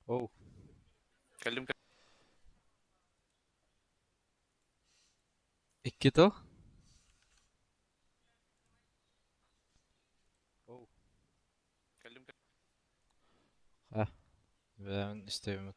Оу. Кэллим Икки тыл? кэллим А, бэйэбин истэбиммит.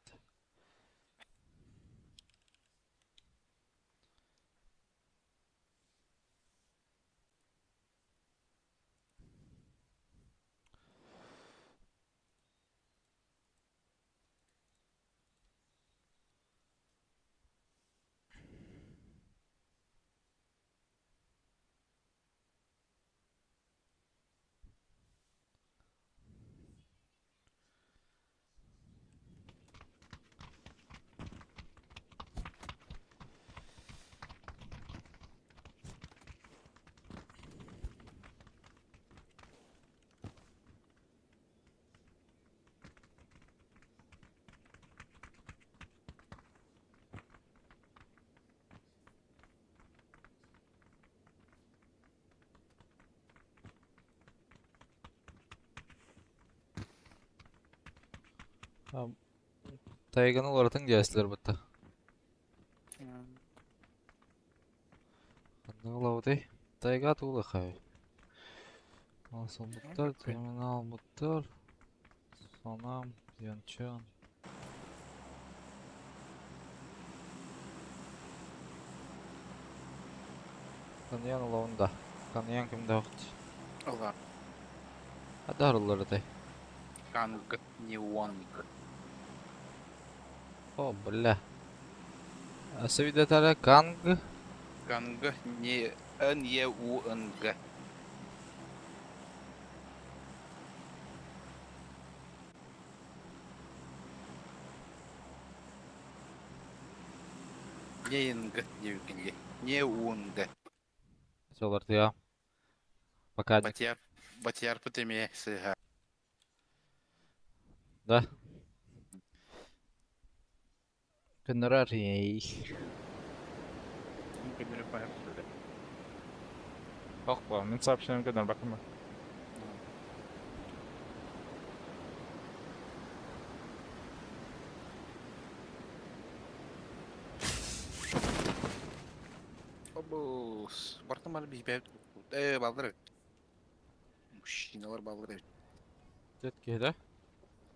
Тайганы уларытын диэстилэр бытта. Ханна ылабытый? Тайга туулахай. Асылбыттар, терминал буттар. Сонам, Янчан. Каныян ылабын да. Каныян кимдээхт. Ылар. Адарыллар этэй. Канг Неонг. О, бля. Асавидатара Канг. Канг не Н Е У Н Г. Нейнг диэбиккин Не Унг. Солартыа. Пока. Батьяр Батьярпыт эмиэ сыыһа. Да. Көннөрөр ей. Ох, мин сообщением көннөрбөккүн. Обус. Бартым бары биһипэт. Э, баллар эбит. Мужчиналар баллар эбит. Дед киһи да?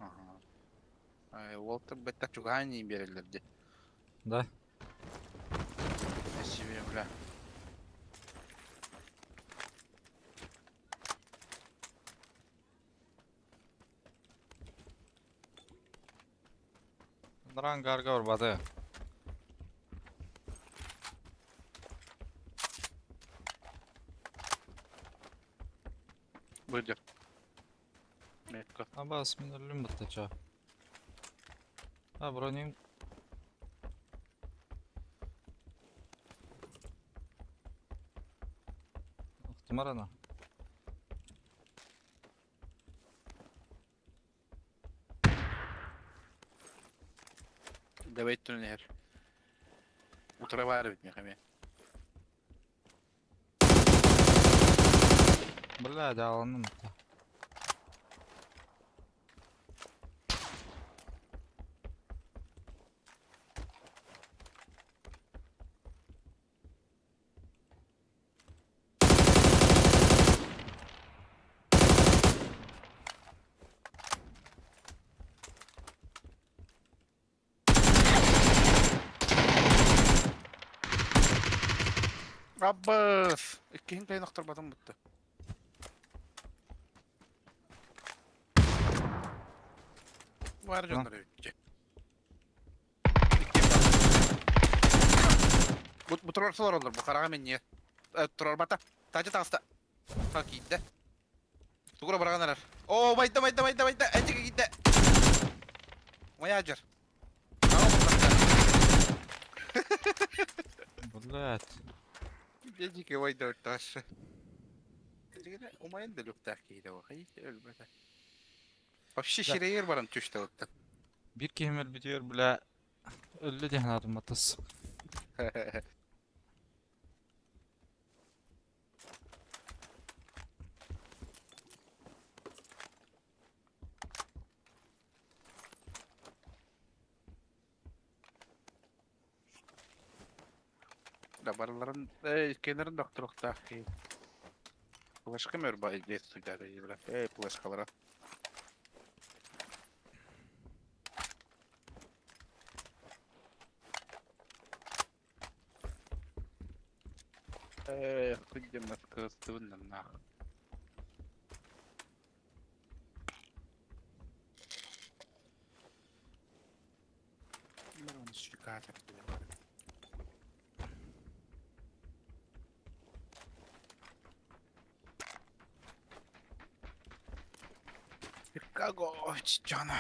Ага. Уолтар бэттэх чугаһаан иин биэрэллэр дии. Да. Спасибо, бля. Анараа барбаты. Быдыр. Метка. Абас мин өллүм быттача. А броним. Охтумар ана. Давай түнер. Утра баар эбит миэхэ эмиэ. Бля, дьааланным это. Аббас! Иккиһин кэлин охторботум бутта. Баар дьоннор эбит. Бу бу турар олороллор бу хараҕа минньиэ. Турарбата. Таача таҕыста. Ха киирдэ. Тугура быраҕан эрэр. Оо, байда, байда, байда, байда. Эдьигэ киирдэ. Моя дьар. Блядь. Эдьигэ байда орташы. Умайын да люктаах киһи да өлбөтө. Вообще ширэйэр баран түстэ оттон. Биир киһим өлбүтүгэр, бля, өллө диэн санаатым батыс. Да барыларын иккиэннэрин да охторуохтаах киһи. Флешка мөрбө илдьэ сылдьар флешкалара. Күндүммэт кырыстыбын наннаах. Чикаго дьоно.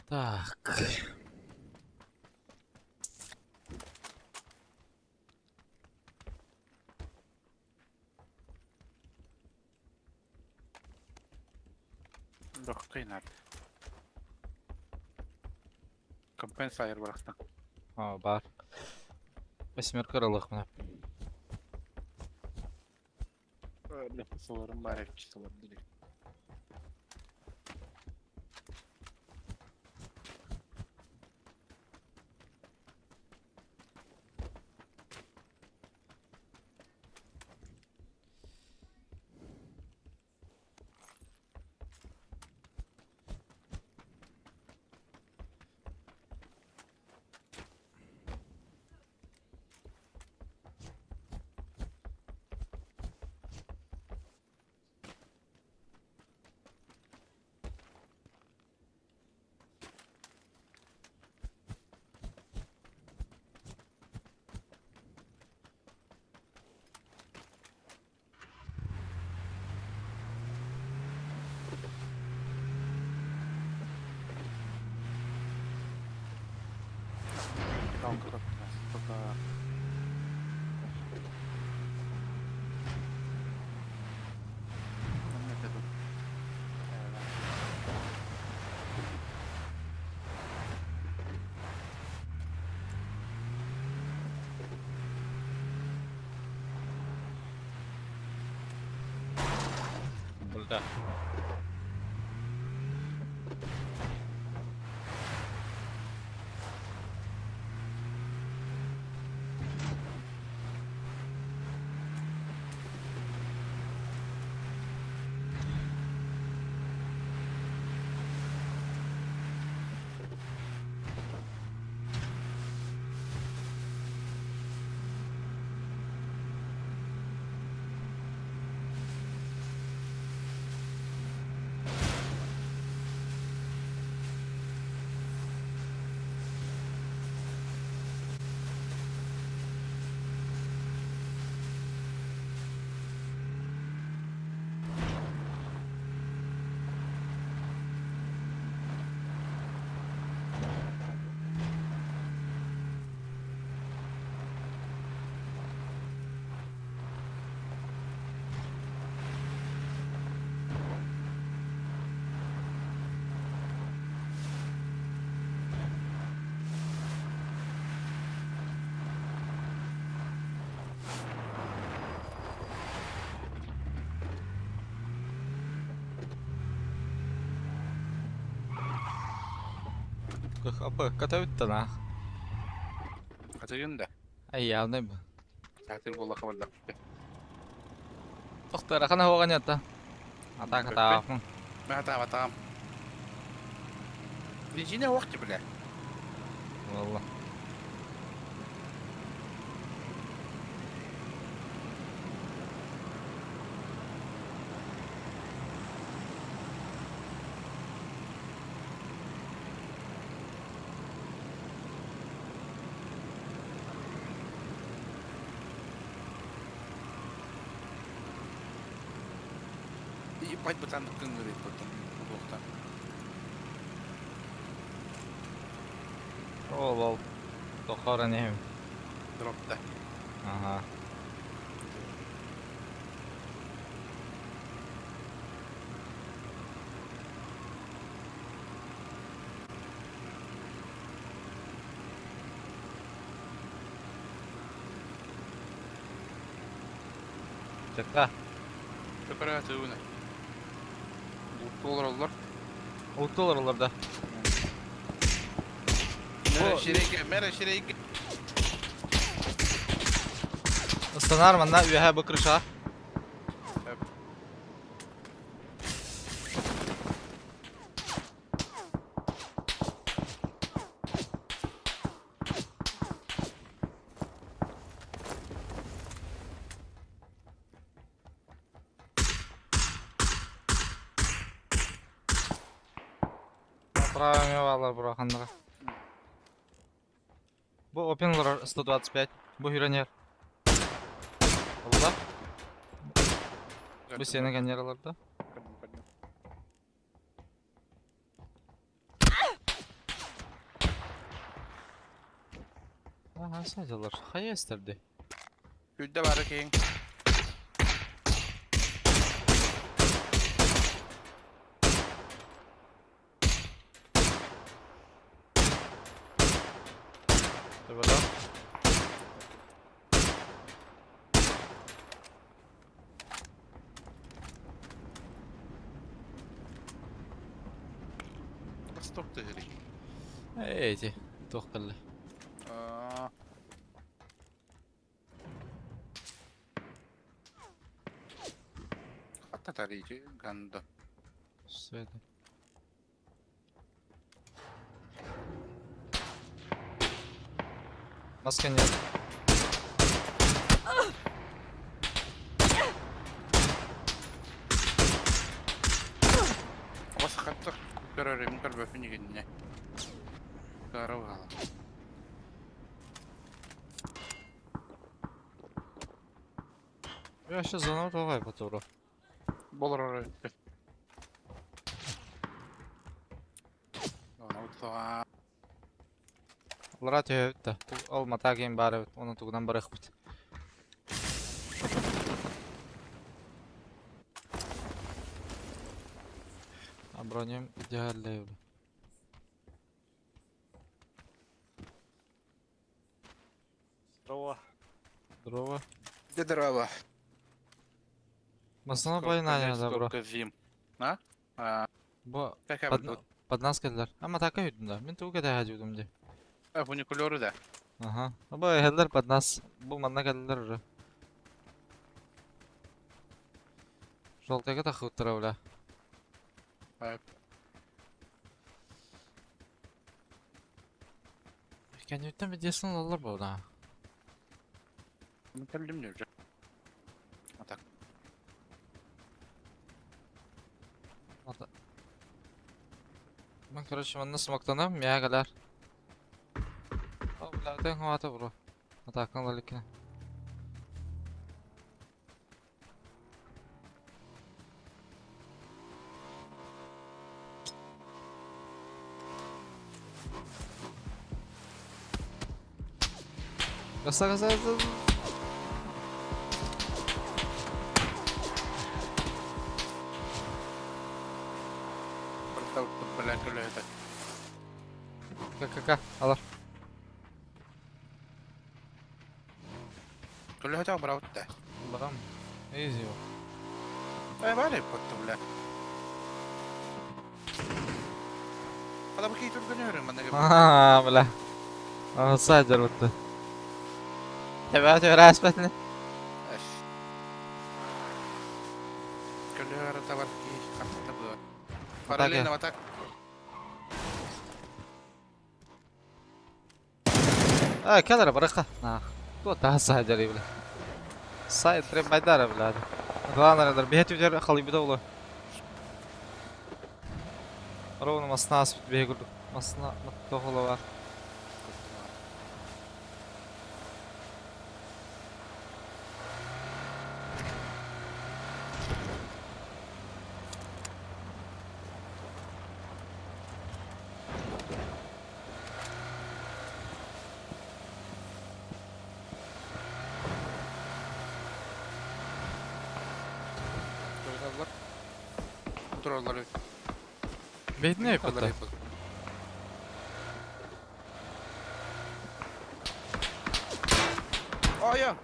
Так. Дохтуйнар. Компенсайр барахсан. О, баар. Восьмерка ылыахпына. Сыларым баар эбит сылар дири. Булда. Көтөбүт да Хатыгын да. Айаалнай бу. Саатыр буолла хабарда. Тохтор ахан хоҕанята. Атака таахпын. Мэ хатаабатаҕым. Бензинэ уох дии бile. Валла. Ебать бытааннык кыҥырыйбыт буолуохтаах. Ол ол. Тохорон иһим. Дропта. Ага. Чакка. Көкөрө тыыбына. Булту олороллор. Улту олороллор да. Мэрэ сирэйгэ, мэрэ сирэйгэ. Ыстанаар манна үөһэ бу крыша. Направо баалар бураханнара. Бу Опенлор 125. Бу Хюронер. Олла. Бу сені генераларда. Аха, садилар. Хайа эстерди. Күлдэ бары киһиҥ. Төбөтө. Восток тыһырый. Эти, туох кэллэ. Аа. Хатта тарыйчы ганда. Света. Маска нет. Бас хаттах көрөрүм көрбөппүн игинне. Кара баала. Я сейчас заново тоҕой потуру. Болор Лара түһэбит да. Ол матаа киин баар эбит. Оны тугунан барыахпыт. А бронем идеальный. Здорово. Здорово. Здорово. Масана байына добро. Зим. А? А, Бу как под, под нас келдер. Ама така юдум да. Мен тугу кэтэһэ дьудум ди. А, фуникулеры да. Аха. Бу эһэллэр под нас. Бу манна кэллэр уже. Желтыйга тахыттара бля. Кэнниттэн видеосын ылаллар буолла. Мен кэллим дии уже. А так. Мен, короче, манна смоктанам, миэхэ кэлэр. О, бля, тэн хвата бро. Атааккан ыла иликкинэ. Гаса, гаса, гаса. Ка-ка-ка, алар. Көлөһөтөх быраҕытта. Барам. Easy. Э, бары потто, бля. Хада бу кейтүр гөнөрүм манна. Аа, бля. Саджар бутты. Тэбэ төбө аспатны. Көлөһөр табар ки хатта бу. Параллельно в атак. А, кэлэр барыха. Нах. Туо таһа саһа бля. Сайт прям байдара, бля. Главное, биһэ түдер халыйбыта улу. Ровно масна аспыт биһэ курдук. Масна тоһула бар. Тураллар. Тураллар. Бейтine yapıtta. Ая!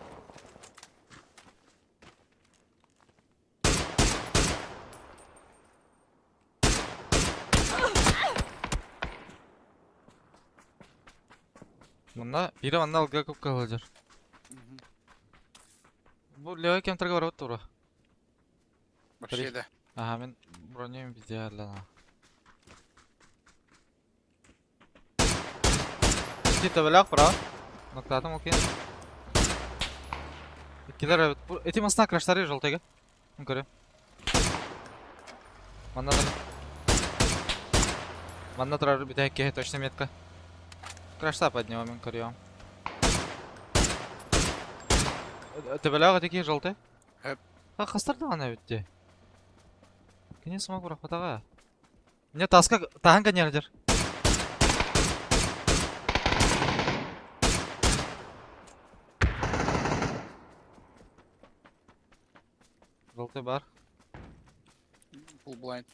Мында бири манна алга көп калажар. Бу левый кемтерге барып тура. Вообще да. Аха мен бронем бизде алла. Тита белак бра. Ноктатым окей. Килер evet. Bu eti masına краштары жолтеге. Көрө. Манна да. Манна турар бүтәк точно метка. Крашта поднял мен көрөм. Төбеләг теки желтый. Хөп. Ха хастар да битте. Кини смог бұрақпатаға. Мне таска таһан нердер. Желтый бар. Full blind.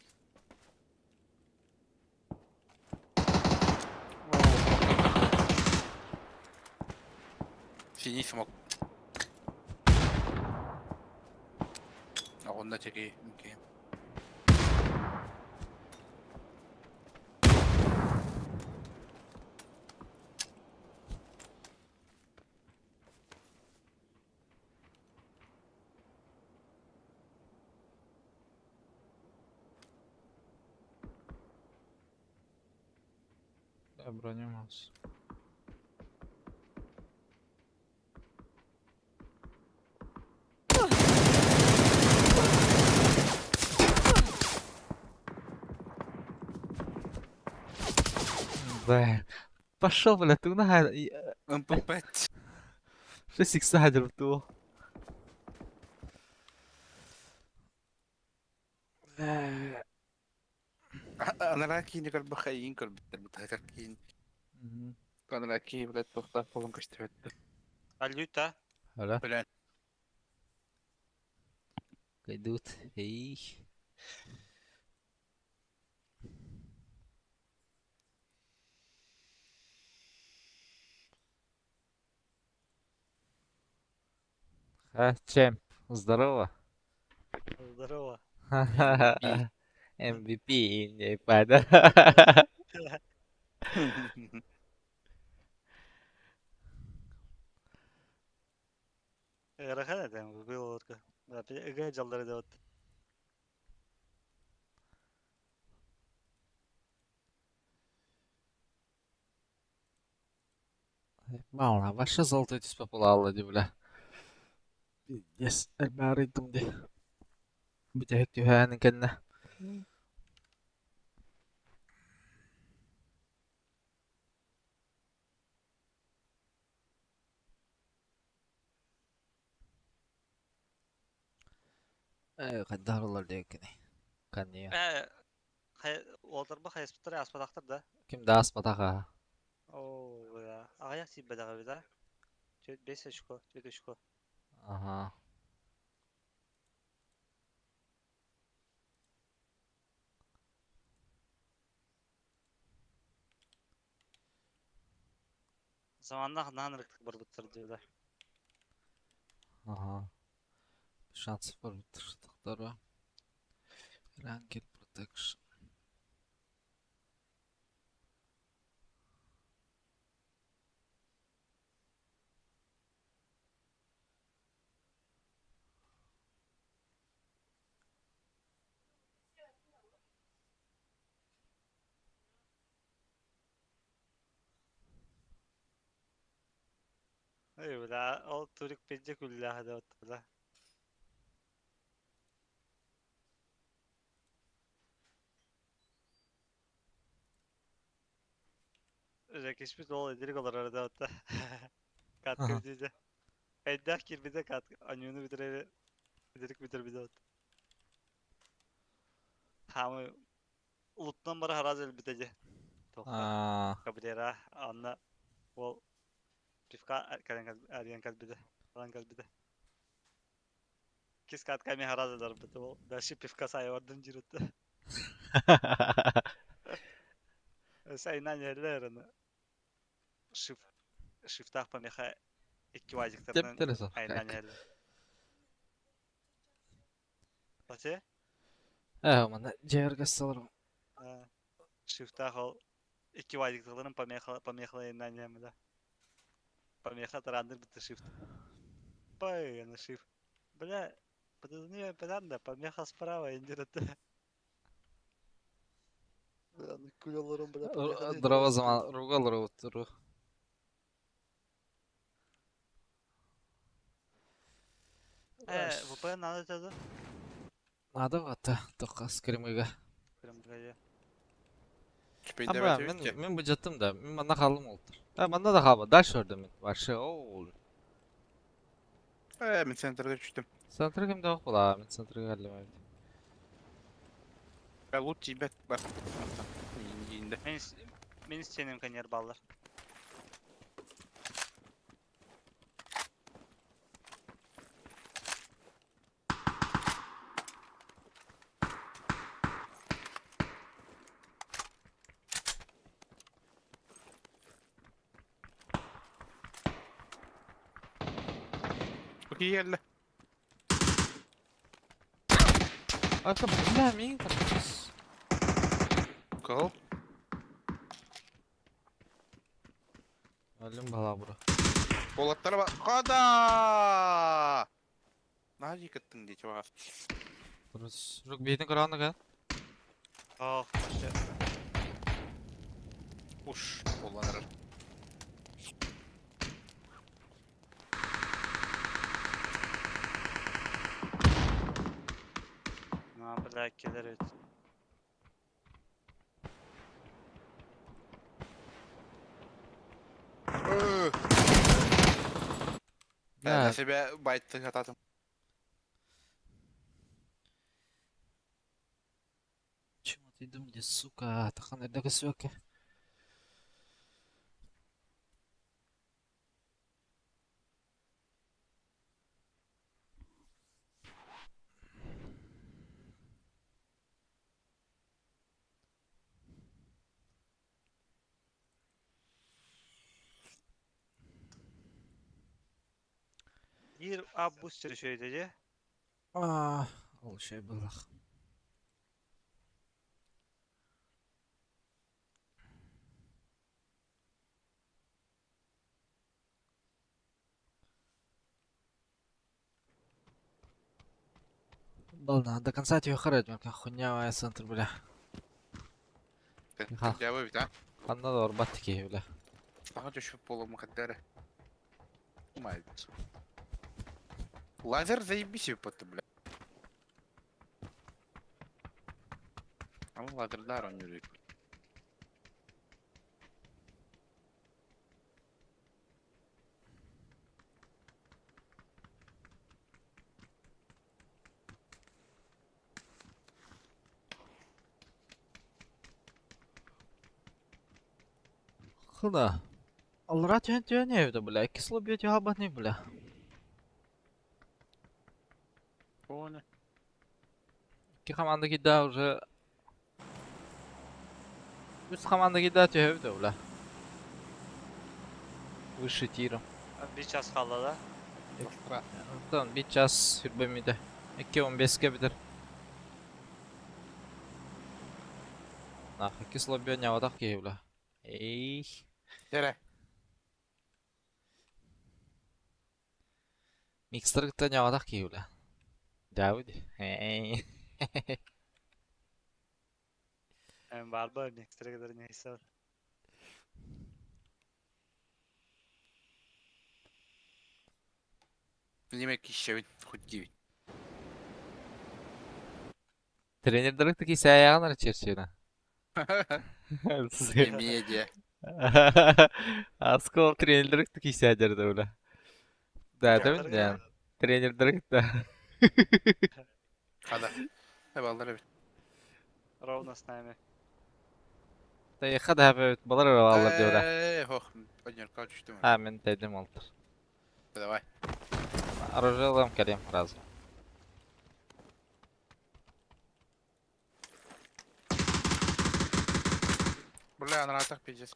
Синий смог. А он на тебе. Окей. Да, броню маус. Да. Пошел, бля, ты на МП5. 6 икса ту. أنا راكيني قلب خاين قلب متهكركين أنا راكي بلاد تختار فوق كشتفت Алюта. Аля. Блин. Идут. Эй. А, чем? Здорово. Здорово. MVP не пада. Ыарахан этэ было Ыга дьаллары да вот. Мало, ваше золото здесь попало, бля. Yes, элбаарыйдым ди. Бүтэһик түһээн кэннэ. Э, хайдах диэккини. Канния. Э, уолтарба хайыспыттар аспатахтар да. Ким да аспатаха. Оо, бля. Аҕыйах тиийбэтэҕэ да. Түөрт бес очко, түөрт очко. Ага. Заманнах наан ырыктык барбыттар диилэр. Ага. Шанс бар бит. Ranker protection. Эй, бля, ол турик пизде күллээх да оттуда. Жекишпит ол эдирик олорор да отта. Катка бүтүүтэ. Эйдээх киирбитэ кат аньууну бүтэрээри эдирик бүтэрбитэ от. Хаамы улуттан бара хараас өлбүтэ дьэ. Тоқта. Кабрера анна ол пивка кэлэн арыйан кэлбитэ. Алан кэлбитэ. Кис катка эмиэ хараас өлөрбүтэ ол. Дальше пивка сайабардым диир отта. Сайынан иһэллэр аны. Шиф шифтаах помеха икки вазиктарынан айаннаан иһэллэр. Бачы? Ээ, манна дьиэргэ сылырым. Шифтаах ол икки вазикталарын помеха помеха айаннаан иһэммитэ. Помеха тараандыр бытта шифт. Пай, аны шифт. Бля, подозрение да, помеха справа, индир это. Дрова zaman ругал ру. Э, VPN надо это? Надо вот, только скримыга. Ama мен мен быжаттым да, мен манна қалым олтыр. А манна да қалма, дальше өрдім мен. Вообще, оу. Э, мен центрге түштүм. Центрге кимде yok була, мен центрге келдим эбит. Э, лут тиийбэт бар. Иинде. Мен мен стенем конер баллар. Окей, келді. Ака, бля, мен таппыс. Кол. Өлүм бала бура. Болаттар ба. Қада! Нажи кыттың дейді бағас. Дұрыс. Рук бейтін көрағаны ка? Ох, вообще. Уш, қолданыр. На, бля, келер өт. Бля, Себе байтты ататым. Чему ты думаешь, сука? Тахан эрдеге сөкке. Bir ab bu sürü şöyle А, ол şey булах. Бална, до конца тебе харать, мaka хуйня центр, бля. Жабы бит, а? Ханна да орбат ки, бля. Саға түшіп болу мұқаддары. Мать. Лазер заебись епоты, бля. Ama лазердар он yürüyor. Хына. Алра түйен түйен evde, бля. Кисло бьет ебаный, бля. Понял. Икки команда кида уже. Үс команда кида түйөбү бля. Выше тиром. Bir час қалды да. Оттон бир час хүрбөмүдө. 2.15-ке битер. Нахуй кисло бьет няватах киһи, бля. Эй. Тере. Микстер кытта няватах киһи, бля. Давид. Эй. Эм бар ба, микстер kadar neyse. Неме кищебин, хоть диэбит. Тренердэрик таки сээйэҕин эрэ чэрчиэнэ. Эмиэ диэ. Аскол тренердэрик таки сээдэр да бля. Да, это Дьахтар да. Тренердэрик да. Хада. Эбаллар эбит. Ровно с нами. Тайха да хэпэбит балар аллар диэбэ. Э, хох, поднерка түштүм. Ha мен тайдым олтыр. Давай. Оружие алам кэлиэм сразу. Бля, анаратах пиздец.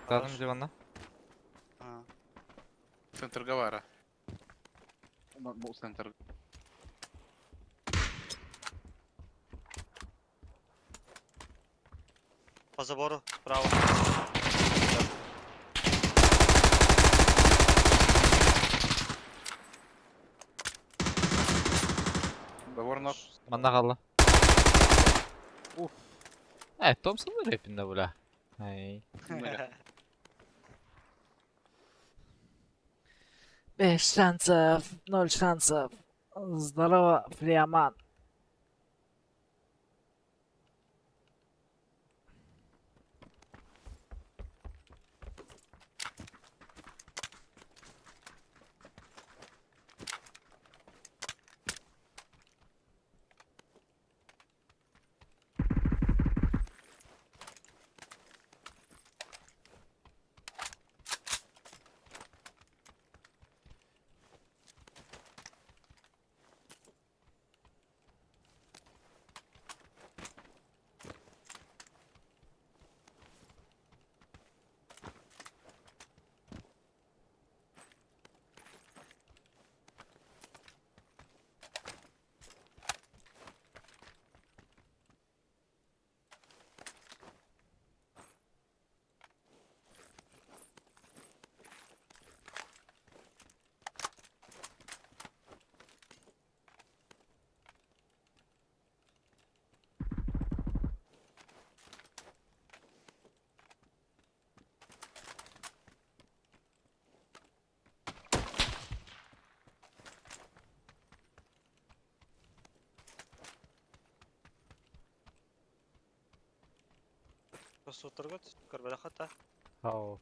Тадым диванна. А, Центр Гавара. Был центр. По забору, справа. Забор ног. Манна хаалла. Уф. Э, Томпсон рэпинде бля. Ай. Без шансов, ноль шансов. Здорово, Флиаман. Посутыргыт, көрбеле хата. Хау.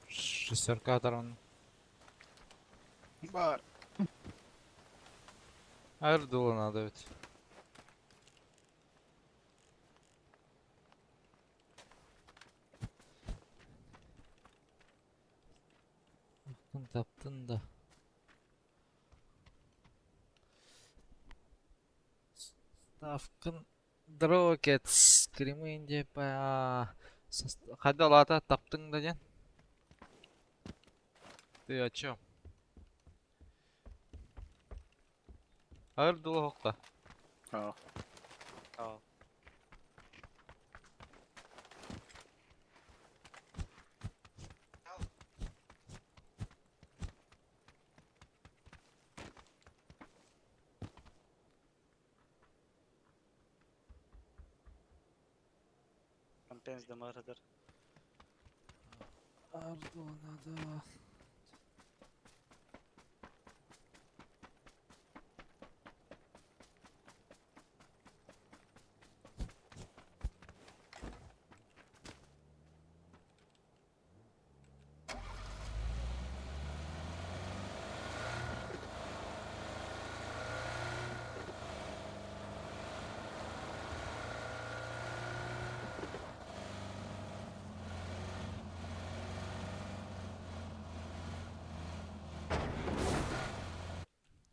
Шестерка тарон. Бар. Аэрдула надо ведь. Таптын таптын да. Ставкын Дрокетс. Кремынде па. Хайда лата таптың да ден. Ты о чем? Аэрдула хокта. Аа. А. Компенс да мырыдыр. Аэрдула надо.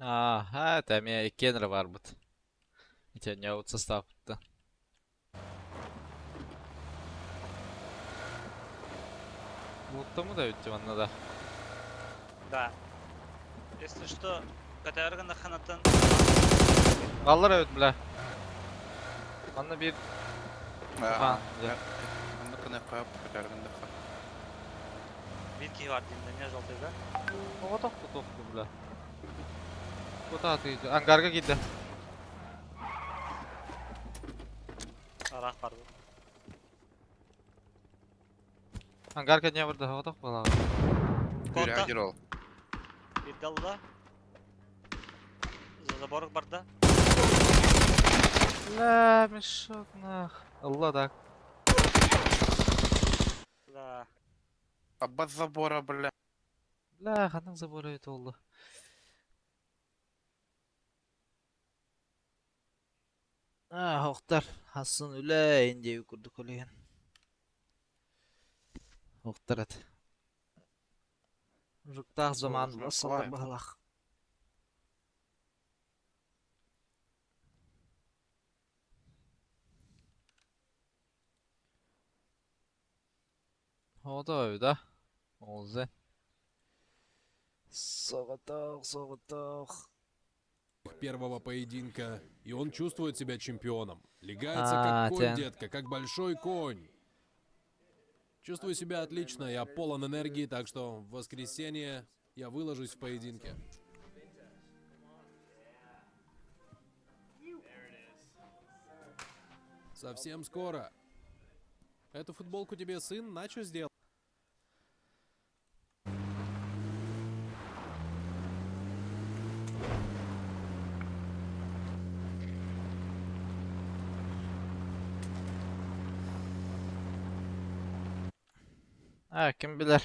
Аа, это эмиэ иккиэн эрэ баарбыт. Итиэнньэ састааппыттан. Муттамы да үттү манна да. Да. Если что, көтөөрү гыннаххынаттан Баллар эбит бля. Манна биир Аха, дьэ. Оннук гыныахха, көтөөрү гыннахха. Биир киһи баар диэн, не желтый да? Оҕотох тутуохту бля. Кута атыы ангарга киирдэ. Араах барды. Ангар кэннэ барда оҕотох буолаҕа. Конта. Күрэ ол. Биирдэ алла. За забор барда. Бля, мешок нах. Алла так. Да. Аббат забора, бля. Бля, ханнык забор эбит буолла. Аа, охтар хасын үлэ индиэби курдук үлэһин. Охтар эт. Жуктаах заман саллар баһылах. О да, Олзе. Соҕотох, соҕотох. Первого поединка, и он чувствует себя чемпионом. Легается А, как конь, тен. детка, как большой конь. Чувствую себя отлично, я полон энергии, так что в воскресенье я выложусь в поединке. Совсем скоро. Эту футболку тебе сын Начо сделал. А, ким билэр.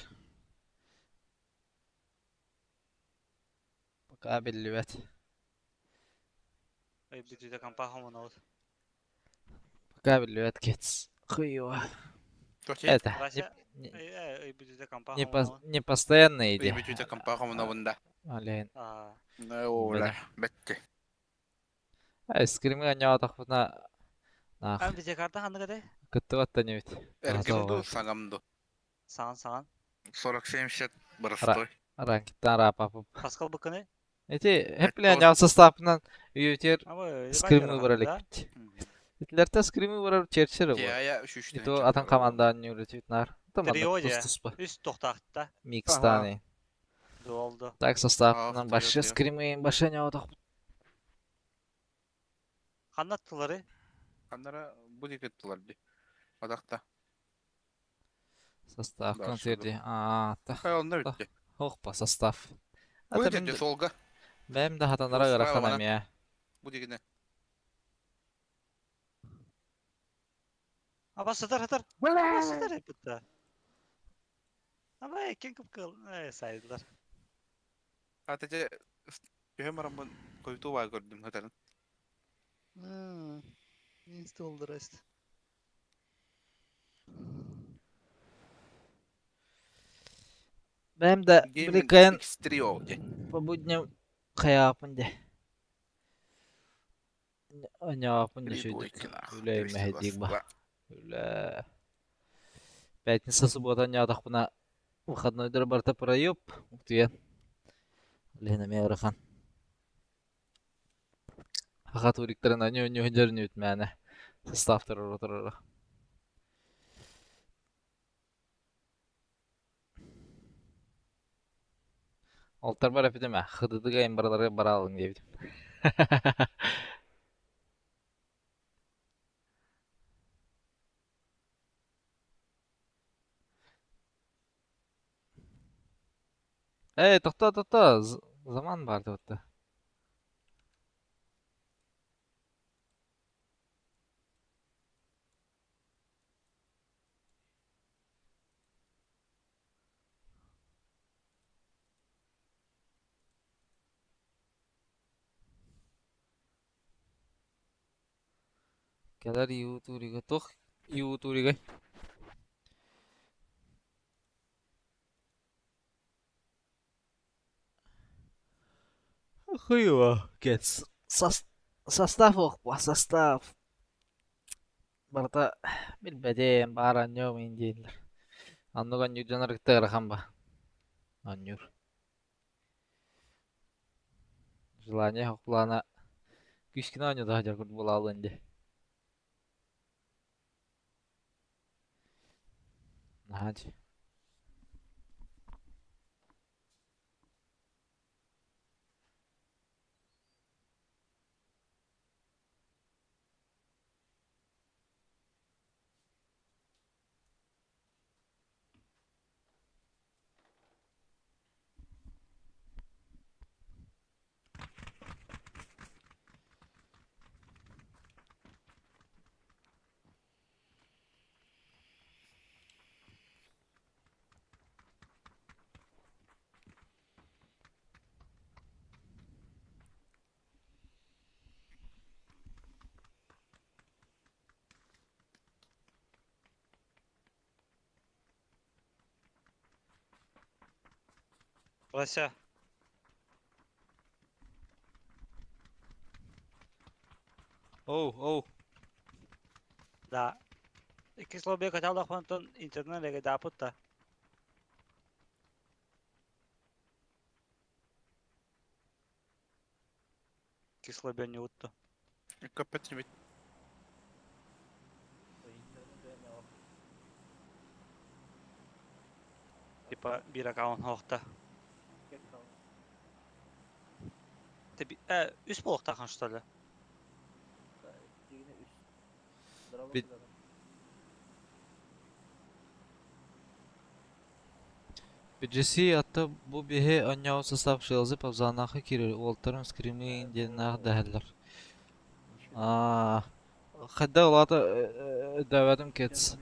Пока биллибэт. Ой, бүтүтэ компа хомонобут. Пока биллибэт кец. Хуево. Тоти. Это, не, Вася, не, ой, ой, бүтүтэ компа не, пос- хомонобут. не постоянно иди. Бүтүтэ компа хомунабында. Олейн. Аа. Ола, бетти. А, скримга ньоотохпутуна наах. Ан бизе карта ханнык этэй? Кыттыбат да небит. Эргим ду, саҥам ду. Саҥан саҥан. 40-70 боростой. Ранкиттан рапапып. Паскал быкыны? Эти хепле ньоот састаапынан үйүтер Абы, скримы барар элекпит. Итилерте скримы барар черчер бу. Я үшүштен. Ито атын команда нюрүтүт нар. Трио же. Тус туспа. Үс тохтаахта. Микстаны. Дуолду. Так составынан Ах, башы трио, трио. скримы башы ньоотох. Ханнаттылары? Аннара бу дикеттилар ди. Адакта. Состав Да, концерти. А, та. Хай онда битти. Хохпа состав. Бу Ата дикетти солга. бэм да хатанара Справа ырахана мана. мия. Бу дигине. Аба сытар сытар. Аба сытар эппитте. Аба иккен кыпкыл. Э, сайдылар. Ата же түһөм бараммын койту баа көрдүм хатарын. Инст oldu rest. Бэм да Gaming биликкен X3 ди. по будням хаяпын де. Аняапын де шүйдік. Үлэ мэхэдик ба. Үлэ. Пятница, суббота ньоотохпуна выходнойдор барта проеб. Утуйан. Лена меырахан. Хаха туриктарын аню ню дөрнүт мәне. Составтар отырыр. Алтар бар эпидеме. Хыдыдыга эм бараларга бара алың диэбитим. Эй, тохто, тохто. Заман бар деп. Кэлэр ютурига туох ютурига. Хуево, кец. Состав ох, состав. Барыта билбэтим, баар анньуом иин дииллэр. Оннук анньыыр дьон арыгыта ыарахан ба. Анньуур. Желание хохлаана күүскүнэ оонньуу сылдьар курдук буолааллын дии. Наһаа дии. Вася. Оу, оу. Да. Иккис лобби качаллах онтон интернет эгэ даапыт да. Иккис лобби онньубут Көппөт бит. Типа биир аккаунт хоохта. Үс буолуохтаахын что ли? BGC атта бу биһи оонньообут состав Шелзи Павзанаахы киирэр уолтарым скримы диэннээх дэһэллэр. Аа, хайдах улаата өйдөөбөтүм кец.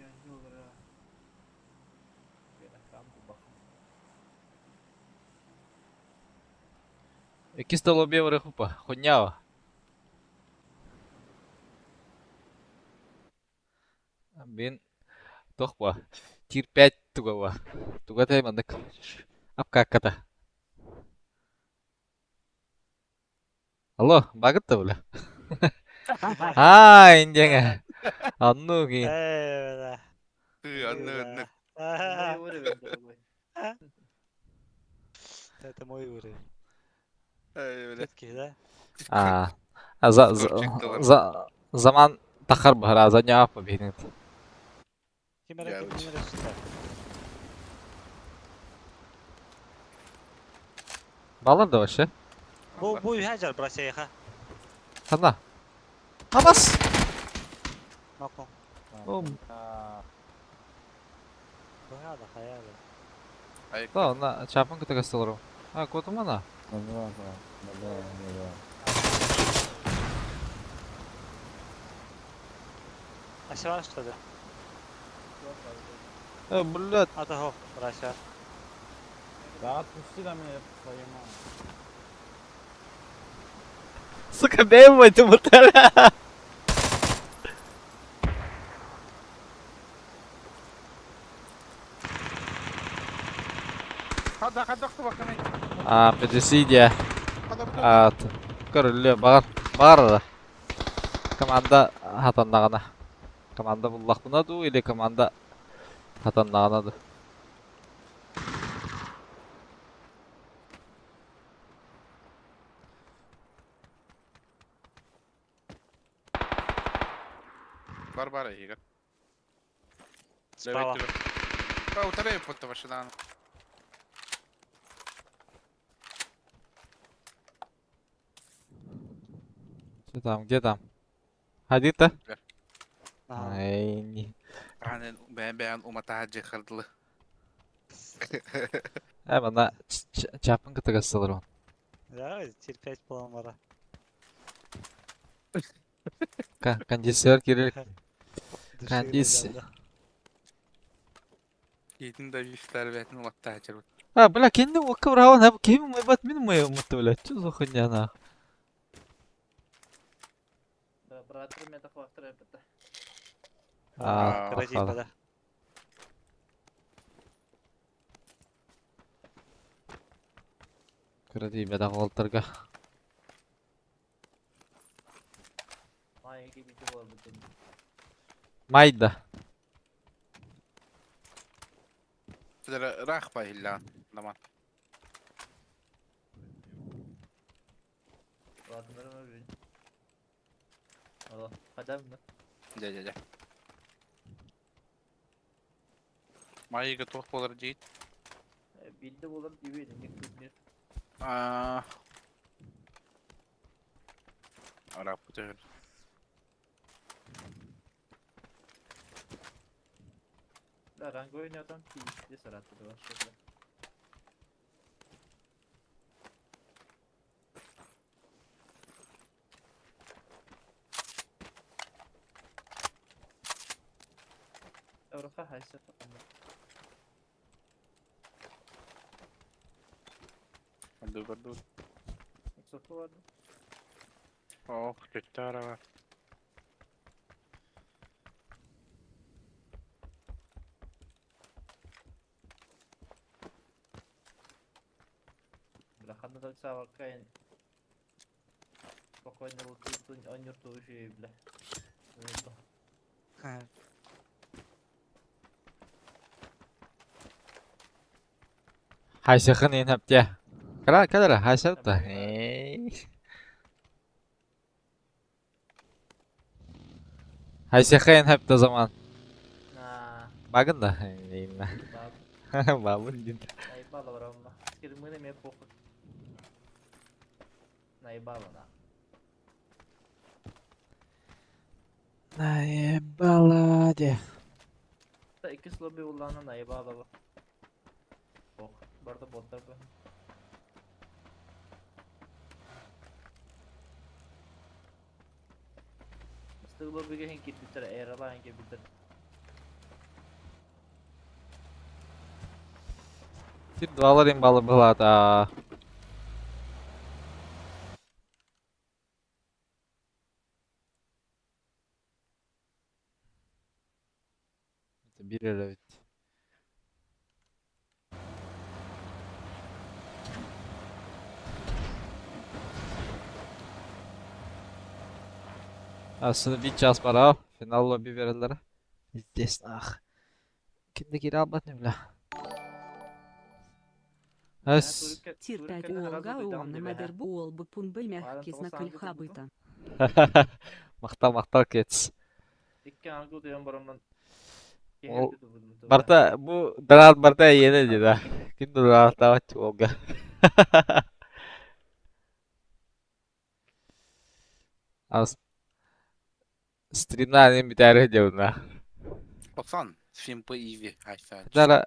Иккис да лобби барыхпа, хуйнява. Мин туох ба, тиир 5 туга ба, туга этэй маннык апкаакката. Алло, багыт да бля. Аа, индиэҥэ. Оннук иин. Ээ, бля. Тыы, анны, анны. Это мой уровень. Эй, бля. Четкий, да? Аа, а за, за, за, заман тахар баһара, за ньаапа биһинит. Ким эрэ Явыч. кимин эрэ сүтэр. Балар да вообще. Бу бу үһэ дьар бросейха. Ханна? Хабас! Нокон. О, Быһа да хайа да. Ай, да, на чапын кытыгас толору. А, котумана. Асива что ли? Э, блядь. А то брося. Да отпусти там меня, твою мать. Сука, бей мой, ты мотора. Хада, хада, кто бакамай? А, подожди, Хада, А, көрүллүө, баҕар, баҕар да. Команда хатаннаҕына. Команда буллахпына дуу или команда хатаннаҕына дуу. Бар бар эйигэр. Справа. Па, утарай путта вашидан. Что там, где там? Ходи-то. Ага. Ай, не. Аны бэйэн бэйэн уматаһа хардылы. Э, манна чапын кытыгас толору. Да, терпеть буолан бара. Кондиционер кирилл. Кондиция. Киитин да вистар бэйтин уматтаһа жыр. А, бля, кинди окка браво, на ким мой бат мин мой умутtu, бля. Что за хуйня нах? А, Каратить похала. да. Кыра беда олтырга. Майда. Ыраах ба иһиллэҕин, Даман. Дьэ, дьэ, дьэ. Майыга туох буолар диит? Аа... Арааппыт өһөр. Көрдүү, көрдүү. Ох, көттө Хайсыхын ин хапте. Кара кадара хайсапта. Хайсыхын хапта zaman. Багын да. Бабын дин. Наебала де. Тир двалар имбалы была Bir evet. Aslında bir час пора. Финал лобби берелер. Здесь ах. Kimde geri almat ne bile. Эс. Тиртать уолга уонна мэдэр буолбуппун бэлмэхкисна кылхабыта. Мактал мактал кетс. Ол Барта бу донат барта иене дида. Ким донаттабат Олга. Ас стримна не битәре дәүна. Пацан, фимпы иви, айса. Дара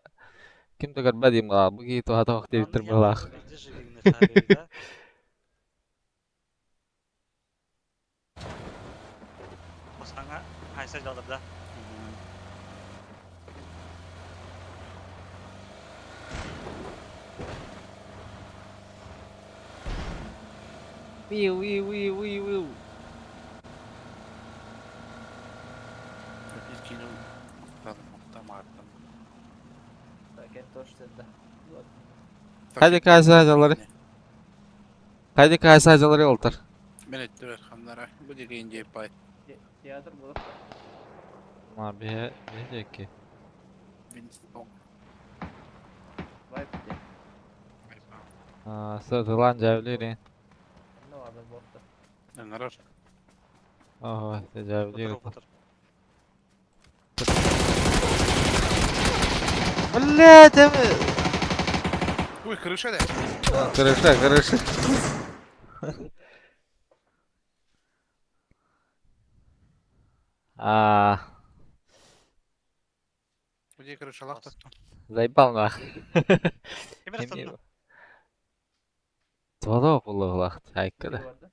ким да көрбә дим га. Бу ки тоха тох дип тор булах. Осаңа хайса жалдыр да. Виу виу виу виу виу. Hadi kaysa hacaları. Hadi kaysa hacaları oltar. Мен өттүрөр хамнара. Бу деген жеп бай. Ма бе бе деки. А, сатылан жавлири. Нарар. Ого, жавлири. Отыр, отыр. Блядь, эми. Ой, крыша да. Крыша, крыша. А, Где крыша лахта? заебал нах. Ким эрэ Твадо буллах, айккада.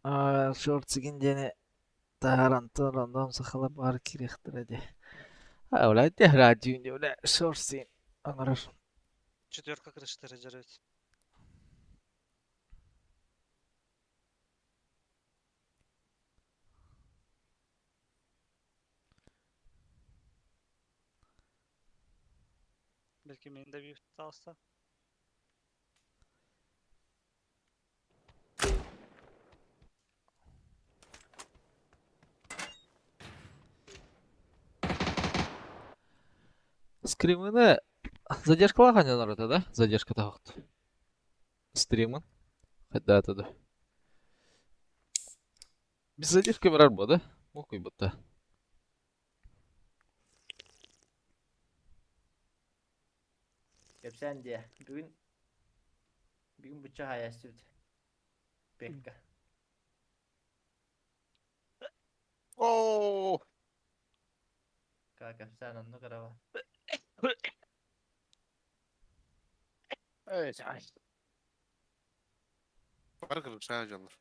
А, шортсигин дене таран таран сахала бар кирехтер эди. А, ола де радио не ола шортсин. Аңарар. Четверка крыши жарить. Belki мен де bir алса. Скримыны задержкалаах анньан ырыта да? Задержка таһахт. Стримын. Хайда да. Без задержки барар буо да? Мокуйбутта. Кэпсээн диэ. Бүгүн бүгүн бучча хаайастыбыт. Пекка. Оо! Ка кэпсээн оннук араба. Эй, сай. Бары кыргызча дьоллор.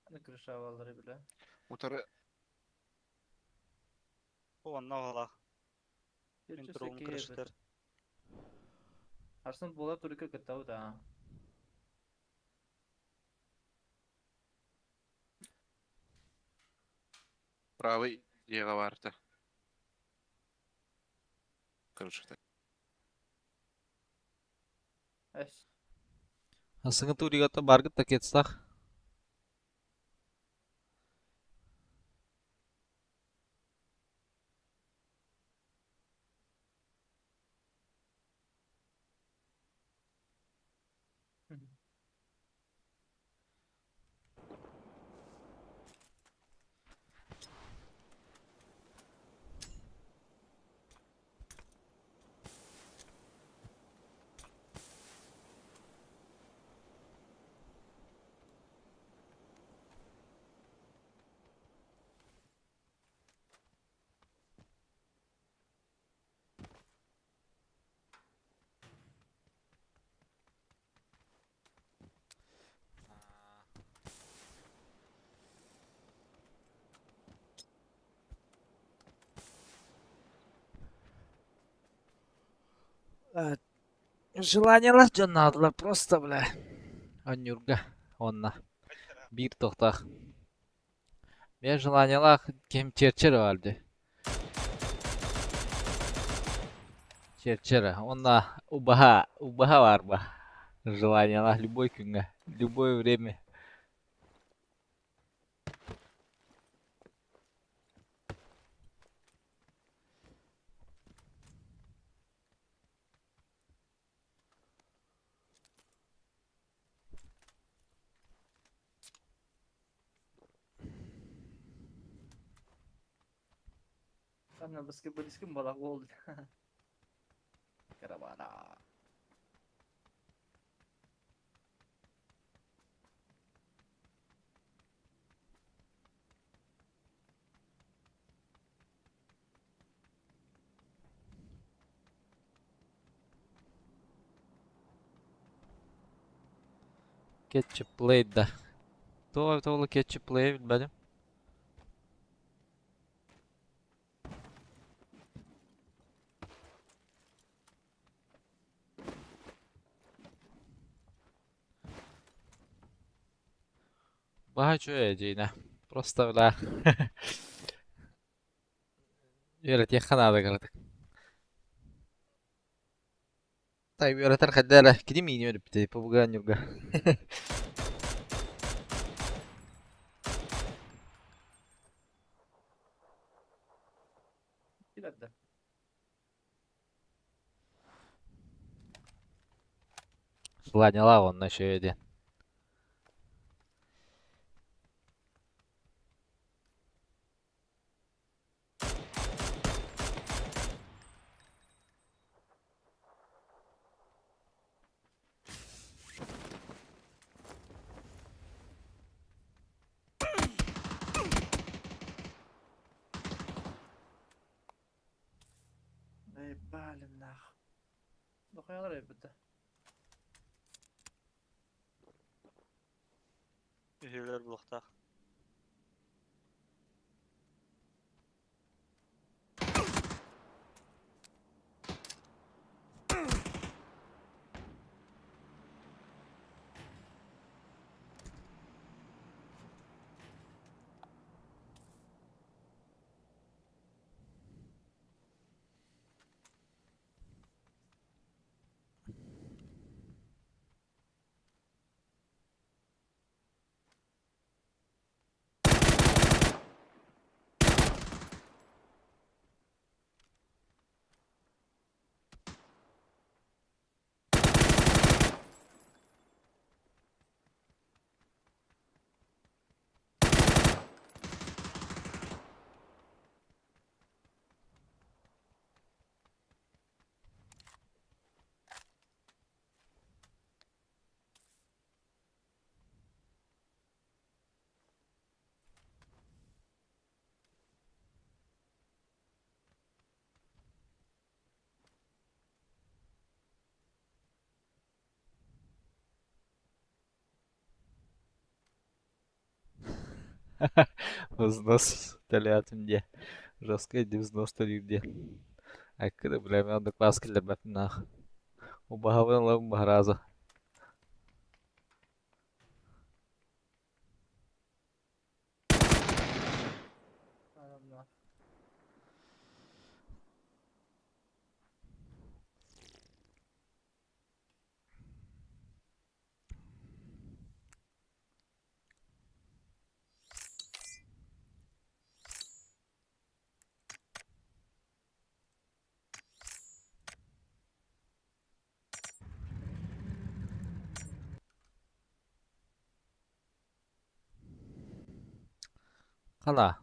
Аны крышавалары билэ. Утары Бу онно оҕолоох. Мин туругум кырыштыр. Арсын буола турукка кыттабыт аа. Правый дьиэҕэ баарта. Кыргызча. Эс. Асыңы туригата баргыт такетстах. Желаниелар дьоннаатылар просто, бля. Анньурга уонна биир тохтоох. Мен желаниелаах ким черчер барды. Черчер. Уонна убаһа, убаһа баар ба. Желаниелаах любой күҥҥэ, любое время. Анна быскы быскым балак болду. Карабана. Кетчуп плей да. Туох эбит ол кетчуп плей билбэтим. Баһа үчүгэй дьиҥэ. Просто бля. Үөрэтиэххэ наада кыратык. Тай үөрэтэр хайда эрэ кини миини үөрэппитэ ПВГ Ньурга. Килерде. Желаниелаах онно үчүгэй диэн. Ебали нах. Дохуялар эбит. Үһүлэр булуохтаах. Взнос төлөөтүм диэ. Жесткай ди взнос төлүүр диэ. Аккы да бля мен оннук класс киллэрбэппин наах. Убаһабын ылабын баһарааза. Хана.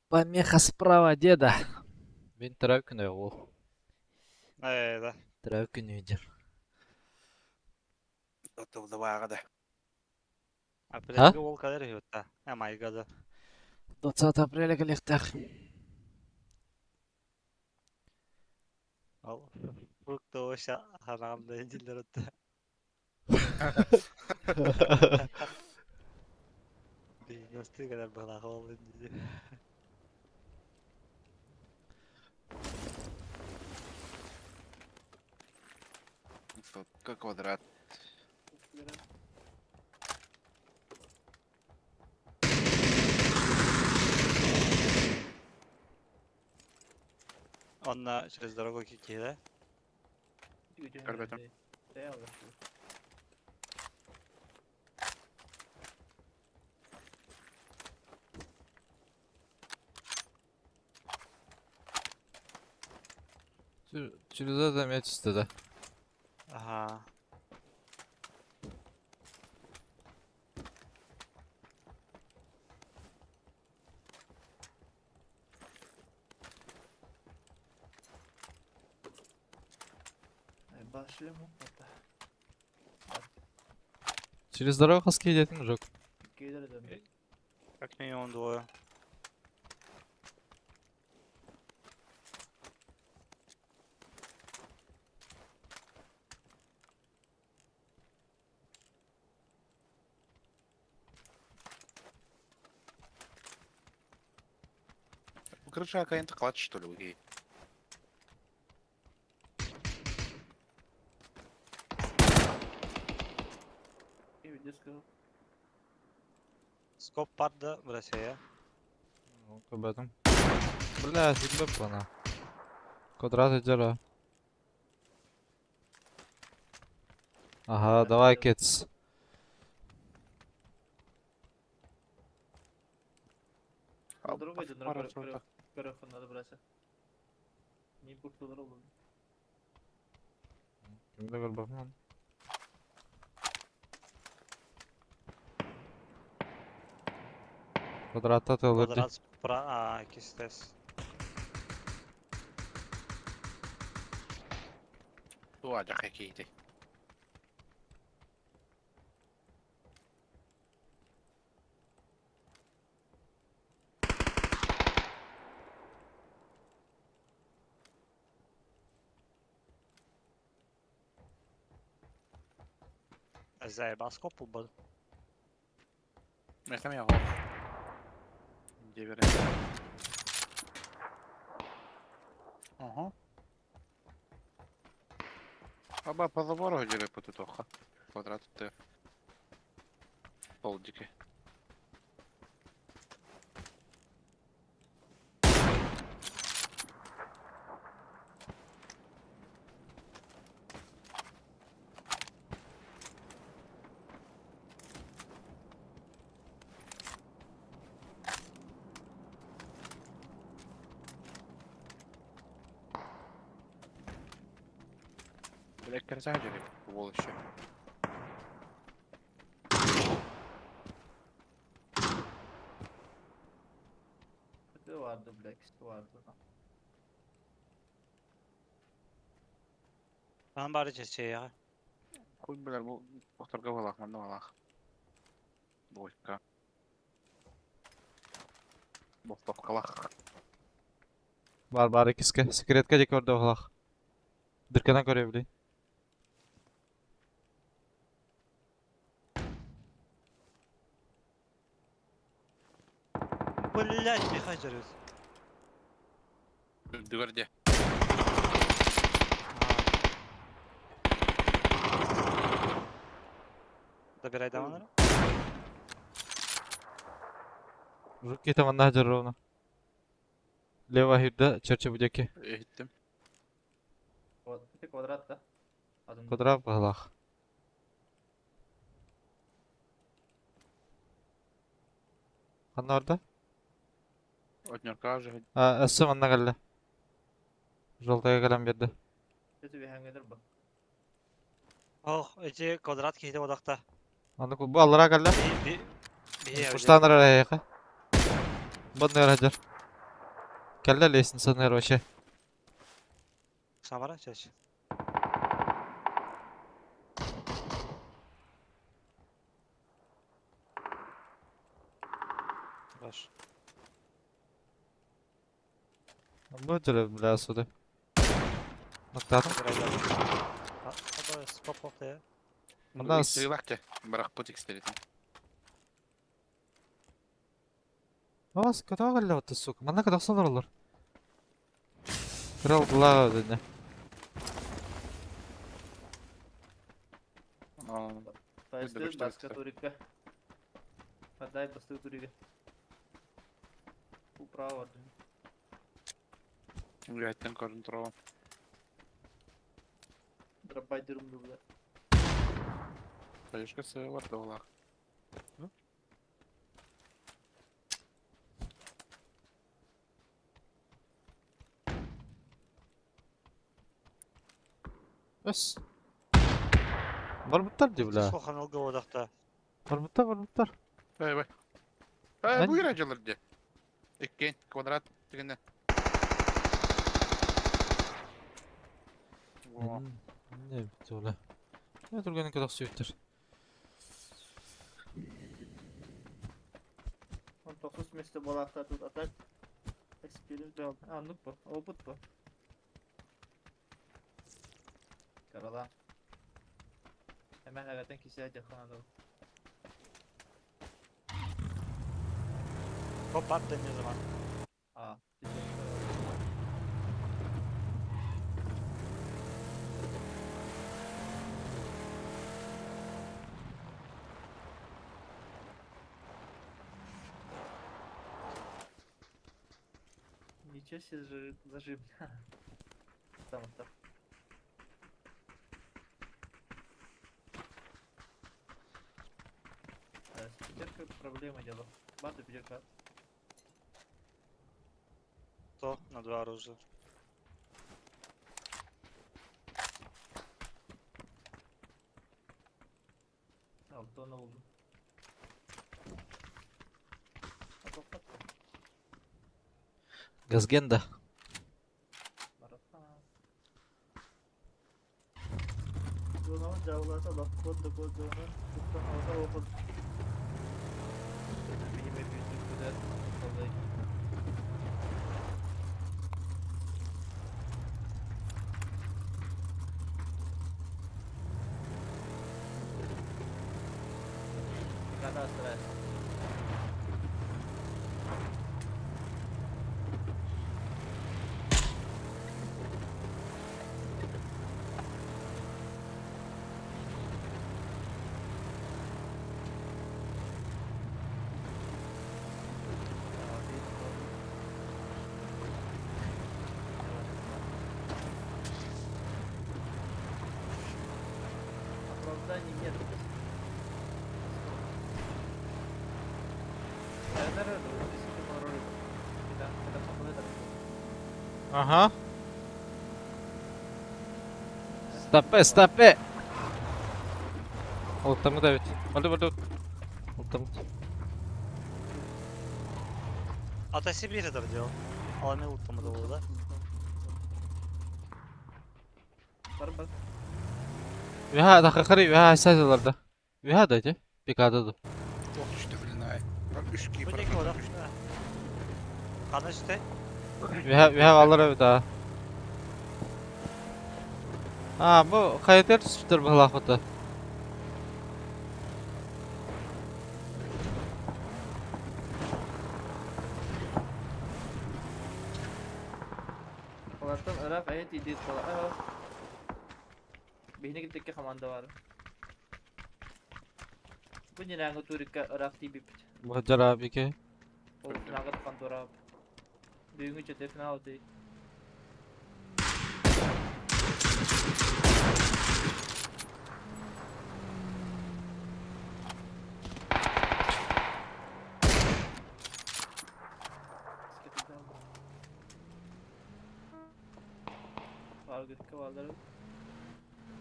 Помеха справа деда. Мин төрөөбүт күнэ ол. Ээ, да. Төрөөбүт күнү дьэр. Тылдыбааҕа да. Апрельга ол кэлэр үһү да. Э, майга да. 20 апреля кэлиэхтээх. Ол фрукты овощи хараҕым да диллэр отта. Бизнесты кэлэр быһалаах ол дии. Сотка квадрат. Онно через дорогу киирэ. Көрбөтүм. Через это метисте да. Ага. Через дорогу хаски идет мужик. Как минимум двое. Крыша какая-то клад, что ли, окей. Скоп падда в Россия. Ну, об этом. Бля, сильно плана. Квадраты дела. Ага, давай, кец. Кимде көрбөпмүн. Квадратта тылырды. Квадрат про... А, кистес. Туа, какие-то. Заебал скоп был. Мехам я гол. Дебере. Ага. Аба по забору дебе по тутоха. Квадрат Т. Полдики. Бля, корза дебе волоще. Kötü vardı Black vardı. Lan bari чече ya. Хуй, бля, бу повторга балах, манна балах. Бойка. Бостовкалах. Бар бар икиске. Секретка дек көрдө оғлақ. Дыркадан көре билей. Блять, меха жарют. Дүгәрде. Добирай даманы. Жук кете манна жар ровно. Лево хирде черче будеки. Ехиттим. Bir kvadrat da. Adını Квадрат бағлақ. Қанна орда? Отнерка же. Әсі манна кәлі. Жолтайға кәлем берді. Kötü bir hangidir bu. Ох, эти квадрат кейде одақта. Аны bu аллара кәлі. Би би би Куштаныр арайға. Бұны ажар. Кәлі лесін саныр вообще. Самара чеч. Баш. Bu türlü бля суды. Ноктадым. Добирай даманы. Аба скоп оқты. Мында Сыйлакте. Бірақ путик стеретим. Бас ката кәлі отты сука. Манна ката солар олар. Kral kulağı dedi. Başlıyor başlıyor başka işte. turika. Hatta başka turika. Bu prava vardı. Үгәттен көрін тұрған. Драбай дürüm bu. Конечно, сыйлар да олар. Ös. Барбыттар ди бля. Сохан алғы одақта. Барбыттар барбыттар. Эй, бай. Эй, Мен- бу yere жылыр де. Иккен квадрат дегенде. О, Не бит ола. Не турганын кадак сүйүттер. 19 месте bolakta tut atak. Experience belt. Anlık bu. Oput bu. Karala. Hemen hakikaten kişiye yakın adam. Хоп ат ne zaman. Aa. Ничего себе зажим. Там, там. С пятеркой проблема дело. Банда пятерка. То на два оружия. Алтона oldu. Адвокат. Газгенда. Марафон. Зонама жабылата лаққон да код зона. Туттан алса оқыл. Benim hep yüzüm kadar kolay. Раз, раз. Оправданий нет. Ага. Стопе, стопе! Олтамы да ведь. Болды, болды. Олтамы. А то Сибирь это делал. Аламил там это было, да? Барбар. Виха да хахари, виха сайзаларда. Виха да эти. Пикада да. Çok düştü filan. Bak 3 Bu ne ki o da? Kana işte. Виха, виха алар эбит а. А, бу хайытыр түспүттэр быһылаахпыта. Олартан ыраах эһэ тиийдиит буола. Биһини киттикки хамаанда баар. Бу ньирээҥҥи туурикка ыраах тиийбиппит. Бу жарабике. Ол финалга таххан туораабыт. Бүгүҥҥү четвертьфинал дии.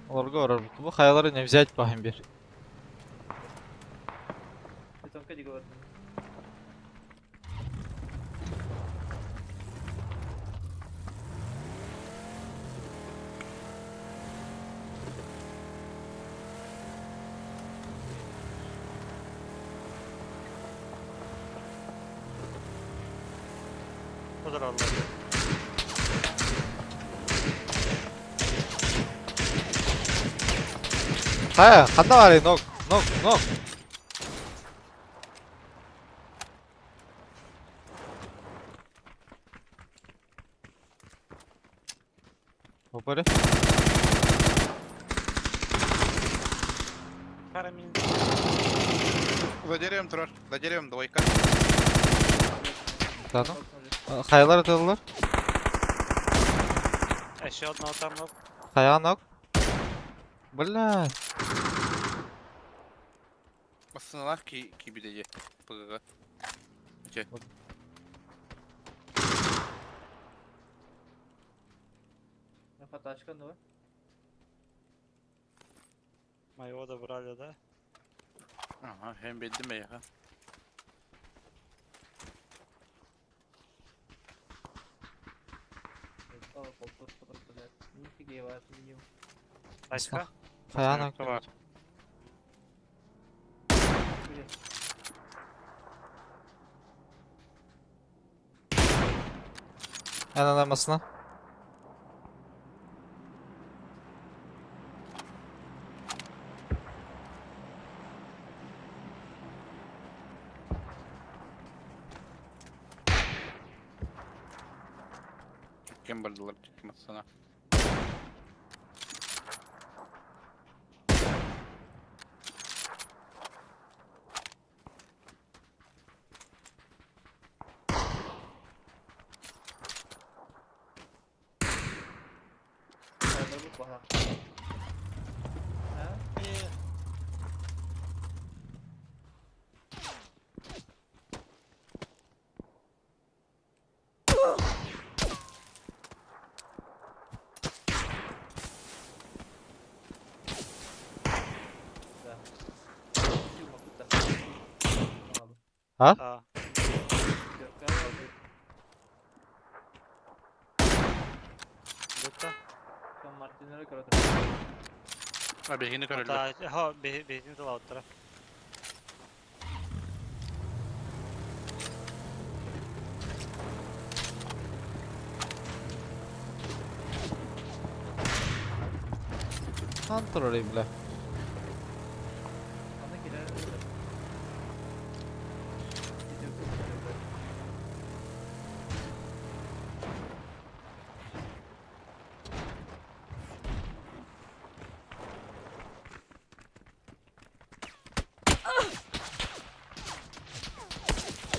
Олорго барар. Бу хаялары не взять пахым бир. Odur Allah. Хайа, ханна баарый, ног, ног, ног. Опаре. Карамин. За деревом турар. За деревом двойка. Ладно. Хаялар аталар. Еще одного там ног. Хая ног. Бля. Бассыналар ки кибидеje. Пыгыга. Че. Моего добрали, да? Ага, hem bildim ya. Тачка. Хая ног. Var. Эн масына. Kim bardılar kim sana. А. Где-то. Ha behini körüldü. Да, ха, бензин дала утра. Хан турар бля.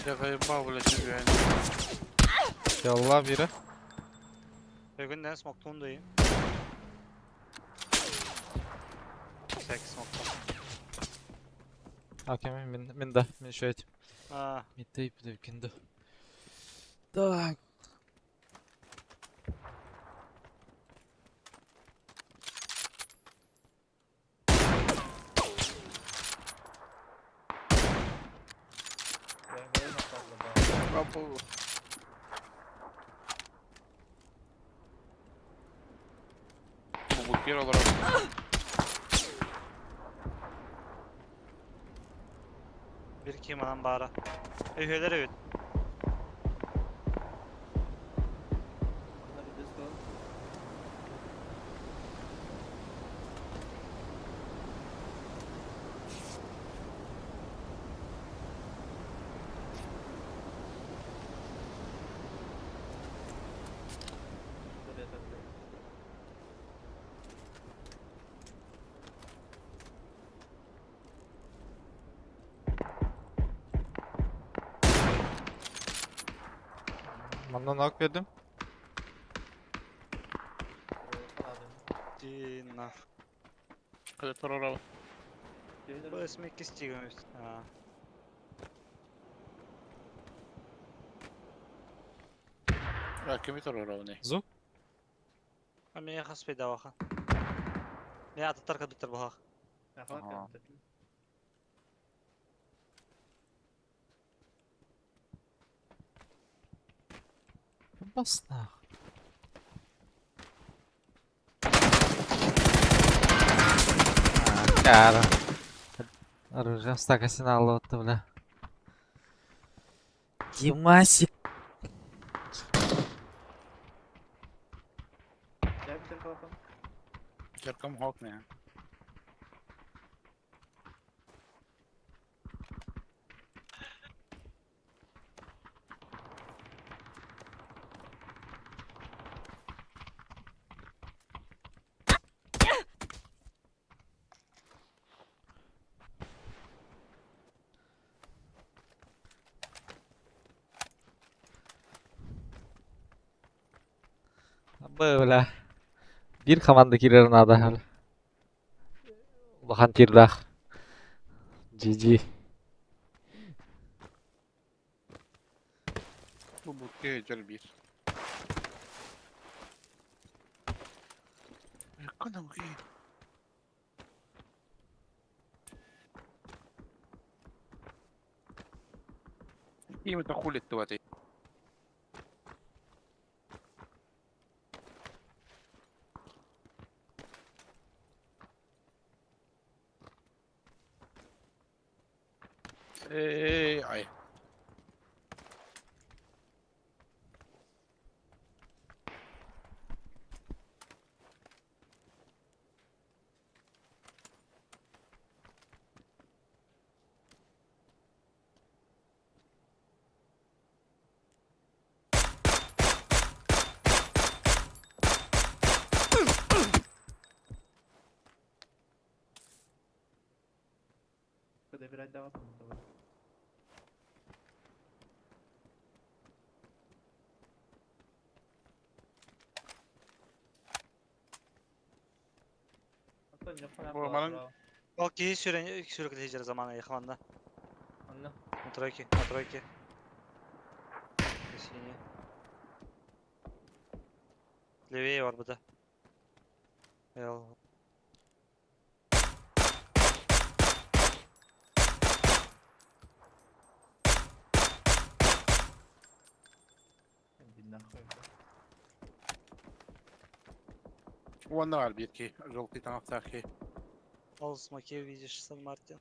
Я заебал, блядь, тебя. Ялла biri. Бүгүн смоктун дайым. Всякий смоктун. Окей, мен, мен да, мен еще этим. А, Митей кенді. Так. Апу. Бу кир олорор. bir kim alan баара. Өйһөлөр эбит. Манна нок бердим. Дина. Када турорабын. Бу эсмек кистигем. А. А, кими турорабын? Звук? А меня хаспей даваха. Я ататтар кадыттар бахах. Ага. Бас нах. Кара. Оружие стакасин алып бля. Димасик. Черком хокне. Бля. Бир команда кирер надо. Улахан тирдах. GG. Бу бутке жер бир. Кана бу Ким это хули ты Эй, ай. Ол киһи сүрэн сүрөк хижер замана яхманда. На тройке, на тройке. Синий. Левее бар буда. Эл. Уонна бар бир ки, желтый таҥастаах ки. Ол смоки видишь, Сан Мартин.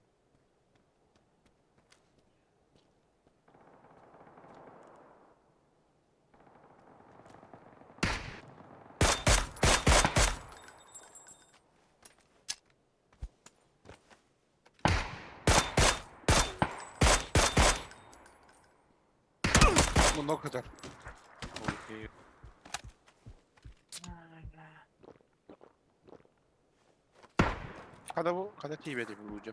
Муннук сытар. Окей. Хада бу, хада тиибэти булууча.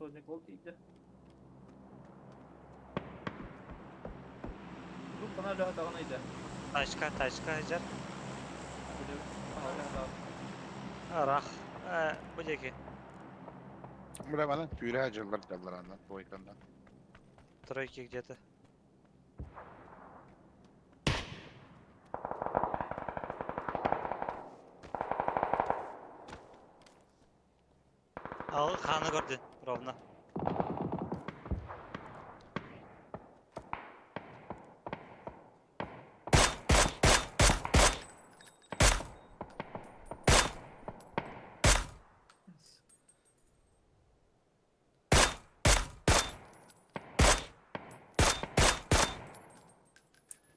Соник ол тиийдэ. Бу хана үлэҕэ даҕаны ыйда. Тачка, тачка сылдьар. Били хана үлэҕэ даҕаны. Арах. Бу диэки. Бля, манан түүрэ дьыллар дьаллар аннан двойканнан. Тройки где-то. Ал ханы көрдүн, ровно.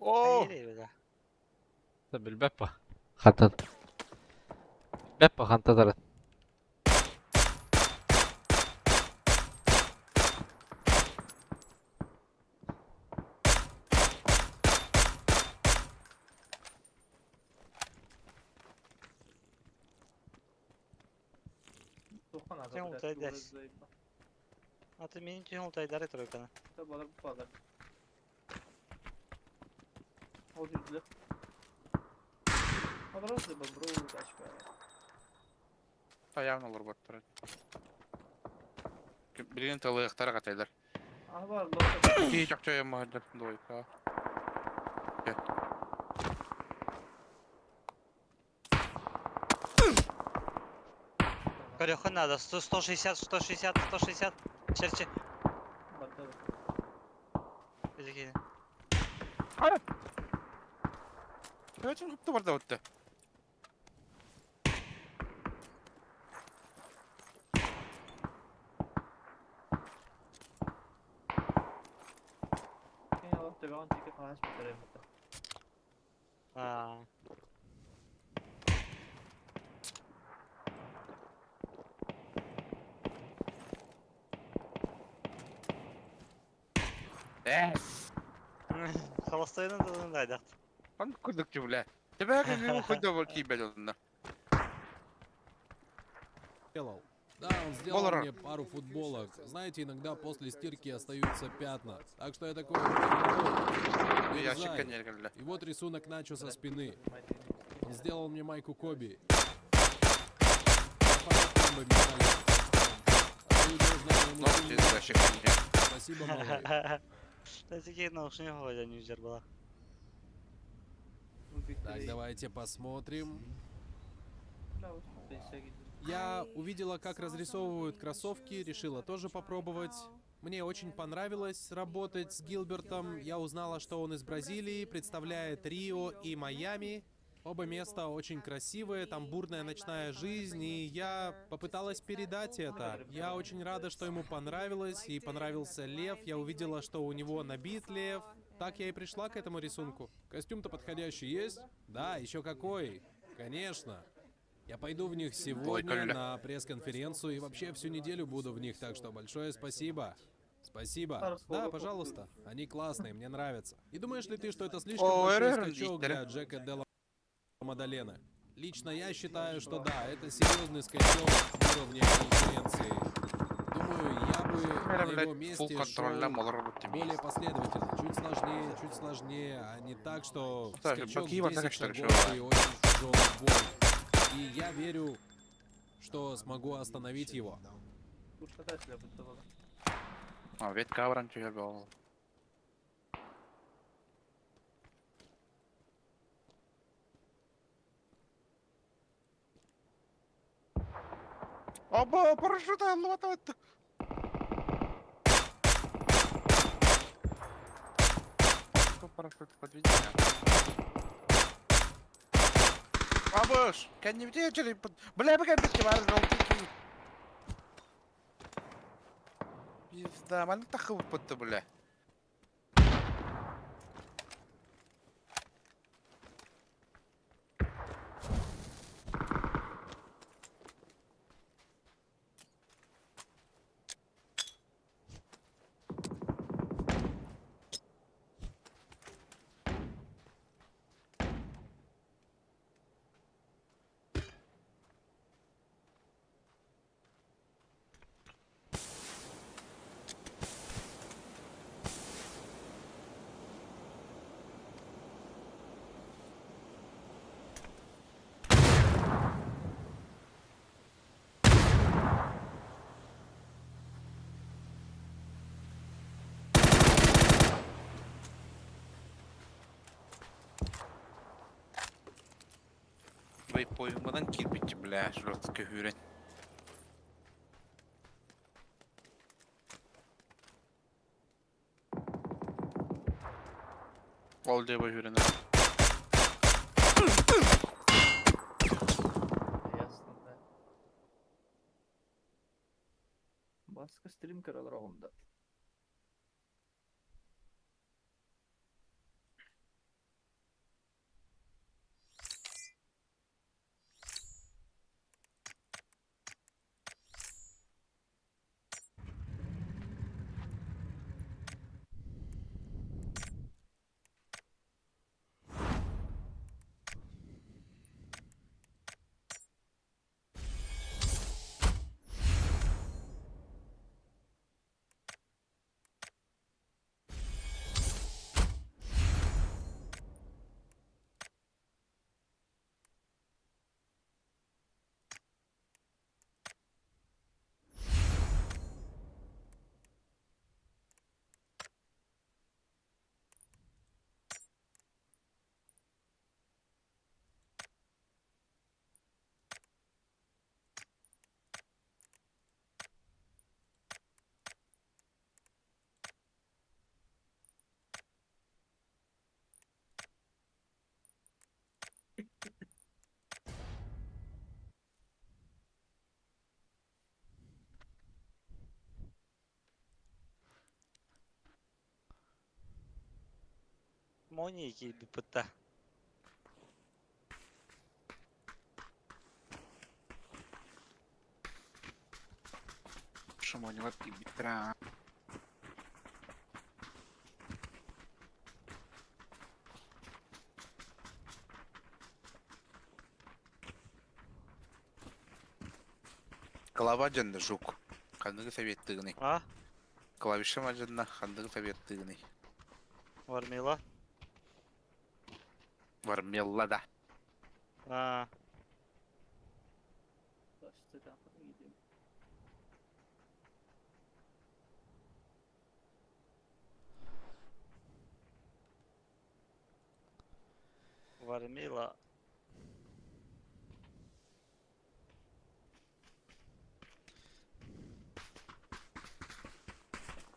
О! Билбэппа. Хантан. Билбэппа хантан Туохха наада Сен блядь, ултайдас. заебал. А ты мини түһэн ултайдары тройканы. Да балар бу балар. Ол жүрдүлэр. Алар бро тачка. Таявын олор баттар. Билигин тылыахтара катайлар. А бар лота. Кии чакчайым махаллар двойка. Көрөххө надо. 100, 160, 160, 160. Черчи. Барда. Бизики. Өчүн хыпты барда өттө. Кең алып төбәгән тике канач бетерә бит. А. Эс. Холостойдан да дайдак. Хан курдук бля. Тебе как хуйда бол кийбел онна. Делал. Да, он сделал Болора. мне пару футболок. Знаете, иногда после стирки остаются пятна. Так что я такой... «Ну, Ящик дерзай». конечно. И вот рисунок Начо со спины. Он сделал мне майку Коби. Я фанат Комбо Металлика, так что отдаю должное моему Ну, сыну. ящик конечно. Спасибо, малой. Такие наушники ходят, не была. Так, давайте посмотрим. Я увидела, как разрисовывают кроссовки, решила тоже попробовать. Мне очень понравилось работать с Гилбертом. Я узнала, что он из Бразилии, представляет Рио и Майами. Оба места очень красивые, там бурная ночная жизнь, и я попыталась передать это. Я очень рада, что ему понравилось, и понравился лев. Я увидела, что у него набит лев. Так я и пришла к этому рисунку. Костюм-то подходящий есть? Да, еще какой. Конечно. Я пойду в них сегодня Коля. на пресс-конференцию и вообще всю неделю буду в них, так что большое спасибо. Спасибо. Да, пожалуйста. Они классные, мне нравятся. И думаешь ли ты, что это слишком О, большой РР, скачок Виктор. для Джека Делла Мадалена? Лично я считаю, что да, это серьезный скачок в уровне конкуренции. Думаю, я бы на его Блядь, фул месте контроль шел молор бутты. более последовательно, чуть сложнее, а не так, что Так, скачок какие в вот 10 так, что ли, шагов чувак? и очень тяжелый бой. И я верю, что смогу остановить его. А, вет кавран чуя был. Оба, парашют, алло, Парашют подведи меня. Абыш, кәнне бите чили. Бля, бля, битке бар, желтый. Пизда, маны тахы бутты, бля. Вейпоиҥҥынан киирбиччи, бля, жестко көһүүрэн. Ол диэбэ үүрэн Ясно, да. Баска стрим көрөлөр оҕунда. Мония киирбиппит да. Шамонилар киирбиттэрэ. Клава дьонно жук. Ханныгы советтыгыный? А? Клавиша мадьынна ханныгы советтыгыный? Вармила? Вармелла да. А, Вармила.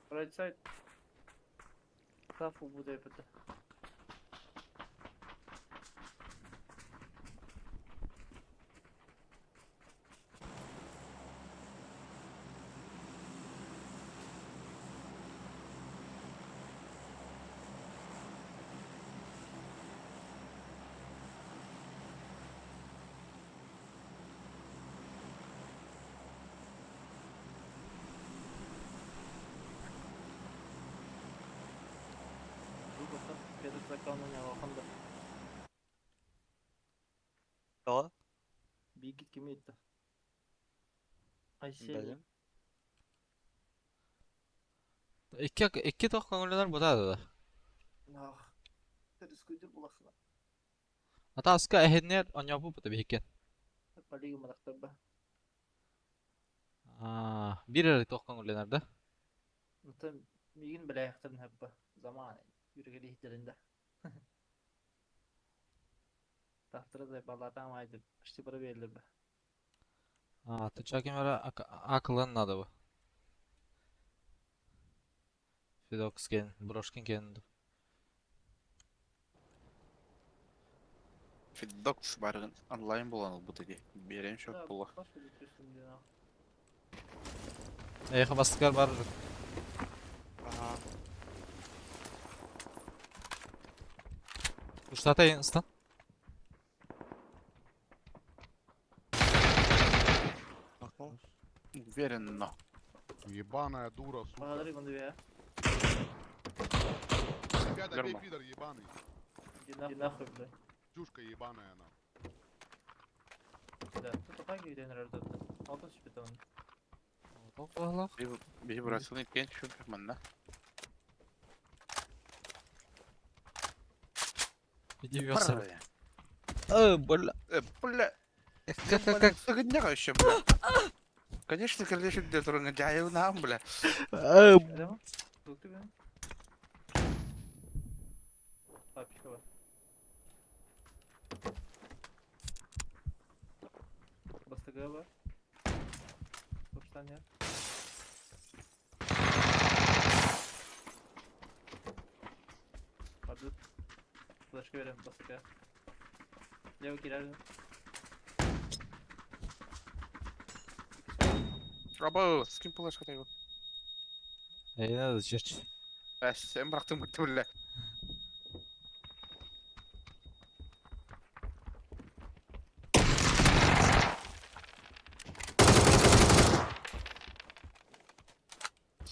Right side. Тафу буде пити. Жук Петр закону алаханда. О, Бигит ким етті? Айсел. блин. Икки икки тоқ көңүллэнэр бутаа да. Ах. Терискүйдір булахна. Ата аска эһиннер оньопу бута биһиккен. Полига мадақтарба. Аа, бир эрэ тоқ көңүллэнэр да. Нта мигин білаяқтарын хаппа. Заман. Юргели хитеринде. Тахтыра да балатам айтып. Почти бара берилер бе. Аа, тыча кемера акылын надо бу. Фидокс кен, брошкин кен. Фиддокс барыгын онлайн буолан ылбыт ити. Биэрэн шок була. Эхо бастыкар бар. Ага. Уштата инстан. Махнул. Уверенно. Ебаная дура, сука. Благодарю, Гондвия. Тебя добей, Нормально. пидор ебаный. Иди нахуй, блядь. Чушка ебаная она. Да, тут опаги где нравится. Алтын сүпет оны. Аллах. Биһи бырасыны иккен шүп манна. Иди вёсер. Э, бля. Э, бля. Как как как. Сыгынняга еще, бля. Конечно, конечно, где турыңа жайылнаам, бля. Э, Эдема? Тук ты бен? Папичка бар. СВГ бар. Тупсан Падут. Флешка берем басыка. Лево кирер. Абы, с ким флешка тайбы? Эйне да чеч. Эс, эн бырахтым бытты билле.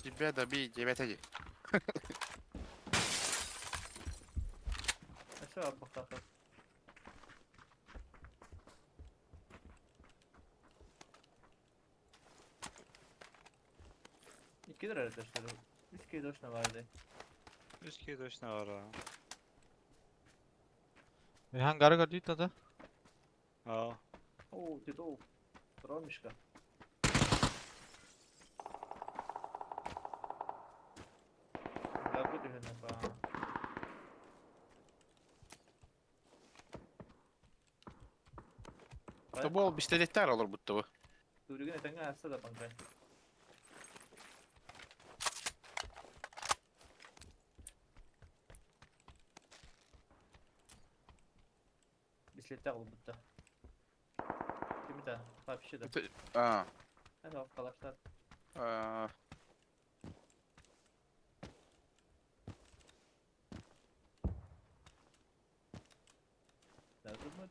Тебя добей, тебя тади. Өссө барбахтаахтар. Икки эрэ Үс киһи точно баар дии. Үс киһи точно бар. Хангары көрдүйт да. Аа. Оо, титул. Ромишка. Габы түһүнэ ба. Тобол бистелеттер олор бутты бу. Түрүгүн этеңге аста да панкай. Бислетте кылып бутта. Кимите? Вообще да. А. Это калаштар. А. Даже мы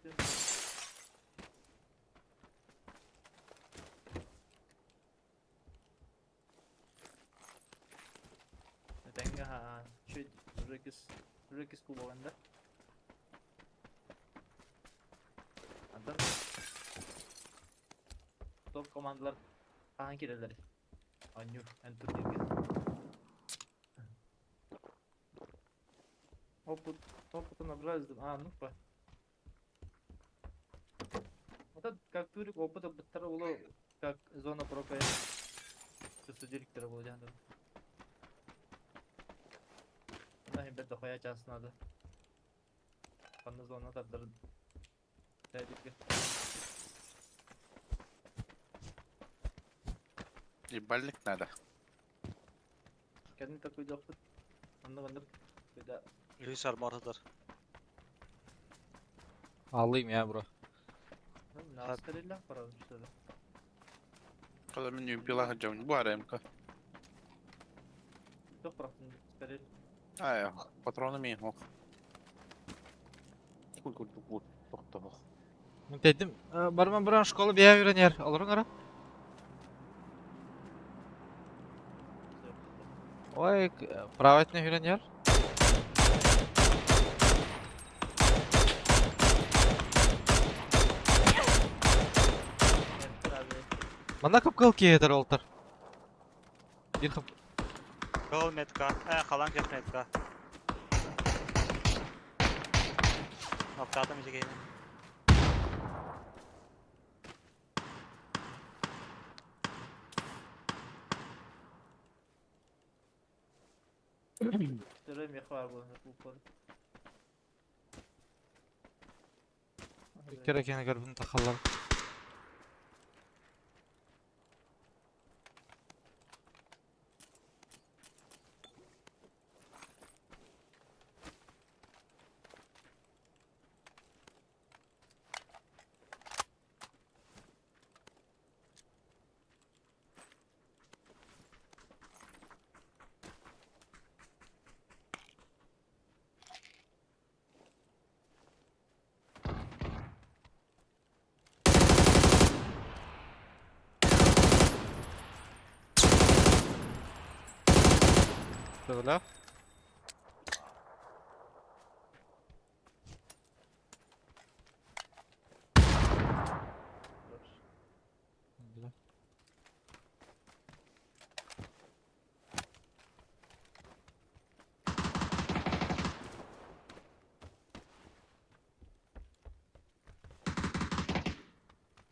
Этеңге ха, чуть Рекис Рекис кубогында. Антон топ командалар хаан кирелер. Аню, эн турнирге. Опыт, опыта набрались. А, ну па. Вот это как турик опыта быттара улу как зона пропая. Директора был диян. На бет дохуя час надо. Панна зона тардар. Дядьки. Ебальник надо. Кәдімгі такой дохуй. Онны гындыр. Күйдә. Үс армар сытар. Алыйм я бро. Нас пора что ли. Когда мен пила хаджам, бу РМК. Жоқ бірақтың скорее. Ай, патроны мен ох. Кул кул кул тохто. Мен дедим, барман буран школа бия үйренер. Олорун ара. Ой, правительный үйренер. Мана капкал кейдер олтар. Bir kap Кыл метка. Э, халан кеш метка. Ноктатым жегейін. Түрі мех бар бұл бұл. Керек ені көрбін тақалар. Böyle. Böyle.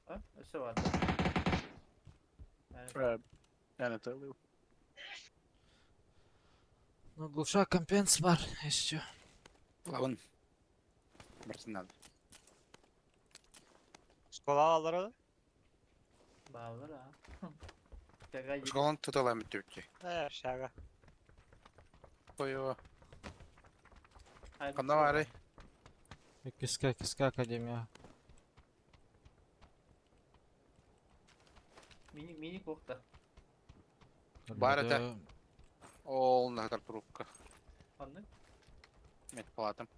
А, өсө бар. Yani tabii. Ну, глуша компенс бар еще. Лавын. Барсын надо. Школа алары. Бааллар а. Тага Школан туталам бүттүбүт. Э, шага. Қойуа. Қанда бары? Киска, киска академия. Мини мини кохта. Бар это. Ол нахтар трубка. Ханны? Мет палатым.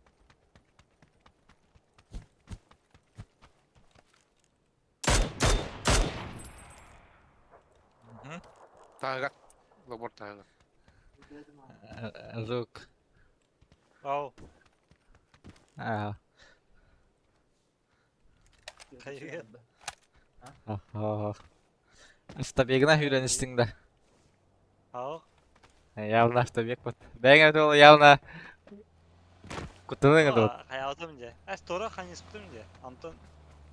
Тағыға. Лобор тағыға. Жук. Ау. А. Хайыр. Автобегна үйреністің да. Ау. Явно автобег вот. Бәңе ол явно кутының еді. Хаятым же. Әс тора ханис кутум же. Антон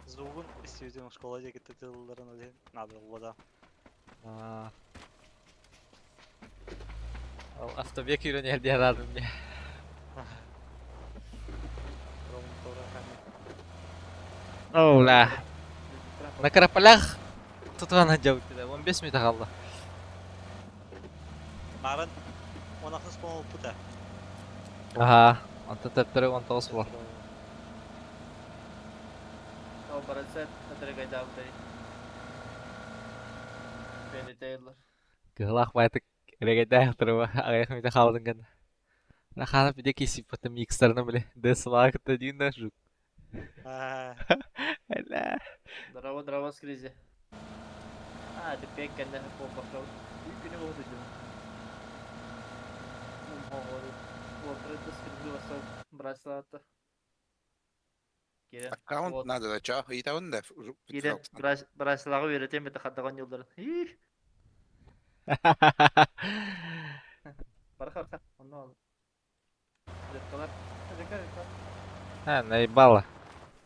звугун истейтен школа же кетти тылларын олен. Надо было да. Ол автобег үйренер диye арадым не. Ром тора хани. Ола. На карапалях tutған жауып кеде. 15 минут қалды. Марын 16 спон пута. Аха. Онта тәптері 19 болар. О, барасат, атрагайда абдай. Бени Тейлор. Кыһылах байтык регеде тұрып аяқ мите қалдың гана. Раханып биде кесип бата микстерны биле. Десла кытта дейін да жук. Әлә. Здорово, здорово, скризи. А, ты пек кәнне по башлау. Күне булды дим. Кирен. Аккаунт надо да ча. Ыйтабын да. Кирен, браслага үйрөтем бит хаттаган юлдарын. Их, барха, барха. Онны ал. Зеркалар. Зеркалар, зеркалар. Ха, наебала.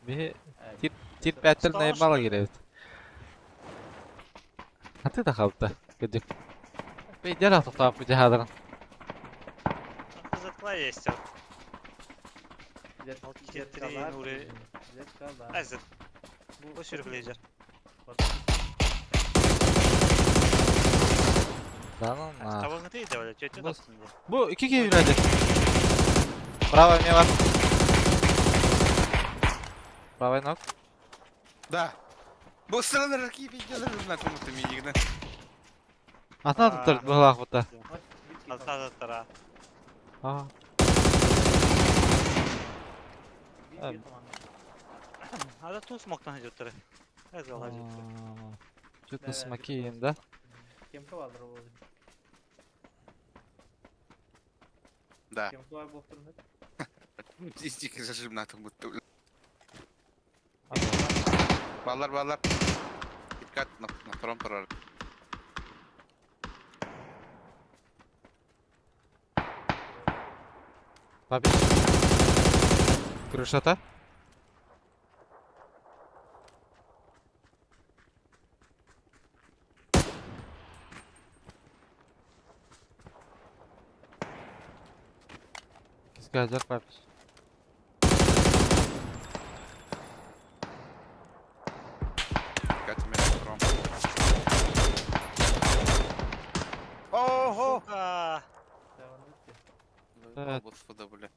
Би Ай, тир пәттер наебала киребит. Аты да қалды. Көдік. Бейдер атып бу жахадырын. Зеркала есть. Зеркалар. Нури. Зеркалар. Әзір. Бу сүргүлежер. Данын. Табыңы тейді бала, чөтө Бу- таптым. Бу iki kere yürüdü. Bravo ne var? Bravo nok. Да. Бу сыралар киіп иделер на тумты минигне. Атына tutar bu lak buta. Ата Aa. Ада тун смоктан жөттөрө. Әз гала жөттөрө. Чуть смоки да? Кемка балдыр ол. Да. Кемка бар болып тұрмын. Истик зажим на тумты. Баллар, баллар. Dikkat, на втором тұрар. Папи. Крышата. Кизгазер папи. Dikkat, мен на втором. Ого! Сука! Так. Господи, бля.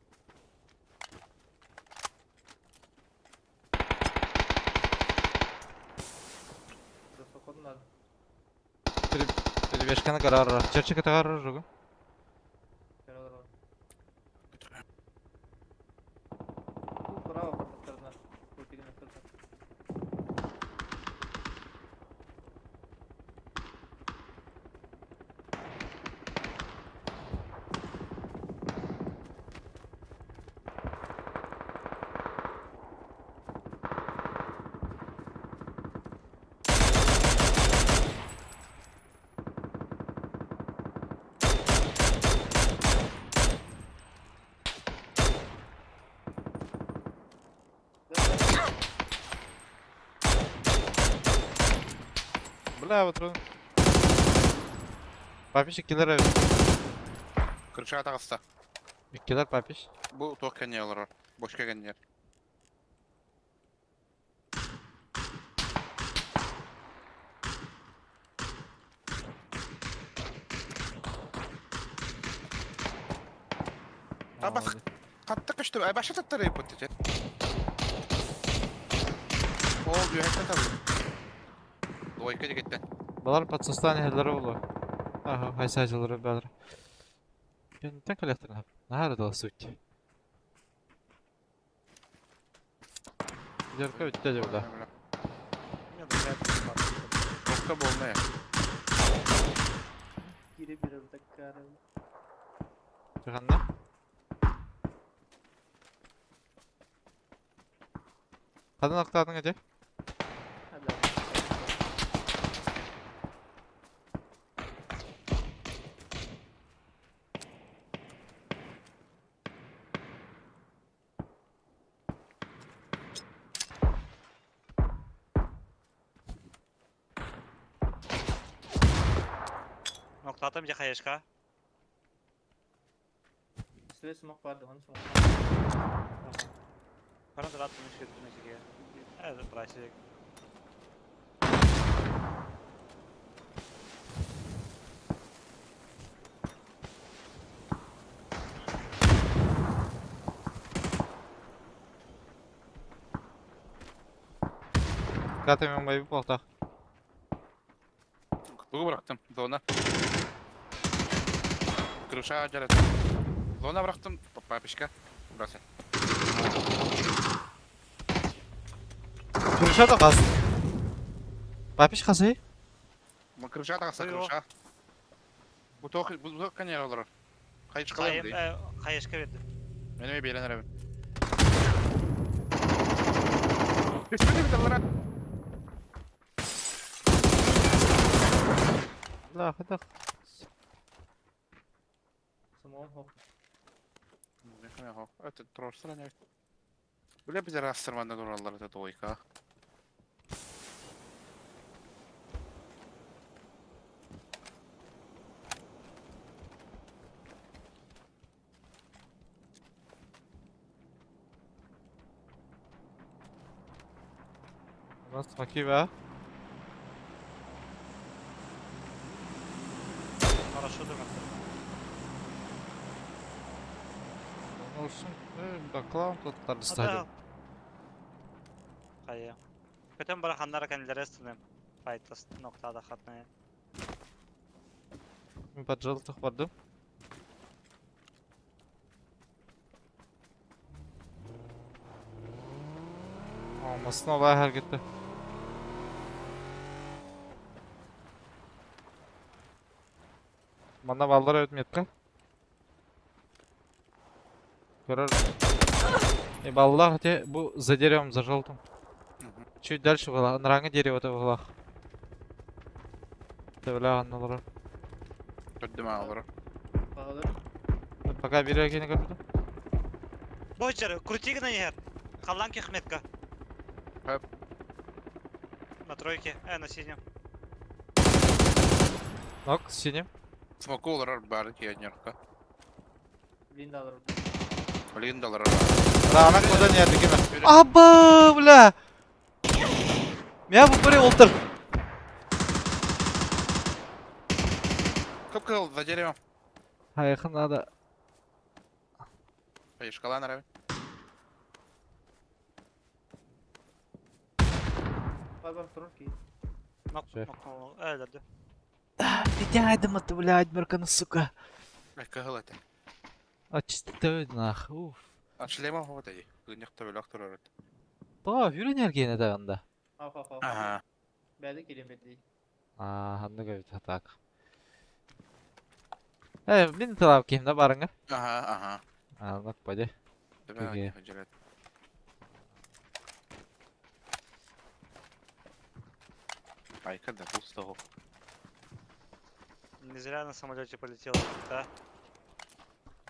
Перебежканы карар. Черчик карар жугу. Браво, паттарына. Көтеген өттірді. Бля, вот ру. Папиш иккилер Крыша тағыста. Иккилер папиш. Бу тоқ кәне олар. Бош кәгәннер. Бас хатта көстө. Баша таттары бутты че. Ол үөһэттэн табылы. Двойка дегеттен. Балар подсостан иһэллэрэ буолуо. Аха, хайсаачылары бэлэр. Кэнтэн кэлэхтэрин наһаа да суть. Дьарка бүттэ дьэ бля. Токка болная. Кире бирер таккары. Чыганна? Ханан ақтаадың эти? Hadi. Ноктатым же хаешка. Үстүбэ смок барды, оны смок. Бары дыраттым үшке түмесіге. Әзір прасик. Ката мен байып болтақ. Тугу бырахтым. Зона. Крыша жарат. Зона бырахтым. Папишка. Брасы. Крыша да қас. Папиш қасы? Крыша тағса Ой, о. крыша. Бу тох бу тох кане олар. Кайчы калам дей. Хаешка берді. Менеме берен арабын. Түшпеди бит алара. Ла, хадақ. Смок хоп. Это трорсыр не. Биле биз растырманда дуралар это двойка. Нас смоки бә. Хорошо думаю. Olsun. Баклан тоттар стадион. Хайа. Көтөн бара ханнара кәнилер эстинем. Файтас ноктада хатная. Мен под желтых бардым. Алмасын олай әрекетті. Мана балдар өтметті. Көрөр. И баллах те бу за деревом, за желтым. Чуть дальше было, нараңы дерево это было. Бля, аналары. Көрдүм алар. Бағалар. Пока бері екені көрдім. Бочер, крути на нер. Халлан кехметка. Хэп. На тройке, на синем. Нок, синим. Смоку олар бары киянерка. Блиндалар. Линдалар. Рана куда не дегеме. Аба, бля. Мя бу бири олтыр. Көп кыл за деревом. Хайхын надо. Шкала нарабын. Бар бар турur ki. Нок, Шеф. нок, деді. Дядя, ты, блядь, мерканы, сука. Кыгыл это. А чисто нах. Уф. А шлема вот эти. Гынякта бөлөк турар. Та, хүрен эргене да анда. Ах ах ах. Ага. Бәді келем бәді. А, ханны көбүт так. Э, мин талап кимде барыңа? Ага, ага. А, нок пойди. Окей. Айка да пусто. Не зря на самолете полетел, да?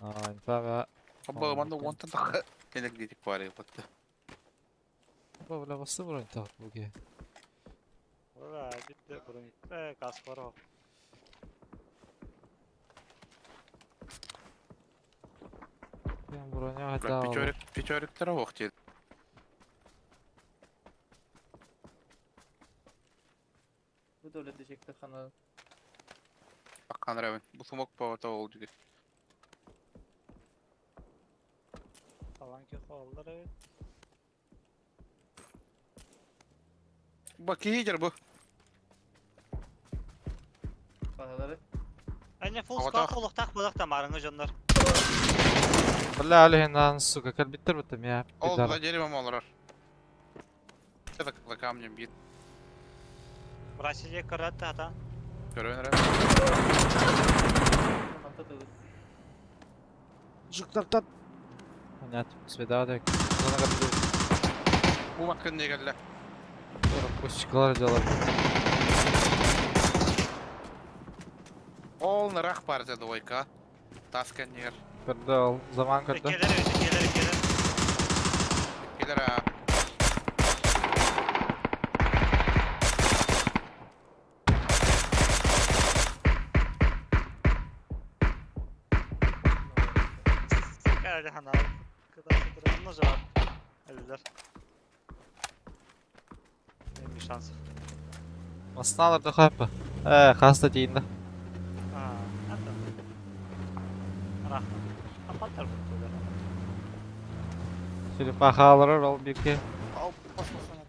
А, инфага. Абба манда уонтан тахы. Келек дедик бары бутты. Бу бля басы бронь тап буге. Ура, битте бронь. Газ бар о. Мен броня хата. Пятерик, пятерик таравох дед. Bu da öyle diyecekti хана. Аккан рабын. Бу сумок по того ол диги. Falan ki оллар эбит. Бу киһи бу. Хаһалары. Әне фул Ата. склад олохтаах буолах тамарыңы дьоннор. Бля, алиһин, сука, кэлбиттэр бутым я. Ол Пидор. за деревом олорор. Это за камнем бит. Бразилия көрөт ата. Көрөн эрэ. Ханта тылы. Жуктар. Понятно, свидание. Зона капитал. Бу маккын не келле. Пустиклар делали. Ол нырах бар деді двойка. Тас кэннигэр. Көрдө ол заман көрдө. Келер эбит, келер, келер. Келер а. Әлі хана. Кыда сыдырын ножа. Әлілер. Bir шанс. Масналар да хайпа. Э, хаста дейін да. А, ата. Рахмат. Апаттар бұтты. Черепахалар ол бирке. Ал бас басана.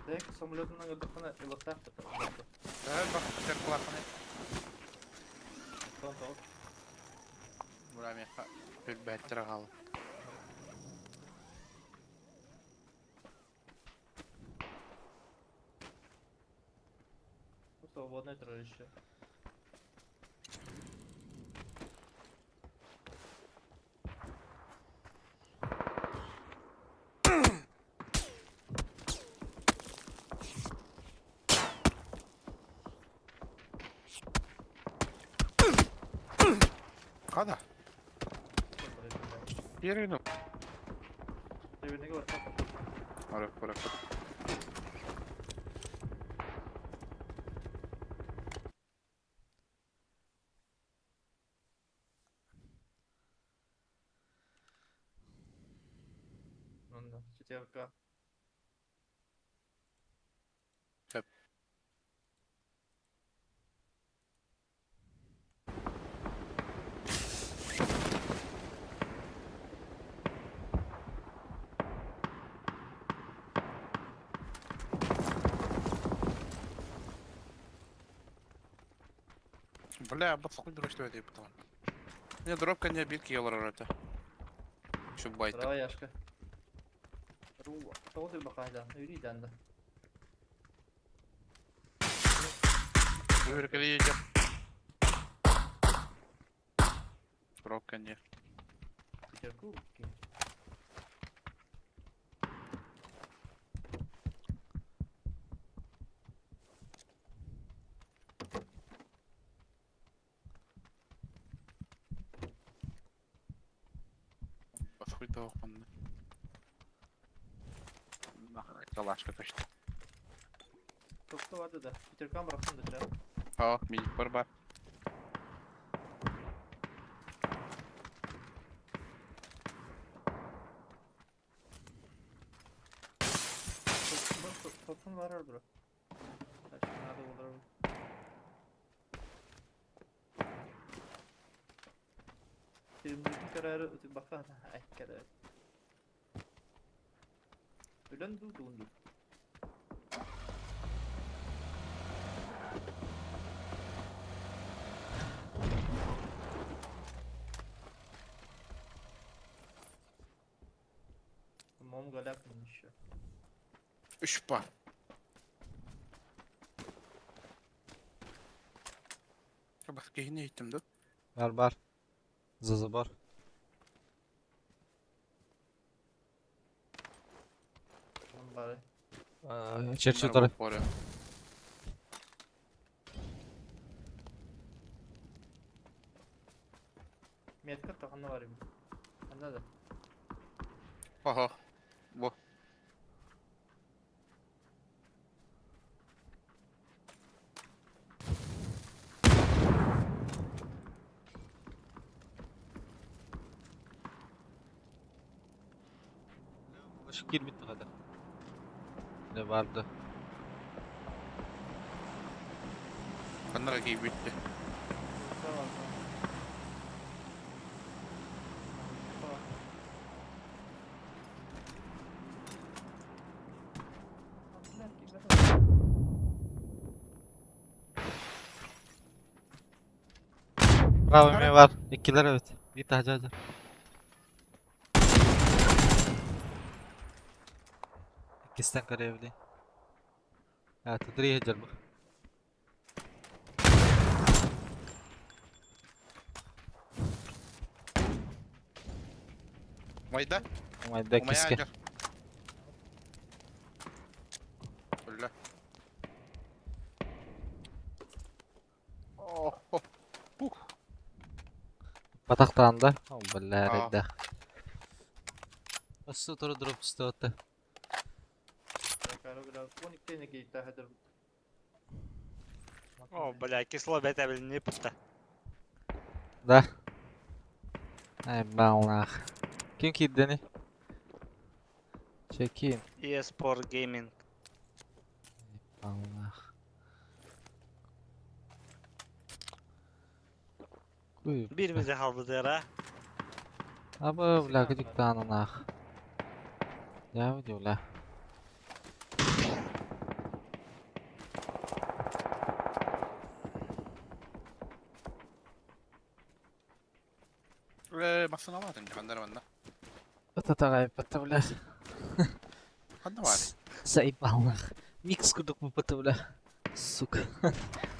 Так, самолетынан көрдөххүнэ ылыктаах Бэр бак тер кулаханы. Тон тол. Бурами. Bir бәттер ағалы. Свободное троище. Қада? Yerine. Birbirine var. Bırak bırak. Онда четверка. Хөп. Бля, бас хуй дурачты өте бұтан. Не дропка не битки елар это. Şu байт. Браво, Яшка. Рула. Тоғыз бақайдан, үйрейден да. Выберкали едем. Дропка не. Пятерку кинь. Бас хуй того ханны. Калашка точно. Тоқты барды да. Пятеркам бұрақтың да жа. О, мини бар бар. Топтың бар ар бұры. Надо болар. Filmdeki kararı bakan ay karar. Ölen dur dundu. Mom galak еще. Üç par. Bak geyine gittim de. Бар бар. Заза бар. Бары. Черчи утары. Метка тағына бар им. Анда да. Ага. Бу. Кирбит қада. Не барды. Ханна киирбит. Bravo mi var. İkiler evet. Git hadi hadi. Ikisten karayevli. Ya tadri hajar bu. Майда. Майда киске. Өллө. Батахтаанда. Бля, редда. Өссө туру дроп түстэ. О, бля, кисло бэт эбилини пытта. Да. Ай, балнах. Ким киирдэни? Чекин. eSport Gaming. Балнах. Бир бизе халбыдыра. Аба, бля, кыдыктаананах. Я бля. Массыналаатым хандар манна. Татагай, бля. Ханна бар. Заебал нах. Микс кудук бля. Сука.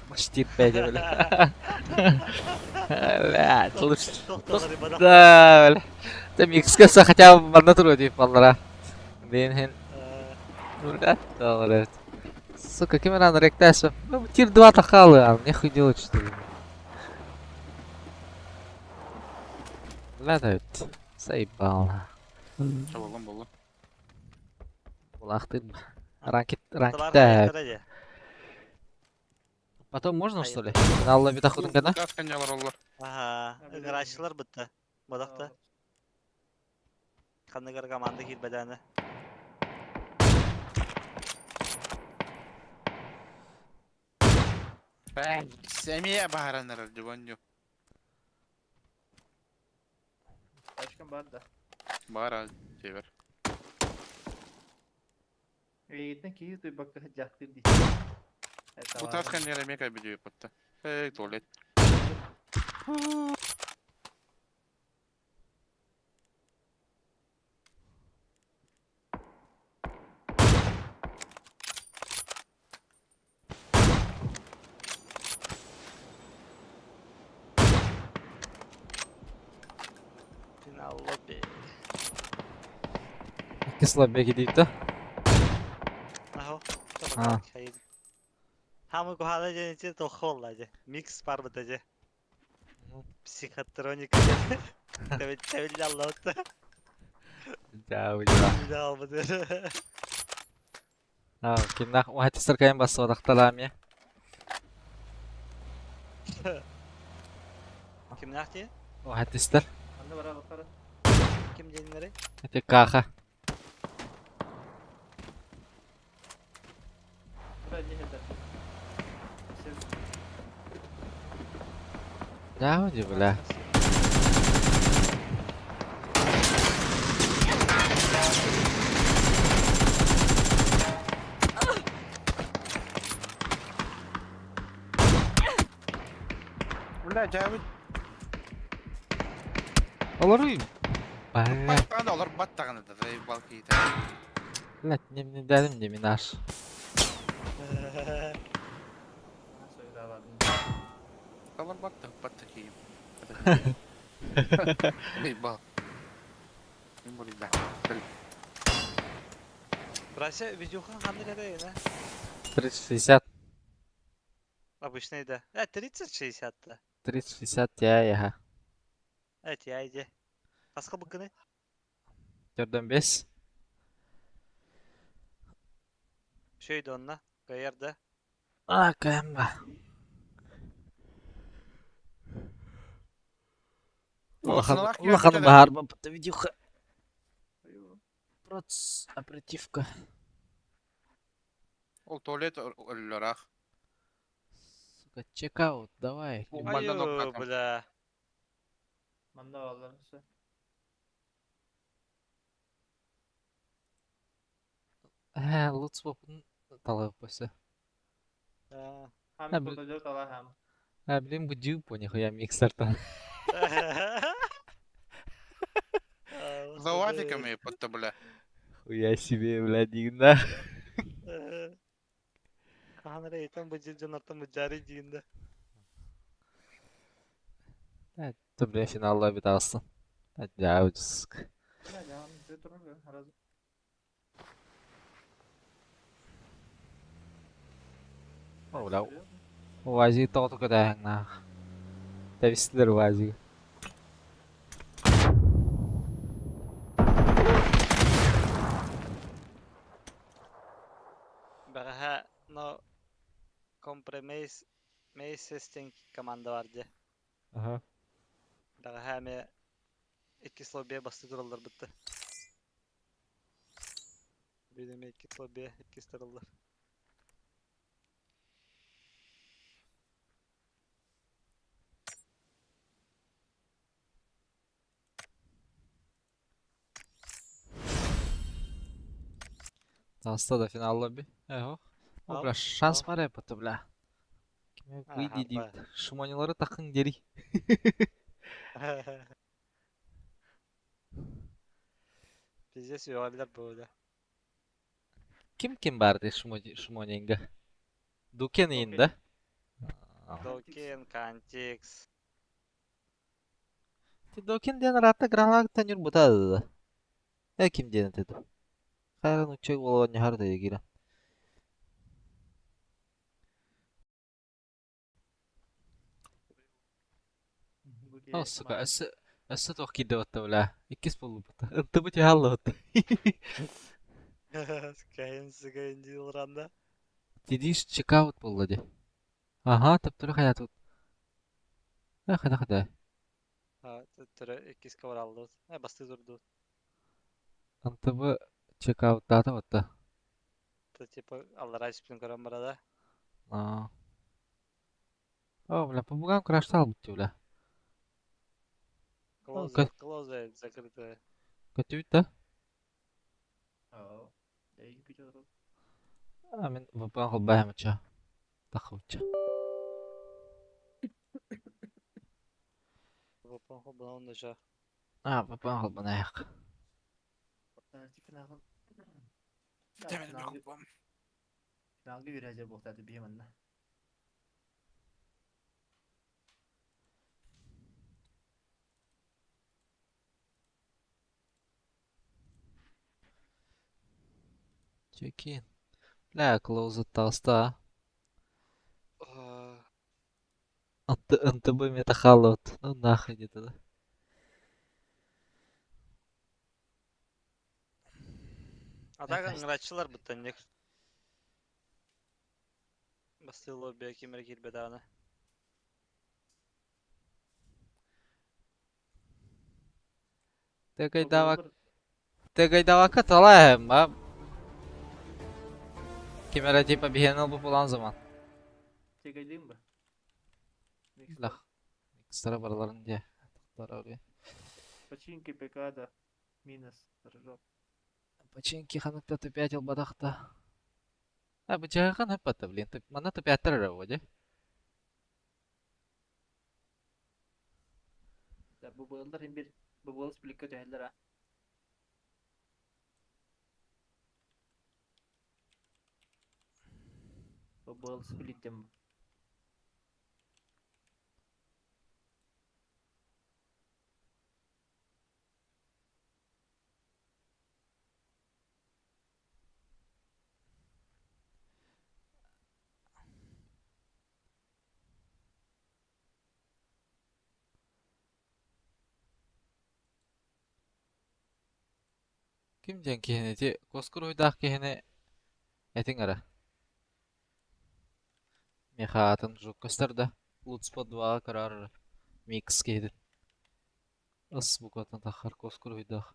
Почти пять, бля. Блядь, лучше. Да, бля. Ты микс каса хотя бы одна трудь полтора. Дин хин. Блядь, да, блядь. Сука, кем рано ректаша? Ну, тир 2 тахалы, а нехуй делать, что ли. Бля, да ведь. Заебал. Боллум, боллум. Улах ты. Ранкит, ранкит, Потом можно, что ли? Финалла битахудын гана? Ага, играчылар бітті. Бодақта. Қандыгар команда кирбедәні. Семья бааранар дюбаню. Başkan бар да. Баара тебер. Эгитен киһи туйбакка сылдьаахтыыр дии. Бу тас кэннигэр эмиэ кэлбит үппүттэ. Эй, туалет. Финал лобби. Кисло беги да? Ахо. А. Хамы кухала же тохол же. Микс бар быта же. Психотроника же. Тебел тебел аллота. Да, бля. Да, быта. А, кинах, ухатистар кайын басып адакталаам Ким нахти? Ухатистар. Анда бара бакара. Ким деннери? Это каха. Бра не это. Да, вроде, бля. Бля, жабыт. Олар Бля. Баттаган олар баттаган это заебал кейте. Блядь, не не дадим мне минаж. Олар батта, батта кейим. Заебал. Не да. Брася, видюха ханды када да? 3060. Обычный да. Э, 3060 да. 3060 я, ага. Evet ya иди. Басқа бұкыны? Төрдөн бес. Шөйді онна. Кайырды. А, кэмба. Улахан бахар бапта видюха. Проц оперативка. Ол туалет өллөрах. Сука, чекаут, давай. Манна Айыы, ноккатым. бля. Манна бааллар өссө. Э, лут свопын талап өссө. Аа. Хам А, бл- протодер тала хам. А, блин, бу дьип нихуя миксертан. За лафиками, под бля. Хуя себе, блядь, дигна. Хаһан эрэ ыйтан бу дьыл дьоннортон быдьаары диин да. Ты, бля, финалла битасын. Дяудск. Бля, жаан үчүгэй турар сразу. О, бля, УАЗик тоҕо көтөөһүҥнаах. Тэбистилэр УАЗигы. Бэҕэһээ но компромисс Мейсес диэн команда бар дии. Аха. Бэҕэһээ эмиэ икки слобе бастыы тураллар бытта. Биир эмиэ икки слобе иккис тураллар. Таста да финалла би. Эхо. О, Ал, бля, шанс ал. бар эппит, бля. Киме Аха, выйди ба. диит. Шуманилары тахын дери. Пиздец үөҕэллэр буолла. Ким ким барды шумонинга? Дукен Окей. да? Докен, Кантикс. Ти Докен диэн ыраатта граналаактан ньурбута да. Э ким диэн этэ дуу? Хайран уччай уолуонньаһар да киирэн. О, сука, өссө өссө туох киирдэ батта бля. Иккис буоллубут. Ынтыбыт үһаллыбыт. Кэһин сыгайын дии олорон Тидиш чекаут буолла дии. Аха, таптыры хаятут. Э, хада хада. Төттөрү иккискэ бараллыбыт. Э, бастыы турдубут. Ынтыбы чекауттаата батта. Та типа аллараа испин көрөн барада. Аа. О, бля, по бугам краштал бутти, бля. О, Closed, closed, закрытая. Көтүбүт да? Аа. Эйги күчө турар. А, мин VPN холбаһамыча. Тахыбыча. Вопон хоббанон да А, VPN холбанайык. Финалын. Тэмэн бэкуппам. Финалга үөрәжер буолтааты биһи манна. Чекин. Бля, closed таста. НТБ метахалот. Ну нахуй где тогда. А так ыңырачылар буттан Бастыы лобби кимэр киирбэт даҕаны. Тегайдавак Тегайдавака талаем, ба. Кимера типа биһиэнэл бу булан заман. Тегайдыым ба? Бля. Микстера бараларын дии. Тахтара ория. Починки ПК да. Минус. Ржок. Починки ханыкта тупятил бадахта. А, бу жахан хаппата, блин. Манна тупяттар эрэ буо, Да, бу быыллар хин бир бу быыл спликка түһэллэр а. Бу быыл сплиттем. Ким диэн киһини ити куоскуруйдаах киһини этиҥ эрэ. Миэхэ аатын жук көстөр да Луцпо 2-ҕа көрөөр эрэ. Микс киһитин. Ыс букватын таххар куоскуруйдаах.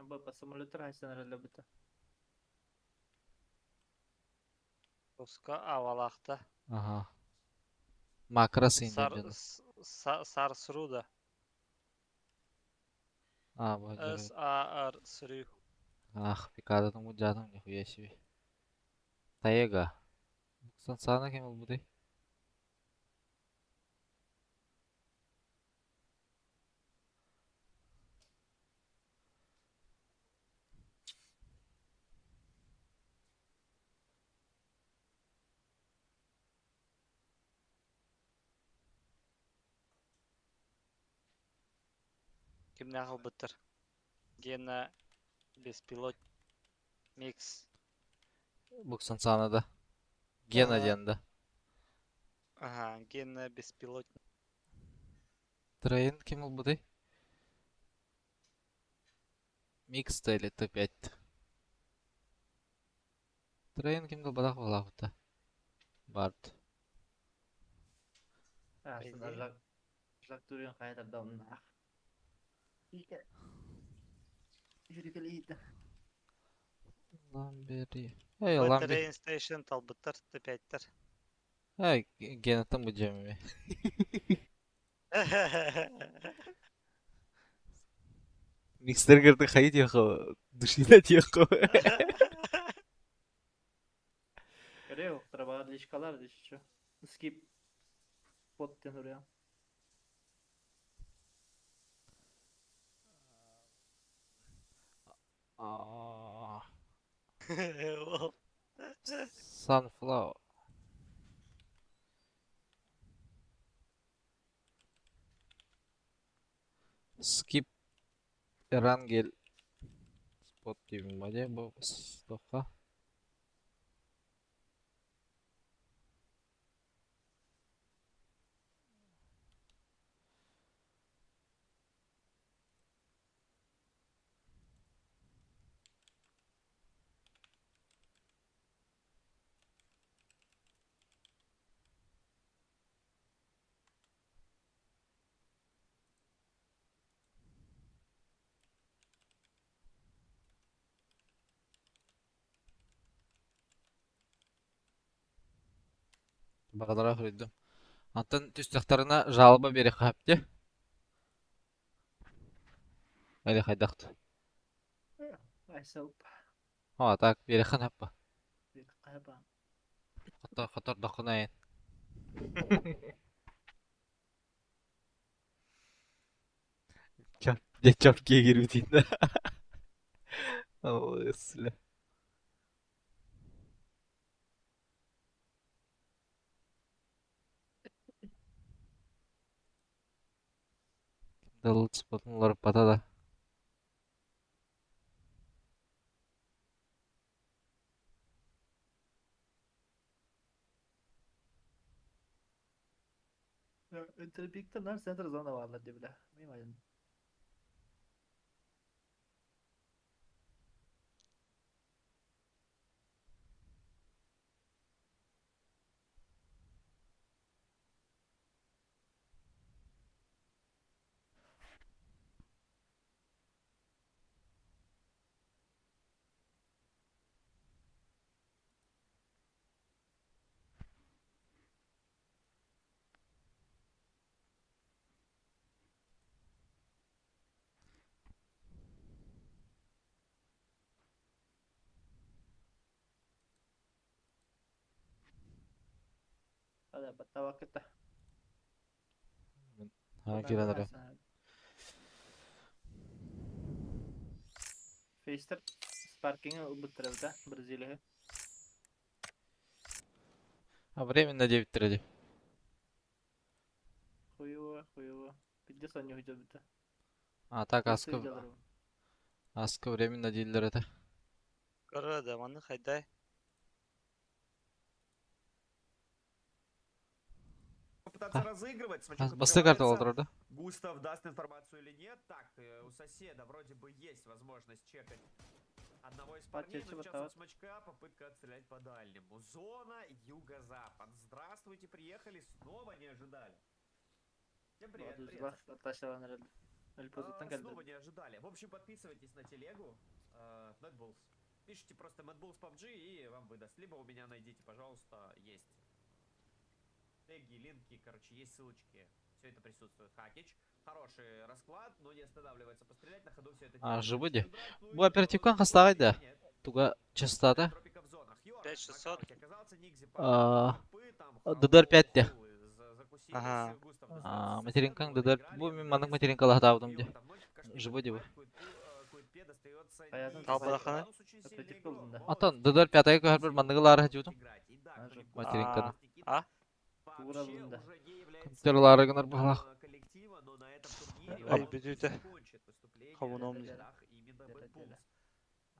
Бу по самолеттар хайсан эрэллэр быта. Тоска авалаахта. Аха. Макрос Сар диэн дьоно. Сарсруда. А, бу дьоро. С А Р Срю. Ах, пикадатын мудьаатым, нихуя себе. Таега. Сансаана ким ылбытый? Кимнээх ылбыттар? Гена беспилот микс. Буксансаана да. Гена Ага. диэн да. Ага, Гена беспилот. Трейн ким ылбытый? Микс или Т5. Трейн ким ылбатах буолаахпыта. Барт. Асын По идее. Жак Жак Турин хайа давно. Ламбери. Эй, Ламбери. Train Station талбыттар, Т5-тер. Эй, Генаттан бу дьэмми. Микстер кырты хайы тиэхэ, душина тиэхэ. Көрө трабага личкалар еще. Скип под тенуря. Sunflower. Skip Erangel Spot диибин бадьа бу стоха. Баҕалара суруйдум. Онтон түстэхтэринэ жалоба биэриэххэ сөп дии. Или хайдах Myself. А так биэриэххэ сөп ба. Хотордоххуна эн. Дьэ чопкиэ киирбитин да. Ой, сля. Дал спотун уларыппата да. Интерпиктер центр зона бааллар дии бile. Мин Hadi баттабакыта. Ха киирэн эрэ. Фейстер спаркинг ылбыттар да Бразилия. А временно диэбиттэрэ дии. Хуево, хуево. Пиздец они уйдет бит. А так аска аска временно дииллэр этэ. Көрө да, маны хайдай. Попытаться разыгрывать. Смачок Бастакы карта открывается. олорор да? Густав даст информацию или нет. Так, у соседа вроде бы есть возможность чекать одного из парней, но сейчас у Смачка попытка отстрелять по дальнему. Зона Юго-Запад. Здравствуйте, приехали, снова не ожидали. Всем привет, привет. Снова не ожидали. В общем, подписывайтесь на телегу Mad Bulls. Пишите просто Mad Bulls PUBG и вам выдаст. Либо у меня найдите, пожалуйста, есть. Теги, линки, короче, есть ссылочки. Все это присутствует. Хакич. Хороший расклад, но не останавливается пострелять. На ходу все это А, делает. живы де. Брат, ну Бу и оперативкан хастаҕай да? Нет. Туга частота? Тропика в зонах. Йорк 5600. на карте оказался, Никзи А, по там DDR5 де. холы закусились, Ага. Густав А, достался материнкаң соседу, DDR доиграли, бу мин наконец маннык материнкалаһатаабытым Йорк дии. там ночь в кошмаре Живой дии бу. Куитпе достается Понятно. Никзи. Талбалахана? Янус очень сильный Оперативка игрок. булдум да. Антон DDR5 көһөрбөр манныгылаары сылдьыбытым Играть. И да, А, кто не в материнканы. Никита А? Тура вообще булдум да. уже не является Компьютерлары гынар быһалаах. коллектива, но на этом турнире Ай, он бүтүтэ. закончит выступление Хомуном в дии. рядах именно Деле, Bad деле.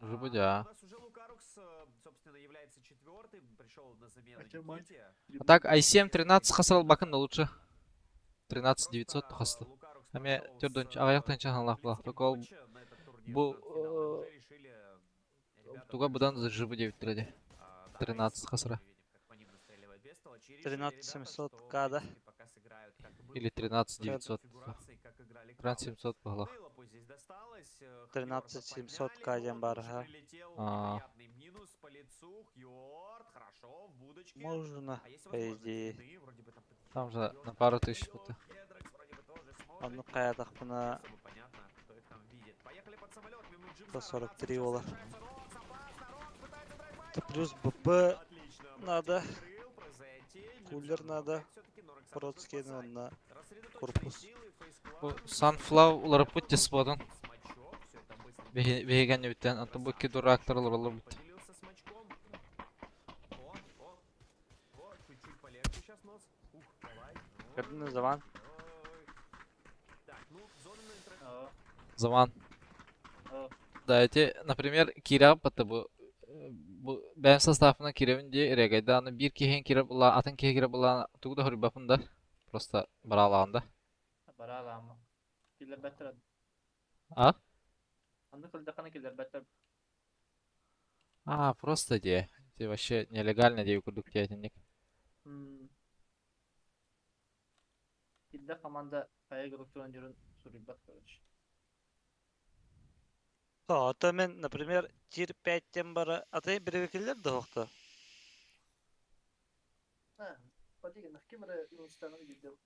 Bulls. Живой А, дии, а. У нас уже Лукарукс, собственно, является четвертым, пришел на замену Хотя мать. Никите. А так i7 13 хасарал бакын да лучше. 13 Просто 900 хасты. Лукарукс Эме прошел төрдөнч с, аҕыйах тыһыынча ханалаах буолла. близким Только ол матча на этот турнир, бу на финал, и уже решили, ребята туга быдан что, живы диэбиттэрэ дии. а, да, 13 Айс, хасара. мы видим, как по ним настреливает Бестолочь, и решили 13 ребята, 700 что, в К, да? принципе, пока сыграют, как и было Или в 13 той 900. конфигурации, как играли 13 Краун. 700 быһалаах. Нейлопу здесь досталось, 13 Хьорда 700 подняли, К диэн но баар, тут же ага. прилетел А. неприятный минус по лицу. Хьорд, хорошо, в будочке. Можно, А есть по возможность идее. беды, вроде бы там Там же подъедет, на пару тысяч подъедет, будто. Хедрекс вроде бы тоже смотрит. Оннук хайатахпына Особо понятно, кто их там видит. Поехали под самолет, мимо Джимса, 143 ротация ола. совершается. Рокс, опасно, Рокс пытается драйвбай, Это плюс Рокс! БП Отлично, надо. братик открыл, Прозетти, Кулер Джимса надо. добавляет всё-таки, но Рокса нужно Процкин спасать. на Рассредоточенные корпус. силы, Фейс Бу Клан, Sunflower уларыппыт диспотун. Смачок, всё это быстро Биһиги бүттэн. Антон бу икки дурактар олороллор бүттэ. Поделился смачком. О, о, о, чуть-чуть полегче сейчас нос. Ух, давай. Көрдүн заман. Ой. Так, ну, зона на интер- Aa, Заман. aa. Да, эти, например, киирэ батта бу бу бэйэм составынан киирэбин дии регайдааны биир киһин киирэ була атын киһи киирэ була тугу да хоруйбаппын да просто бараалаҕын да. Бараалаама. Киллэрбэттэр. А? Анны кылдахана киллэрбэттэр. А, просто дии. Ты вообще нелегально дии курдук диэтинник. Hmm. Киллэр команда хайа игроктарын дьонун суруйбат короче. Ото мен, например, тир 5 тем бара, а ты беребекелер да хохта. Ha, Подиги, ким эрэ инстаграм видел.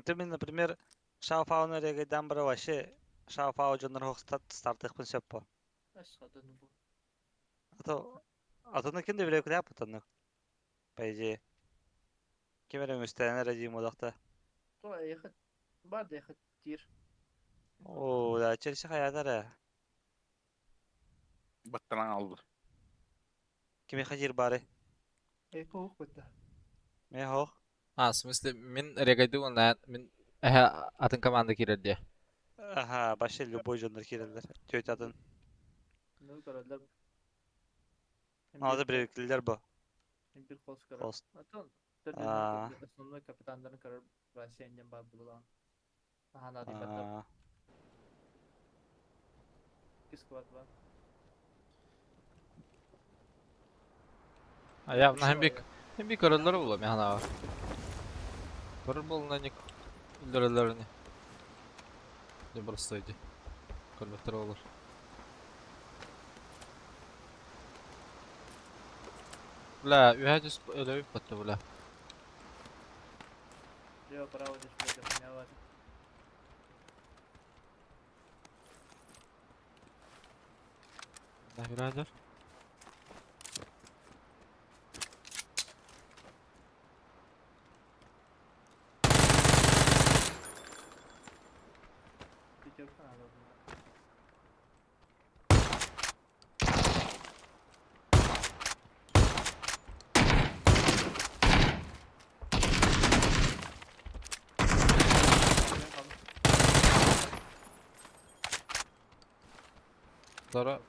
Ты мен, например, шафауны регайдан бара вообще шафау дьоннор хохстат стартыхпын сөп по. Ашхадын бу. А то а то ким да беребекелер потаннык. По идее. Ким эрэ мүстэнэ радиум одахта. То ехать. Бар да ехать тир. О, да, Челси хаятар. Баттаран алды. Кими хажир бары? Эко ух бытта. Мен хох. А, в смысле, мин регайды уонна мин эһэ атын команда киирэр дии. Аха, вообще любой дьоннор киирэллэр. Тёть атын. Ну көрөллөр. Ада беребекелер бу. Импир холс көрөр. Холст. Атын Аа. основной капитандарын көрөр Россия диэн бар булан. Аха, надо баттар. Аа. Кискват бар. А явно хем бик көрөллөр буолуо мин санаабар. Көрөр буоллуна ник үллэрэллэрини. Не просто иди. Көрбөттөр олор. Бля, үһэ түс өлөбүт батта бля. Лево право здесь блядь, охраняла. Да, birader. Пятерка надо было. Sonra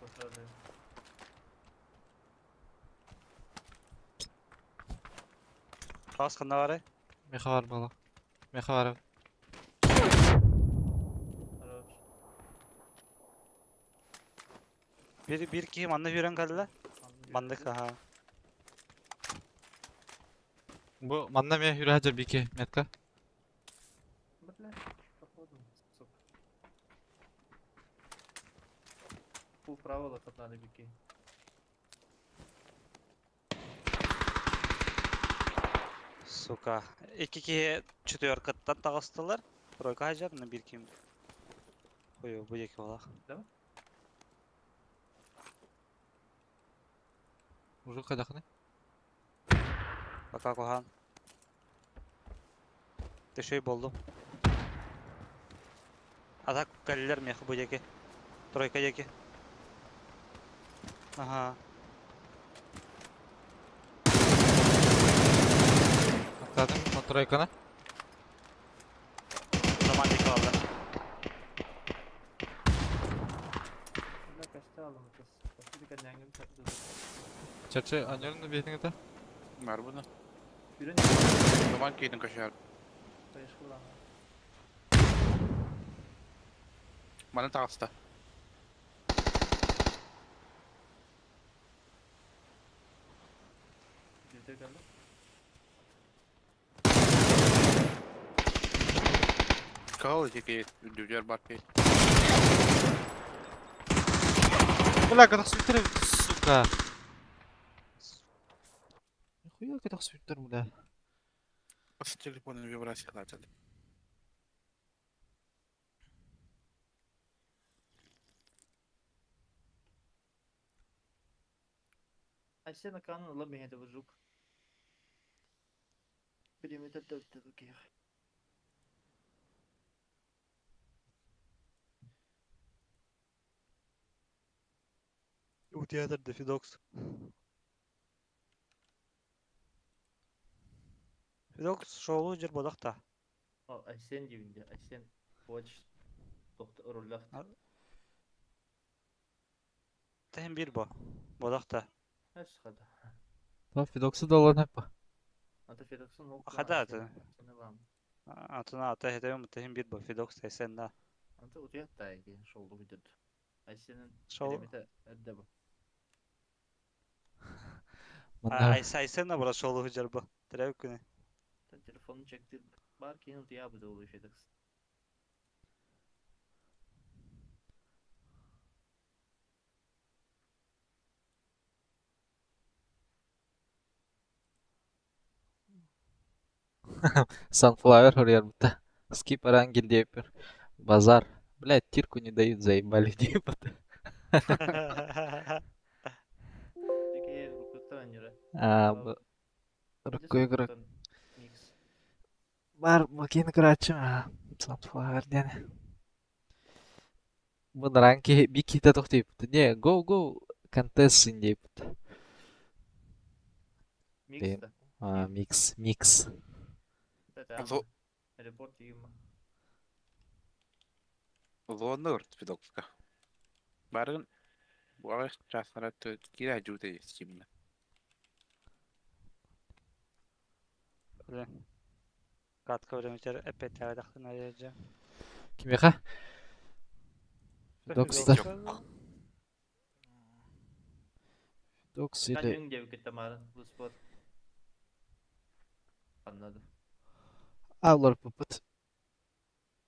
Хас ханна бары? меха бар бала. Меха бар. Хорош. Бир бир киһи манна хүрэн кэллэ. Маннык аха. Бу манна ме хүрэ бики метка. Бля, походу, сука. Пул правила, как надо бики. Сука. Икки киһи четверкаттан таҕыстылар. Тройка хаһдьар, на биир ким. Хуй, бу диэки буолах. Да? Уже хайдахыный? Пока куһаан. Төшөй болдум. А так кэллилэр миэхэ бу диэки. Тройка диэки. Аха. Аттаатым тройканы. Роман диэки баллар. Бля, костя алым это. Чачы аньорны биэтиң это? Бар буну. Үрүн Роман кейдин көшөр. поешкалана. Маны таҕыста. Бирде geldi. Кал эти үрдүгэр бар кей. Бля, катах сүттэр, сука. Нихуя катах сүттэр, бля. С телефона вибрация начали. Айсен аканын ыла мehede bu жук. Периметр дәүттә У театр Фидокс. Фидокс шоулу жер бодақта. О, Айсен дибинде. Айсен Watch тохта роллах. Тәһин бир бо. Бодақта. Эс хада. Та Фидоксы да алан хеппа. Ата Федоксын хок. Хада аты. Атына ата хетебем тәһин бир бо. Фидокс тәсен да. Ата утуят та ки шолду бүтөт. Айсенин Шол. периметр әдде бу. Манна Айсен на бара шоулу жер бо. Терәб күнә. Та телефонун чекти. Бар кейин утуя бу долу Федокс. Sunflower хорьяр бутта. Скип арангель депер. Базар. Блядь, тирку не дают, заебали депот. Теке рукоттан анюра. А, рукой игрок. Микс. Бар, макин крачым. Sunflower ден. Бу ранки бики та тохтип. Не, go go контест деп. Микс та. А, микс, микс. Та Зо- Репорт юм. Зоннур Фидокска. Барын буага часара кира жуте стимна. Блин. Катка время опять тәвәдәхтен айыржа. Кимеха? Фидокста. Фидокс или Каньон деп кетті марын бұл спорт. Анлады. Аллар пупут.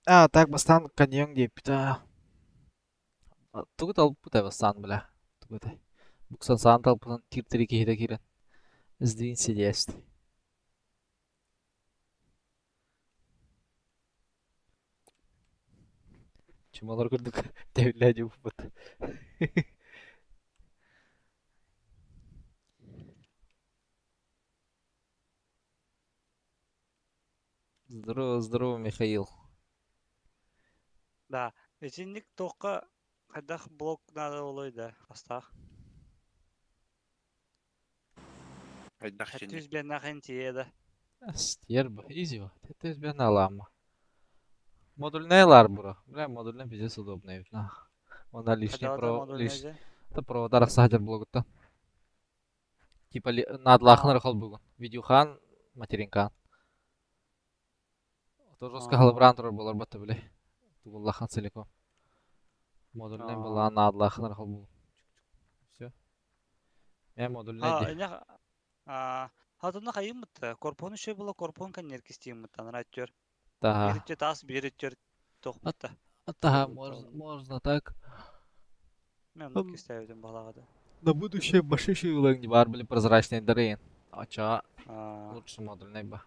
А, так бастан каньон деп. Да. Тугут алып путай бастан, бля. Тугутай. Буксан сан талпынан тиртери кихиде кирен. Сдвинься сидест. Чумалар көрдүк. Тевләди пупут. Здорово, здорово, Михаил. Да. Итинник тоққа хайдах блок надо олой да. Астах. Айдах сени. Хәттүз бен нахын тиеде. Стерба, изи. Это из бен алама. Модульный лар, бро. Бля, модульный пиздец удобный. На. Она лишний Хадалата про модульный лиш. же. Это проводар сахар блогта. Типа ли надлахнар хол бугун. Видюхан, материнкан. То жестко А. халабран тур болар батта бля. Тугуллахан целиком. Модульный А. была надлахнар хол бугун. Все. Я модульный Ha, ди. эне а хатына кайыммыт. Корпон үшө була корпон каннер кистиммыт анар Та. Бир тас, бир тохмытта. Та, можно, можно так. Мен оны кистәбедим балагада. На будущее башиши не бар были прозрачные дыры. А ча А, лучше модульный ба.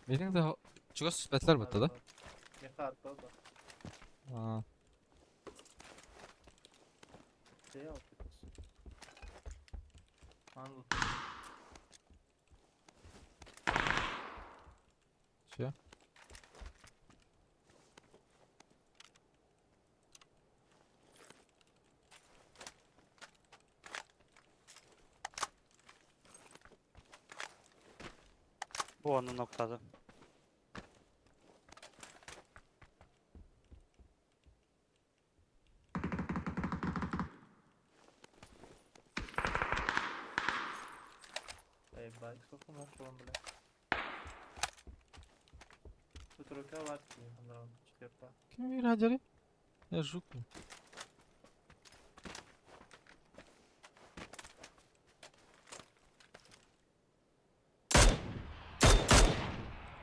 Билиҥ да чугас түспэтилэр бытта да? Меха арба бар. Аа. Şey al biraz. Anladım. Все. Bu onun noktada. Эй, байк, сколько мог вам, бля? Тут рука ватки, раунд четверта. Ким биир Я жук.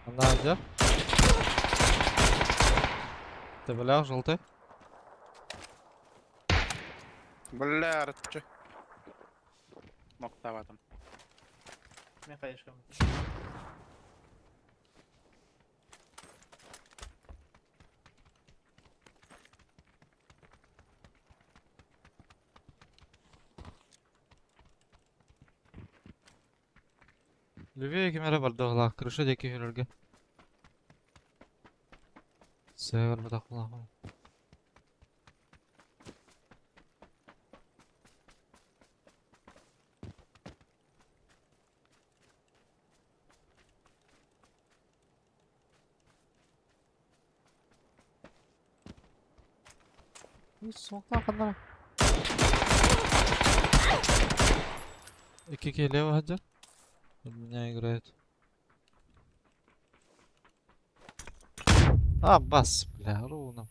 Она где? Ты бля, желтый. Бля, арытчы. Ноктабатым. Мен қайышқам. Левее кемере бар догла, крыша деки хөрөргө. Север бадак булахым. Соңна кандай? Ики лево хаджа. Меня играет. А, бас, бля, ровно.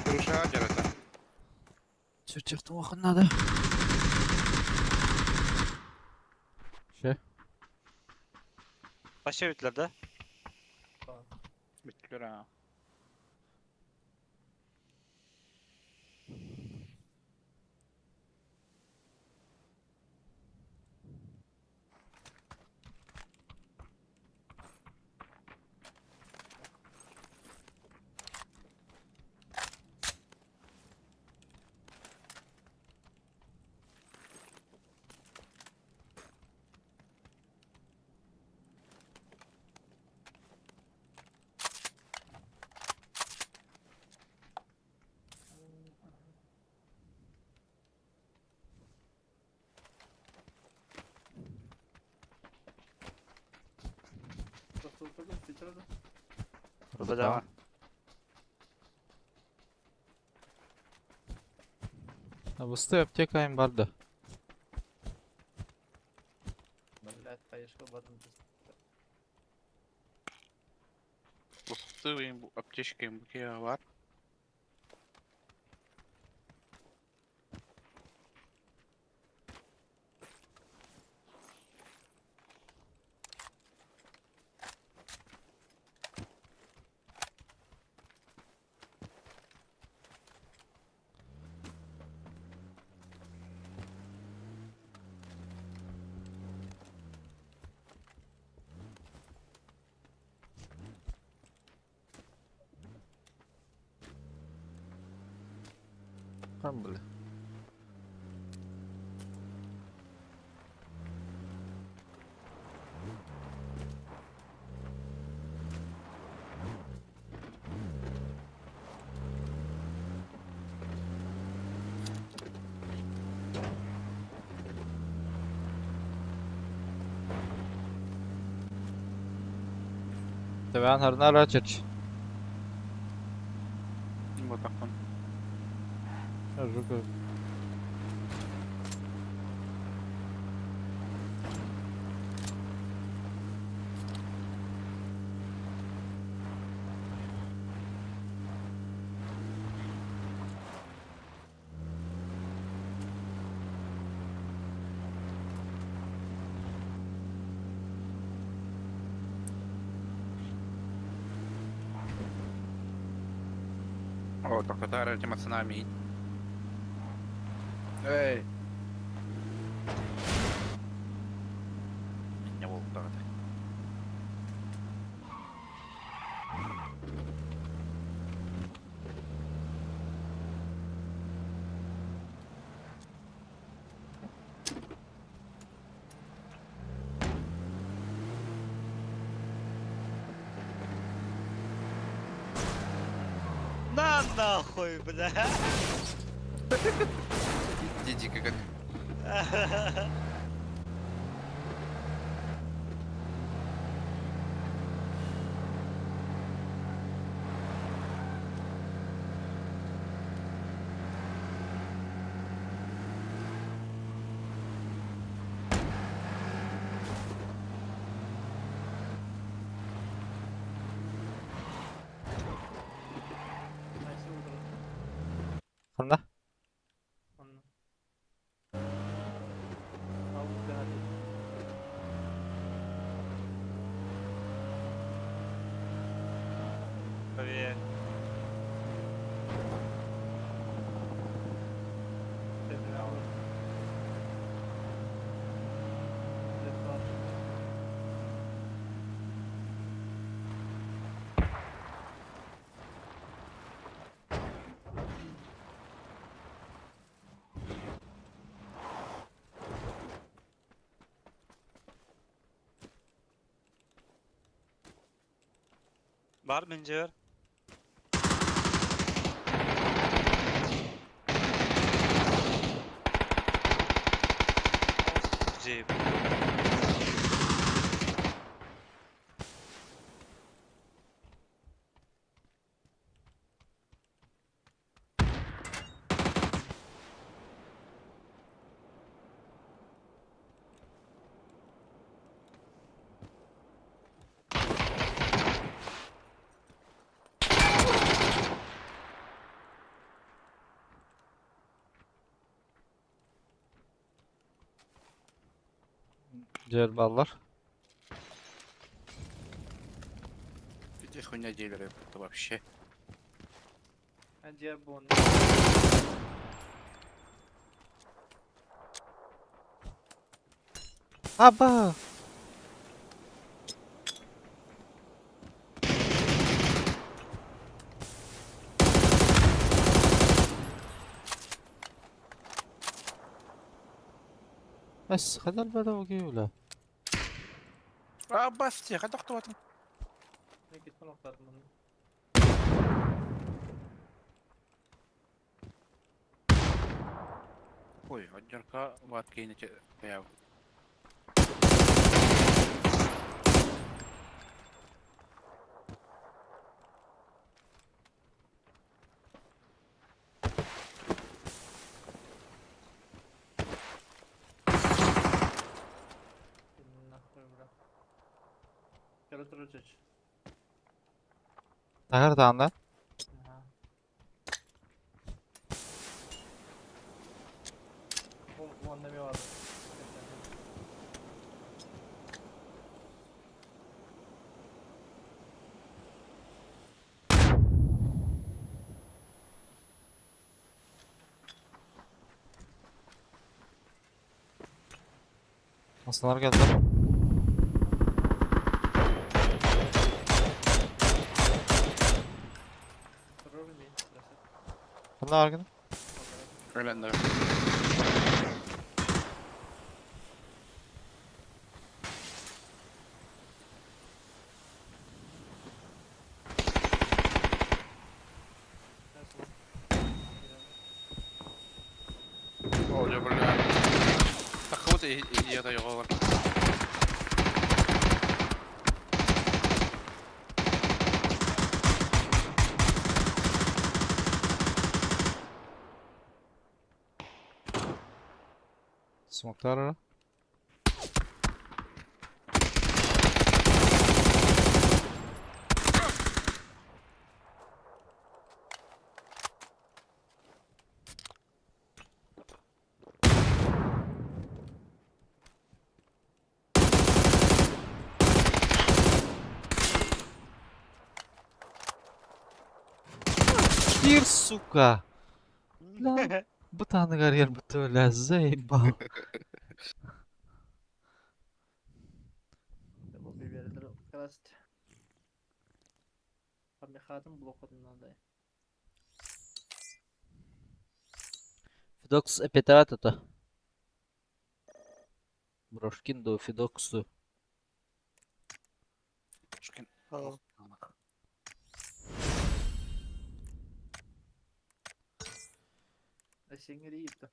Крыша жарата. Чертёхтың уақын надо. Ше? Başa bittiler de. Биттилер а. Просто oturdum, bitirdim. Bedava. Абысты аптека им барды. Блядь, қайышқа бардым. Бусты бу аптечка им буке бар. Там, бля. Тэвэн харнара чеч. Ботакпын. Жук. О, токтотаар тема цена миин. Эй. Инньэ буолбатах этэ. На нахуй, бля! Иди как. Ханна? Онно. Алып кыһаты. Поверь. Бар менжер. Джип. Diğer ballar. Где хуйня дилеры это вообще? Дьэ бу Аба! بس خذ البدوقي ولا А, басти, хайдах туатын. Никитин охтатым оны. Ой, отдерка ватки не я. Нахуй, бля. Кэлэ турар. Тахар даанда. Аха. Уонна эмиэ баар. Aslanlar geldiler. Турар мин. Bunlar arkada. Ölenler. О, бля. Так вот и я его. Smoklar ara. Кир, сука! Бля. Бу тааныгар ярбыт бля, заебал. Красть. Помехатын блокотун надо. Федокс эпитат это. Брошкин до Федоксу. Брошкин. Сингрита.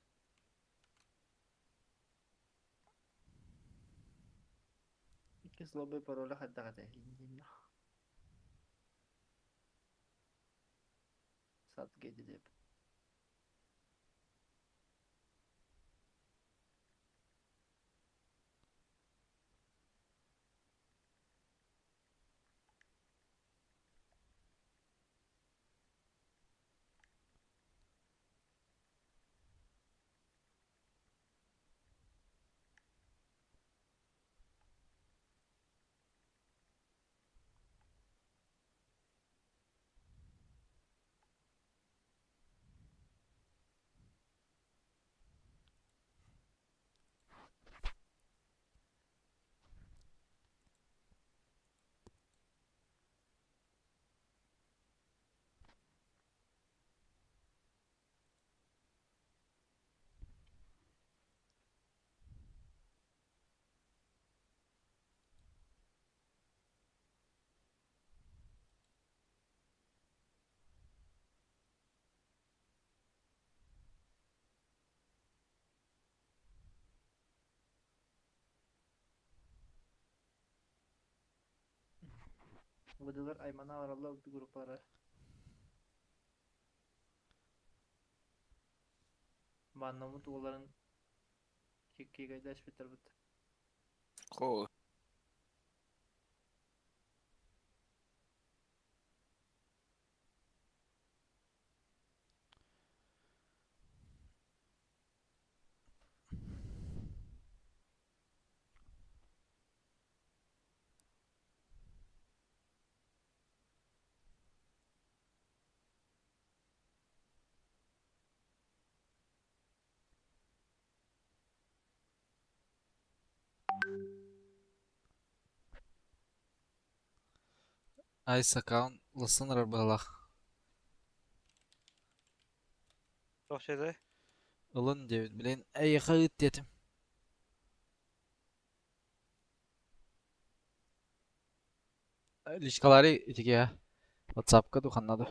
Икки слабый пароля хайдах Сат деп. Выдалар аймана аралла группалара. Маннамыт уоларын киккигайдаш битер бит. Кол. Айс аккаунт лысын рабалах. Туох şeyde? Ылын диэбит, блин, эйиэхэ ыыт диэтим. Личкалары итигэ WhatsAppка духаннады.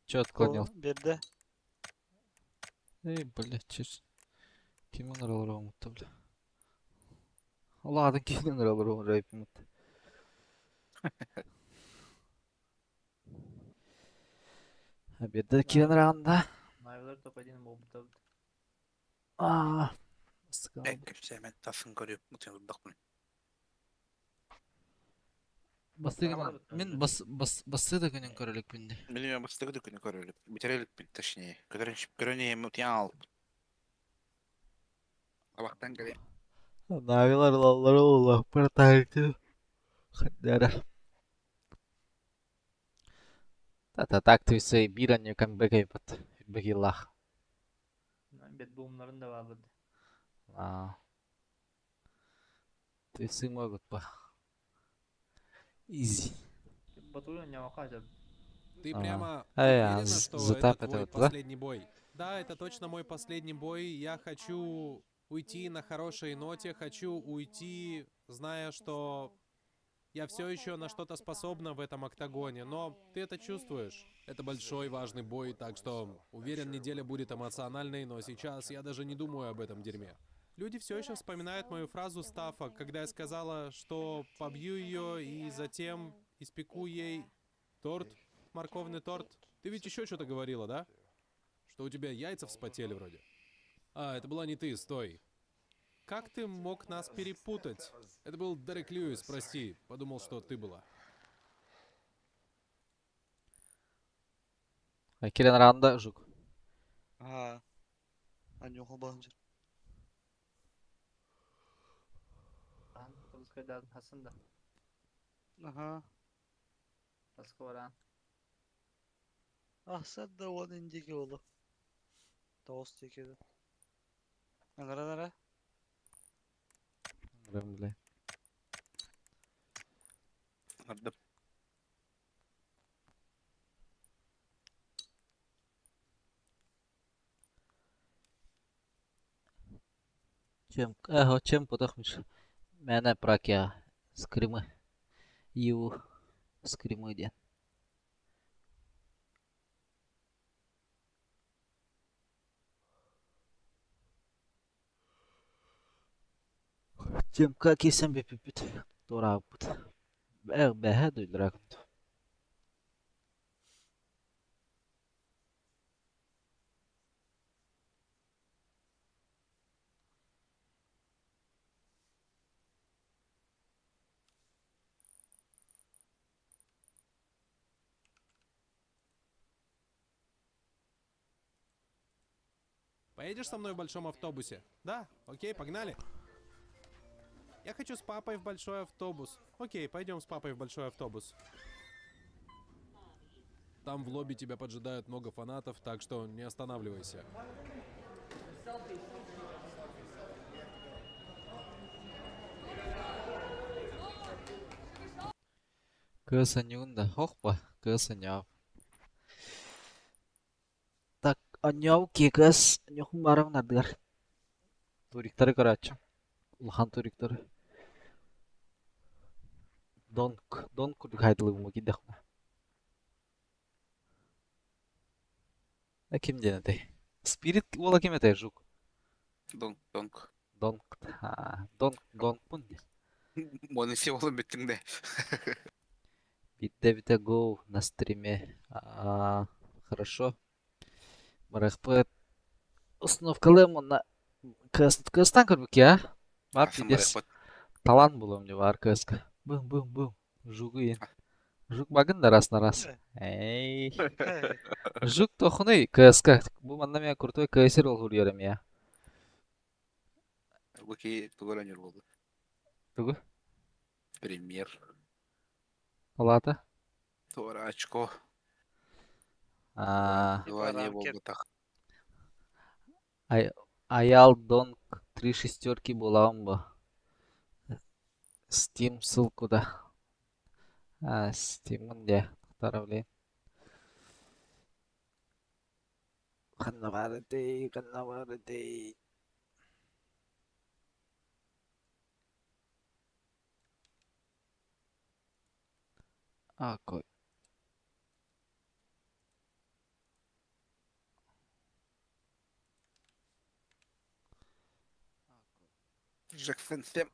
Че отклонил? Бирде. Эй, блядь, чё Ким ыңыралар оҥутта, бля. Ладно, ким ыңыралар оҥырайпымыт. Обеда киирэн ырағында. Навилар топ-1 болбута. Аа. Эн кэпсээмэн тасын көрүп мутуйдахпын. Бастыгы мин бас бас басты да күнүн көрөлүк бинди. Билмем бастыгы да күнү көрөлүк. Битерелик бит точнее. Көрөн көрөн эм утуян алып. Абахтан кэлиэ. Навилар ылаллара улааппар таһырдьа хардара. Та так ты биир анньы камбэкэйбат бэкиллах. Бетбумнарын да бааллар. Аа. Ты могут по. Изи. Батуя не окажет. Ты А. прямо Эй, а, уверена, что затап это это твой вот, да? последний бой? Да, это точно мой последний бой. Я хочу уйти на хорошей ноте, хочу уйти, зная, что я все еще на что-то способна в этом октагоне, но ты это чувствуешь. Это большой важный бой, так что уверен, неделя будет эмоциональной, но сейчас я даже не думаю об этом дерьме. Люди все еще вспоминают мою фразу Стаффа, когда я сказала, что побью ее и затем испеку ей торт, морковный торт. Ты ведь еще что-то говорила, да? Что у тебя яйца вспотели вроде. А, это была не ты, стой. Как ты мог нас перепутать? Это был Дерек Льюис, прости. Подумал, что ты была. Кирен ранда жук. Аа. Аньюха баһымжыр. Хасан да. Аха. Таскоран. Ахсар да он индиги олу. Тоғыз текеді. Аңара нара. Бля. Ардып. Чем, эго, чем потохмиш? Мене пракя скримы. Ю скримы ден. Чем как и сам бепипит. Тора пут. Эх, бэхэ дракон. Поедешь со мной в большом автобусе? Да? Окей, погнали. Я хочу с папой в большой автобус. Окей, пойдем с папой в большой автобус. Там в лобби тебя поджидают много фанатов, так что не останавливайся. Кыса нюнда, хохпа, кыса няв. Так, аньяв кекас, нюхум барам надгар. Туриктары карачы. Улахан туриктары. Донк, донк курдук хайдылыгым кидехма. А ким диэн этэй? Спирит уола ким этэй жук? Донк, донк. Донк, а, донк, донкпун дии. Оны се олым бүттің де. Битте бите гоу на стриме. А, хорошо. Барахпыт. Установкалым онна кыстан көрбүк я. Бар Асан пидес. барахпыт. Талант булым не бар кыска. Бум бум бум. Жугу ен. Жук багын да раз на раз. Эй. Жук тохуны КСК. Бу манна мен крутой КСР ол хурьерем я. Буки тугар болды. Тугу? Пример. Алата. Туара очко. А, Желание рамки. болды тақ. Аял Донг три шестерки буламын бу. Steam ссылку да. А, Steam'ын де. Тара блин. Ханна бар дей, ханна бар дей. А, кой. Джексон 7.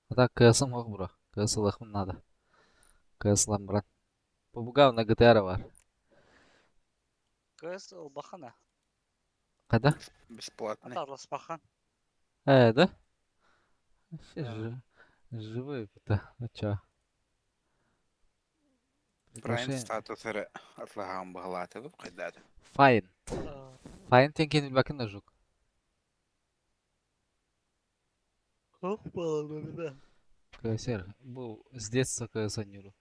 А так КС-м ох, бро. КС лахмын надо. КС брат. Побугав на ГТР бар. Кыз бахана. Када? Бесплатный. Атарлас бахан. Да? Вообще живой это. Ну чё? Прайм Приглашение. статус атлаған бағалаты бұл қайдады. Файн. Файн тенкен билбакын да жук. КСР. Бу с детства КС ойнууру.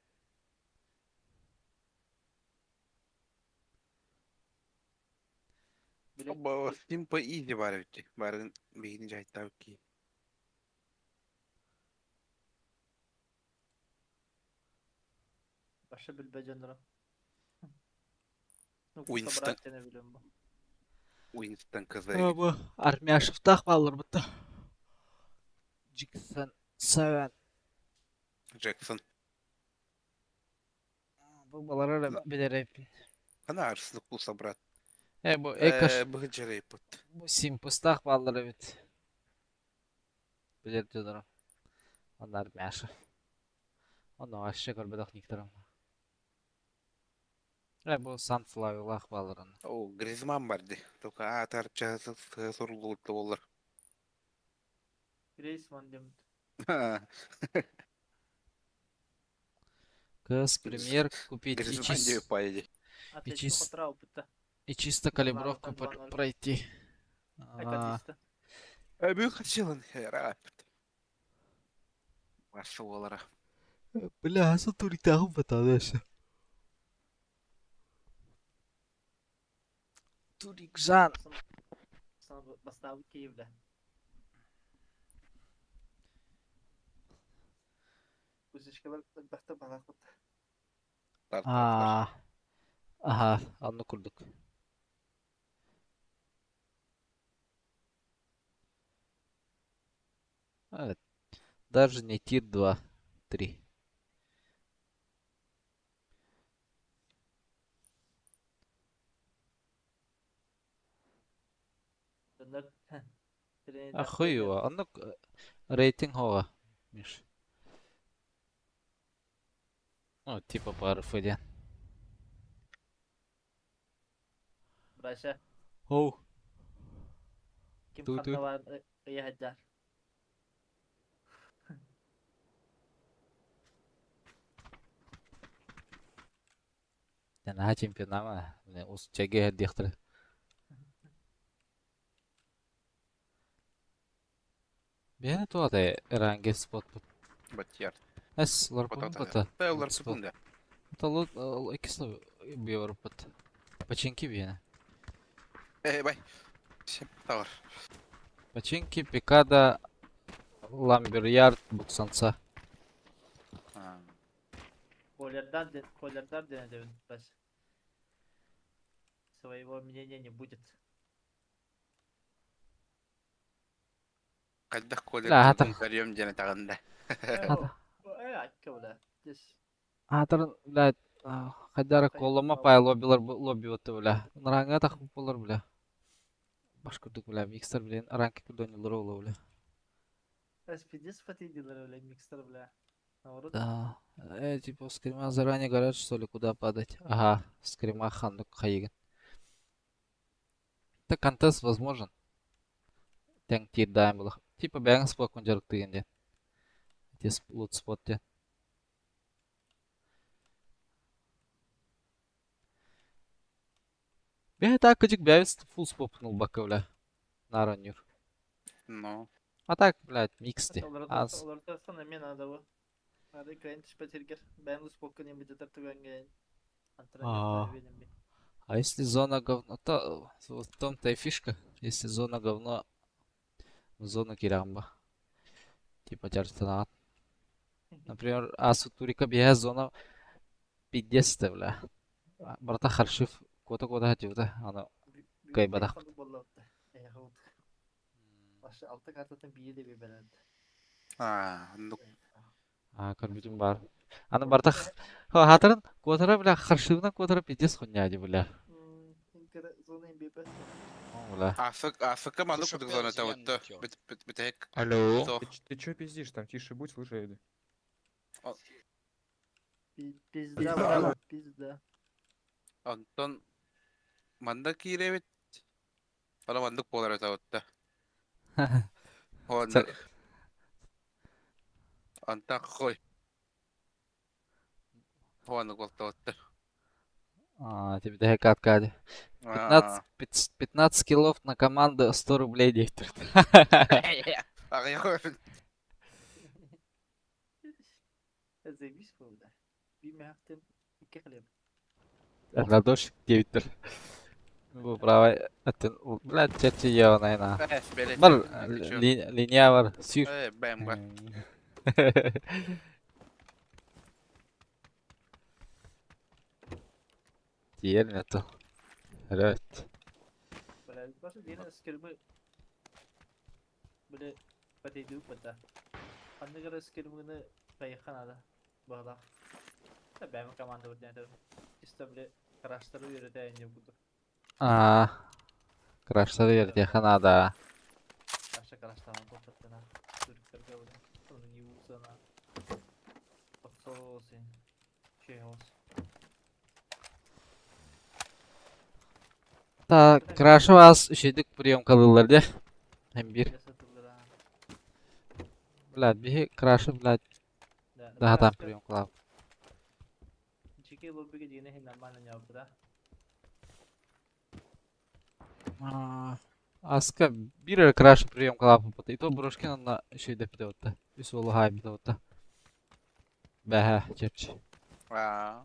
Симпа изи бар эбит. Барын бейini жайттабыт ки. Баша билбе дьонноро. Ну, Уинстон. собрать не билем бу. Уинстон кызы. Бу армяшевтах баллар бутта. Джексон Севен. Джексон. Бу балары билер. Ана арсылык булса брат. Э бу экаш Быгы пут. бу симпустах баллар бит. Билер дьонноро. Онно армяшев. Онно вообще көрбөтөх никторым. Э бу Sunflower балларын. О, Гризман барды. Только атар часы сорулгулутта болар. Грейсман демит. КС премьер купить и Гризман чис деп пайди. Атлетико чис- хотра опытта. и чисто калибровку Два ноль. пройти. А, Акадиста. Әбі хачылын хера. Башы олара. Бля, а туриктагы батадышы. Турик Жан. Бастабы Киевде. Үзешкелер бахта балакыт. А, ага, анны курдук. А, даже не тир 2, 3. Ахуева, анны рейтинг хова, Миш. Ну, типа по РФД. Браша. Оу. Ким Ту-ту. ханна бар ыяһаджар. Наха чемпионама. Ус чеге дихтер. Бені туады ранге спот. Батьяр. Эс ларпун бата. Та ларпун да. Та лут икислы биорпот. Починки бені. Эй, бай. Всем товар. Починки Пикада Ламберярд Буксанца. Колердар колердар денедебин бас. Своего мнения не будет. Кайдах Да, колер дарьем дене тагында. Э, акка бля. Здесь Атыр, блядь, хайдара коллама пай лоббилар лобби отты, бля. Ранга тахып болар, бля. Баш күрдүк, бля, микстер, блин, ранки күрдөнүлөр ола, бля. SPD спотидилер, бля, микстер, бля. Наоборот. Да. Типа, скрима заранее говорят, что ли, куда падать. Ага, скрима хандук хайыгын. Так контест возможен. Тең тирдаем было. Типа бәңіз спот күнжарык дегенде. Те лут спот те. Бе так кыжык бәбіз фул спопнул бака, бля. Наранюр. Ну. А так, блядь, микс те. Аз. Олар мен надо бу. Ары кайын түшпө тергер. Бән луспокка неме жатар түгәнгә. А. А если зона говно, то в том-то и фишка. Если зона говно, в зону кирамба. Типа тярстанат. Например, асу турика бия зона 50, бля. Барта харшив кота кота хативда. Ана кайбадах. Башы алты картатын бии де бебеләнди. А, ну. А, көрбүтүм бар. Аны барта хатырын котара, бля, харшивна котара пиздец хуйня, бля. Зона бебе. Бля. Афк, АФК маны кудук зона тавытты. Бит бит битек. Алло. Ты чё пиздишь там? Тише будь, слушай. Пизда, бля, пизда. Антон манда киребит. Ана мандык болар тавытты. Он. Антон хой. Хуаны гол тавытты. А, тебе дай катка. 15, 15 киллов на команду 100 рублей диэхтэр. Аҕыйах Заебись был, да. Бимяхтен икки хлеб. Ладошек диэбиттэр. Бу правай атын, блядь, чачы ебаная на. Бар, линия бар, сүүр. Э, бэм бар. Тиер нету. Evet. Бля, просто диэн скримы бile патейдүү бата. Ханнык эрэ скримыны кайыхха наада. Баҕалаах. Бэйэм команда үрдээн чисто бile краштары үөрэтэ инде курдук. Аа, краштары үөрэтиэххэ наада. Краша краштаан туттаттана. Түрктэргэ бile. Оны юусана. Подсосын. Чехос. Та крашы вас үчүгдүк приемкалыыллар дии. Hem bir. Блядь, биһи крашы, блядь, даһатан приемкалаабыт. Чеки лоббиге диэни иһин нормально ньаабыта. Аска биир эрэ краш приемкалаабыппыт. И то Брошкин онно үчүгэйдэппитэ буолта. Үс уолу хаайбыта буолта. Бэһэ, чэрчи. Аа.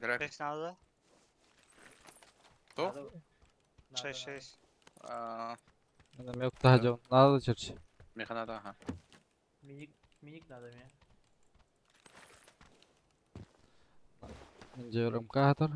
Шесть надо? Кто? Шесть, шесть. Аа. Мен эмиэ дьон надо чэрчи. Миэхэ надо, ага. Миник, миник надо мне. Мин дьиэбэр МК хатар.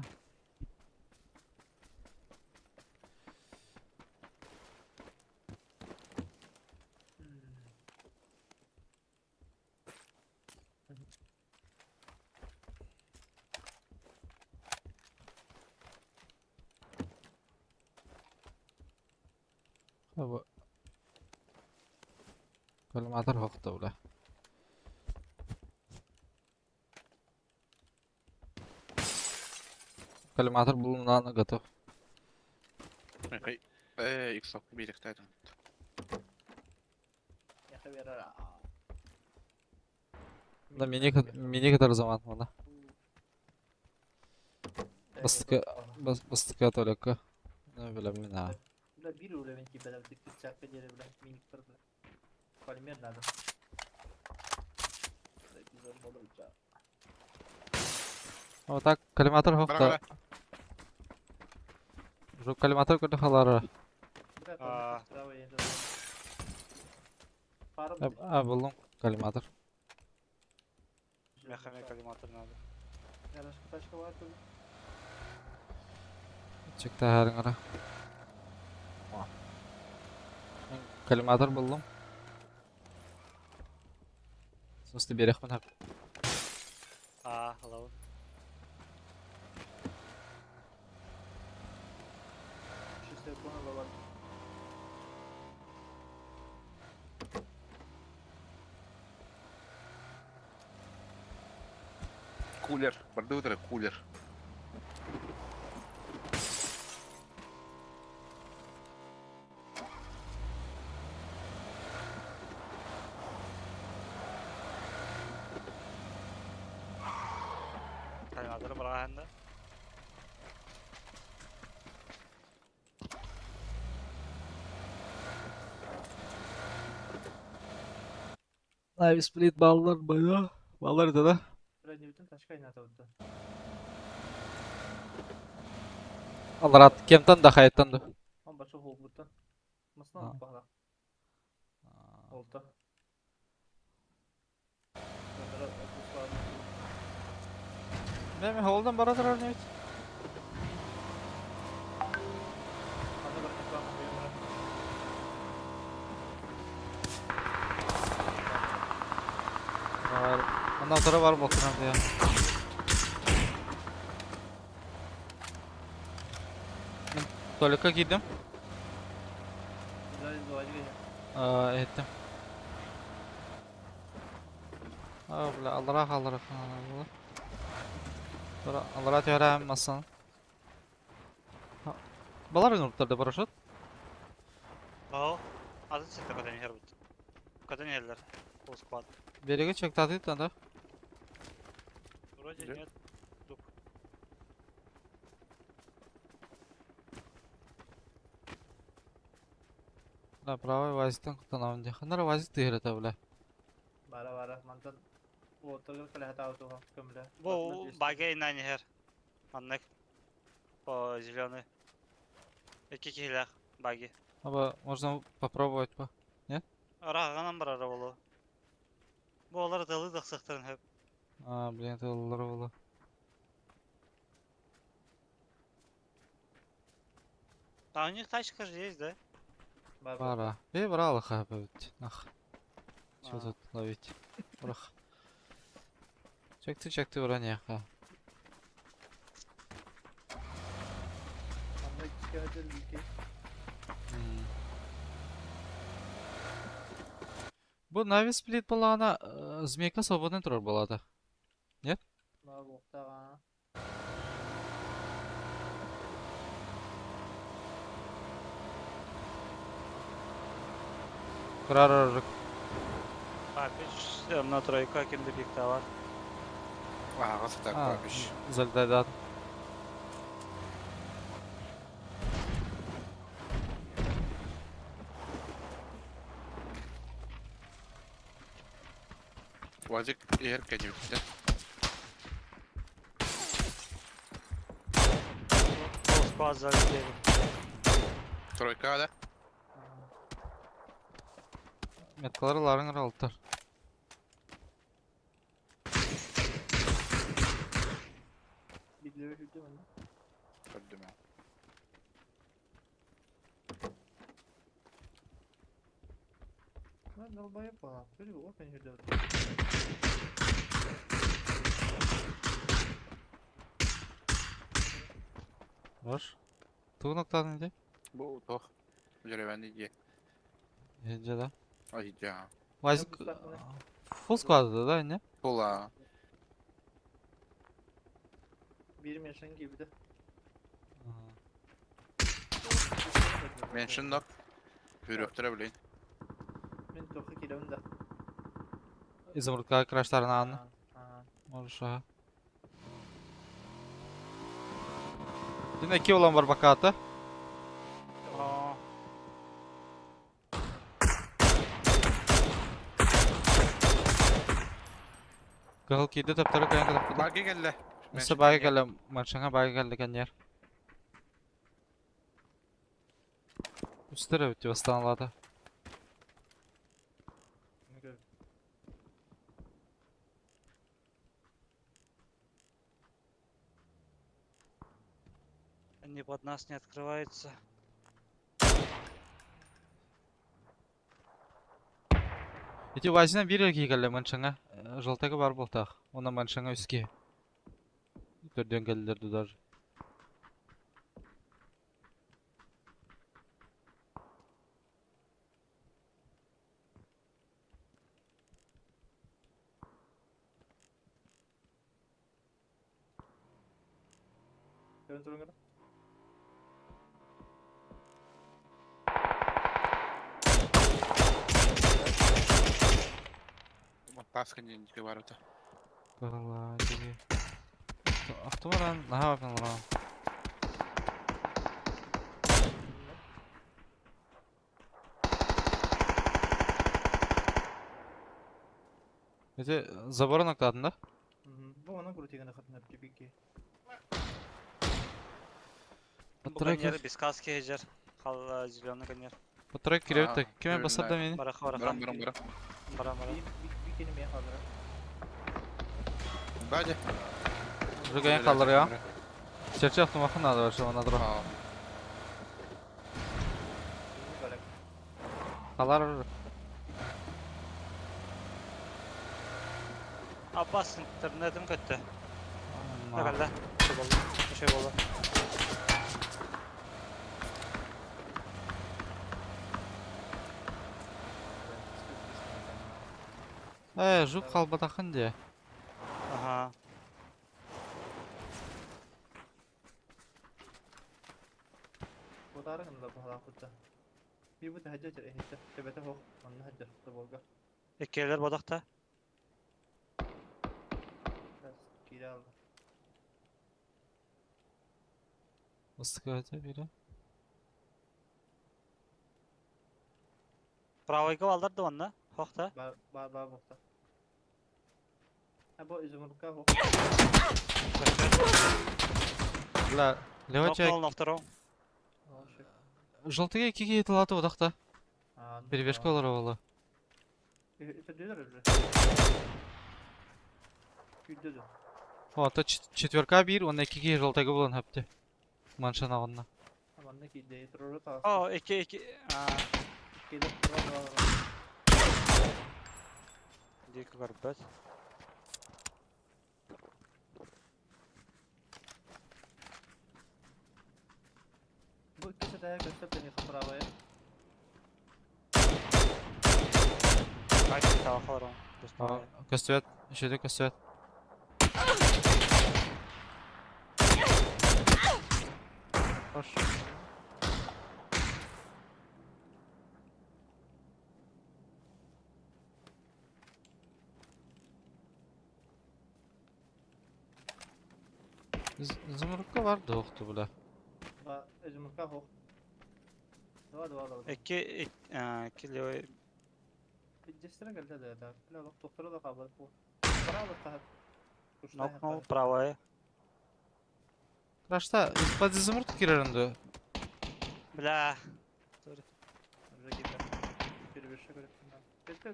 Коллиматор хоқто бля. Коллиматор был на готов. Э, иксок биэриэхтээтим. Да мини мини кытары заман мана. Бастыка бастыка только. Ну бля мина. Бля, биир уровень типа да, тик диэри бля, миник бар бля. Полимер надо. Вот так коллиматор хоқто. Уже коллиматор көрдө халары. А, булдум коллиматор. Миэхэ эмиэ коллиматор надо. Тачка бар тут. Чекта харыңара. Коллиматор булдум. Смысле берехмин хап. А, hello. Чисто понял, бар. Кулер. Барды кулер. Коллиматоры быраҕаһында. Live split баллар бая. Баллар да. Бля, не бүтүн тачка айната бутта. Аларат кемтан да хайттан да. Он башы хол буттан. Масына баҕа. Олта. Мен холдан бара турар не бит. Бар. Ондан sonra бар болсун я. Мен туалетка киирдим. Аа, эттим. Аа, бля, аллара халлара. Sonra аллара түһәрәм масан. Балар үҥүртэрдэ парашют. Ол. Атын сиртэ көтөн иһэр бут. Көтөн иһэллэр. Ол склад. Береге чектаты да. Вроде нет. Дук. Бля, правый вазиктан куттанабын дии. Ханна эрэ вазик тыаһырата, бля. Бара бара мантан уоттаргар кэлэһэ таабытыга көмөлө. Бу багай иннан иһэр. Маннык. По зеленый. Икки киһилээх баги. Аба, можно попробовать по. Нет? Ырааҕынан барара буолуо. Бу олар ытыалыы тахсыахтарын сөп. А, блин, это было. А у них тачка же есть, да? Бара. Э, брала хабит. Ах. Что тут ловить? Брах. Чекты, чекты, броняха. Бу Нави сплит буоллаҕына, змейка свободный турар буолаата. Нет? Кырар Папич, на тройка кимди пиктавар. Аҕа сытар Папич. Зальдайдаат. Вазик иһэр кэннибиттэн. Сквад залетели. Тройка да? Меткалары ларың алтар. Көрдүм. Бар. Тугу ноктадың дии? Бу туох. Деревянный дьиэ. Иһирдьэ да? Иһирдьэ. Вазик фулл склада да, не? Фулла. Биир меншин киирбитэ. Меншин нок. Хүрүөхтэрэ билин. Мин туохха киирэбин да. Изумрудка краштарын ааны. Можешь, ага. Дин эки улан бар бакаата. Кыһыл киирдэ таптары кайан кытаппыта. Баги кэллэ. Өссө баги кэллэ, маршаҥа баги кэллэ кэнньэр. Үстэр эбит бастаан Они под нас не открываются. Ити вазина биир киһи кэллэ маншаҥа. Жалтага бар буолтаах. Онно маншаҥа үс киһи. Төрдүөн кэллилэр дуу даже. Таска диэн барыта. Кыһылаа диги. Автомаран наһаа бапын Ити заборын октадын да? Бу онон крутиганы хатынар тибики. Бу коньер без каски хежер. Хал зеленый коньер. Батарейка кирэбит да. Ким басар да мени? Бараха бараха. Барам барам барам. Барам барам. Бикини мен халдыра. Бади. Уже халдыр я. Чече автомахан надо вообще она дро. Халар. Abbas internetim kötü. Ne kadar? Şey oldu. Şey oldu. Э, жук халбатахын де. Ага. Ekkeler bodakta. Ыстык өтө бири. Правойга балдар да онно. Хохта. Бар бар бар бухта. Ha bu изумрудка хох. Бля, левый Нокнул человек. на втором. Желтые какие талаты одахта. А, ну Перебежка да. олар ола. Өтөдүлөр уже. Күйдөдү. О, то четверка бир, он экиге желтайга болан хапты. Маншана онна. Аманна кийде туруру тағасы. О, iki iki. А, Келіп тұрған дико горбат. Бу иккиси тәһә көстөр тени правая. Кайт талахалар он. Көстүбэт, үшөдө көстүбэт. Хош. Изумрудка бар доқты бля. Ба, изумрудка хох. Два два два. Iki iki iki левый. Жестері келді да, да. Бля, лох тоқтыры да қабыл. Браво тахат. Нокнул правая. Крашта, под изумруд киреринді. Бля. Уже кетті. Перебежші көріп. Кетті.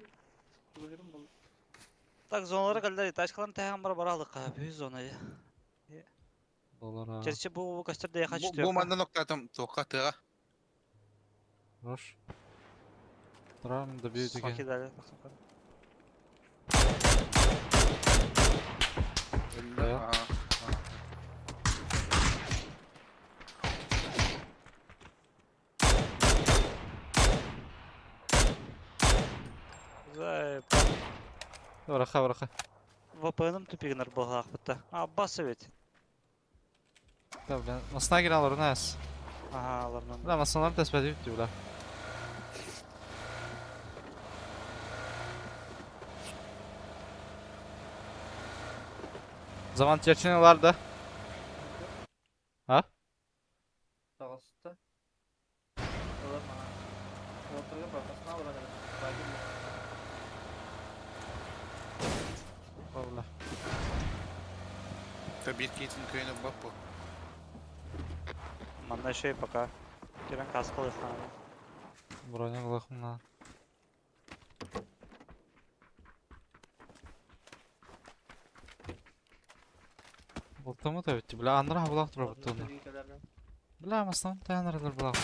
Көрім бұл. Так зоналары келді. Ташкаларын тәһән бар баралык. Büyük зонayı. Болар. Gerçi bu gösterdi ya kaç Бу бу манна ноктатым тоққа тыға. Рош. Тұрам да бью Соки деген. дали. Да. Зай, Бараха, бараха. ВПН-ым тупигнер булгак битте. А басы бит. Да, бля. Масына кирен алар, нас. Ага, аларнан. Бля, масыналар тәспәді бітті, бля. Zaman çerçeneler да. А? Тағысты. Олар мана. Отырғы бақасына алған еді. Бля. Бир кейтин көйіні бап бу. Манна şey пока. Керен каскалы хан. Броня глахмна. Болтамы да бітті, бля, андыра булақ тұра бітті оны. Бля, маслан, та андыралар булақ.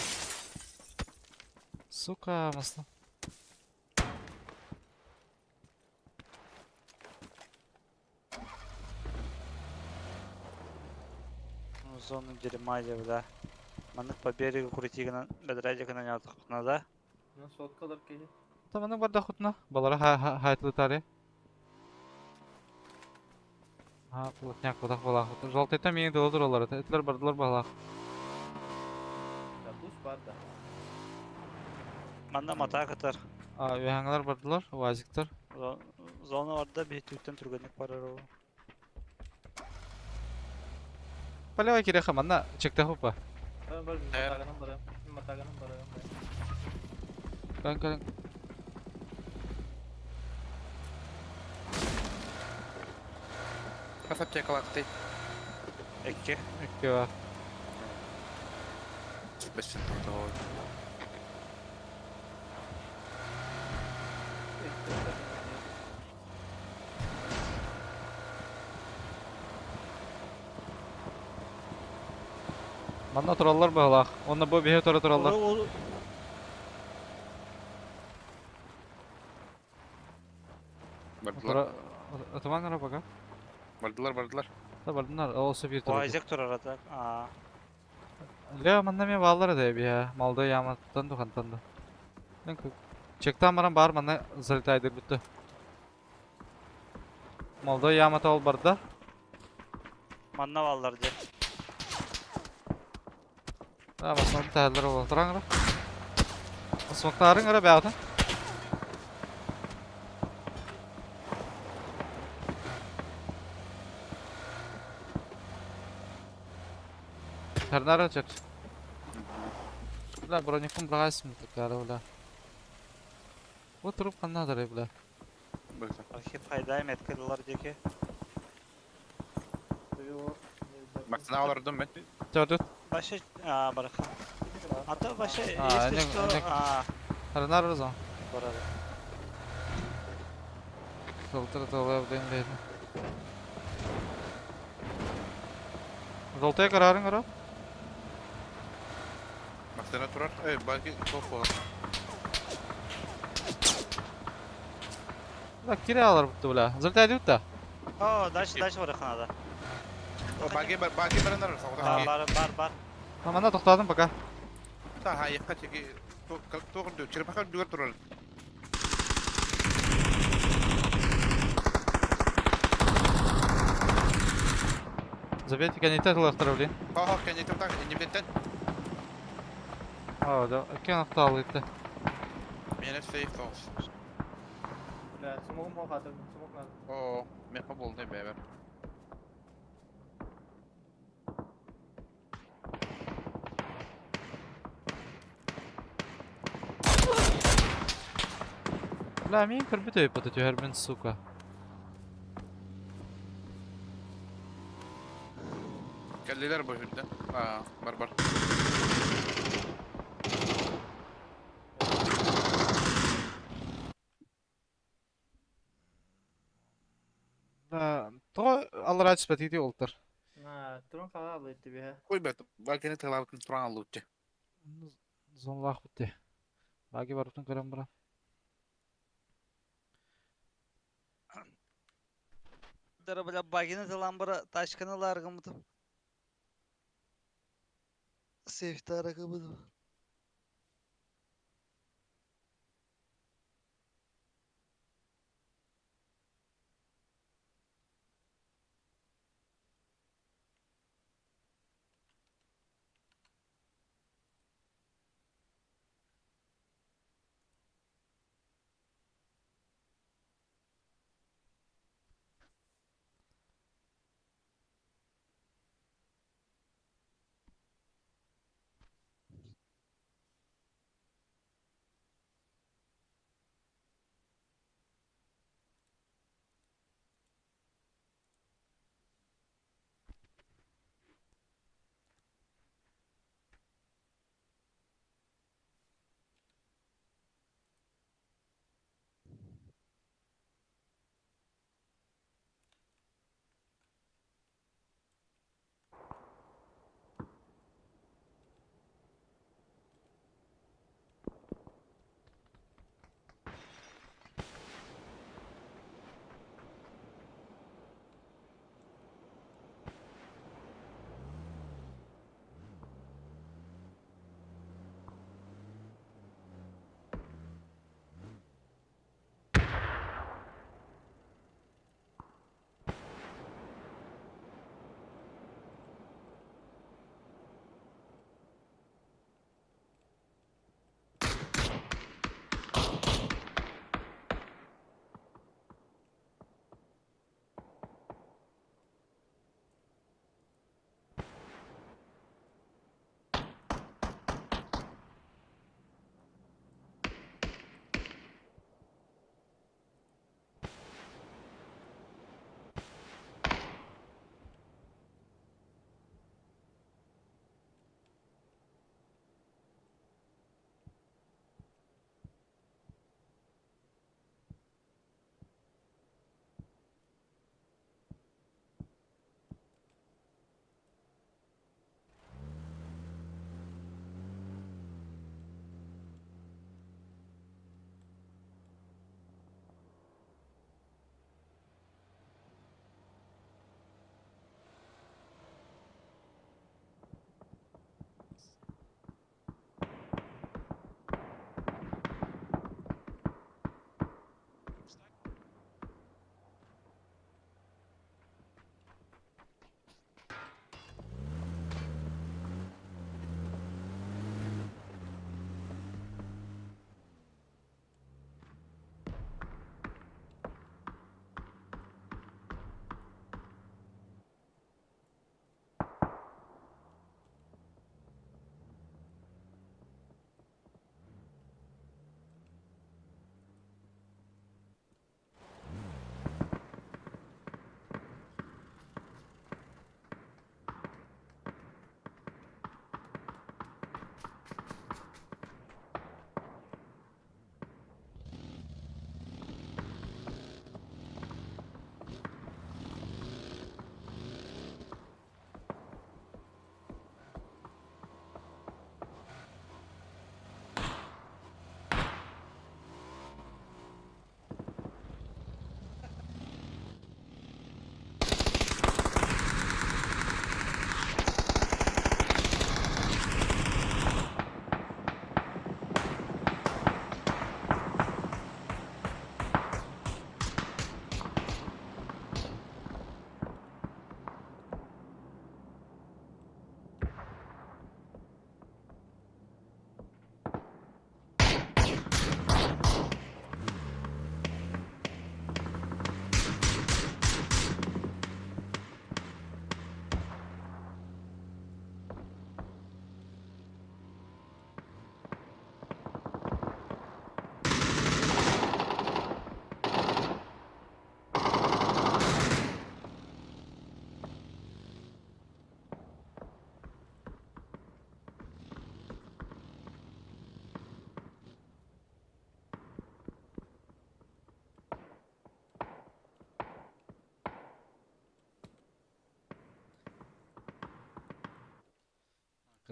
Сука, маслан. Ну, зону дерьма деп, да. Маннык по берегу крутигана, бедрадикана не отхна, да? Ну, соткалар кейі. Таманы барда хутна. Балара хайтлы таре. Ha, плотняк бодақ балақ. Жалтайта мені долдыр олар. Этлер бардылар балақ. Да, бус бар да. Манна мата катар. А, үйәңлер бардылар, вазиктар. Зона барда bir tüytten түргенлек бар ар. Полевай киреха, манна чекте хупа. Ben бар, матаганым барам. Матаганым барам. Кан кан. Хас аптекалақты. Екі. Экке бар. Бәсін тоқтау. Манна тураллар балақ. Онна бу бихе тура тураллар. Бардылар. Атаман ара бага. Бардылар, бардылар. Та бардынар, олсы бир тура. Вайзек турар ата. А. Лео манна мен баллар да бия. Малды яматтан духантан да. Мен чектан баран бар манна залетайды бітті. Малды ямата ол барда. Манна баллар де. Да, басман тәллер ол тұраңра. Осмақтарың ара бәғді. Тарнара чет. Бля, броникум брайсым такара, бля. Бу труп ханна тарай бля? Быһыта. Архип хайдай меткалар диэки. Максина олордум мен. Төрдүт. Вообще, а, бараха. А то вообще, А, если что, а, Арынар озон. барар. Золотыр толай блин дейdi. Золотая карарың ара? Максина турар. Эй, баки топ болар. Бля, кире алар бутты бля. Золотая дейт да. О, дальше, дальше бараха надо. Баки бар, баки баранар. А, бар, бар, бар. Мана тоқтадым пока. Та хайыққа теги тоғырды. Черепаха дүгер турар. Забейте коннектор лақтыр блин. Ха-ха, коннектор так, не А, да, кен ақтал итті. Мені сейф тоғыз. Бля, смогум хатыр, смог надо. О, меха болды бәбір. Бля, мен кірбіт өйіп ұты түйермен, сука. Кәллелер бұл жүрді. А, бар бар. Бля, тоға аллар ачыс бәтейді олтыр. На, турун қала алды бе. Қой бәт, бакені тылабытын туран алды өтті. Зонлақ бітті. Баги барыптың көрем бұра. Дара, бля, багины таламбара, тачканы ларгымытым. Сейфтара кыбыдым.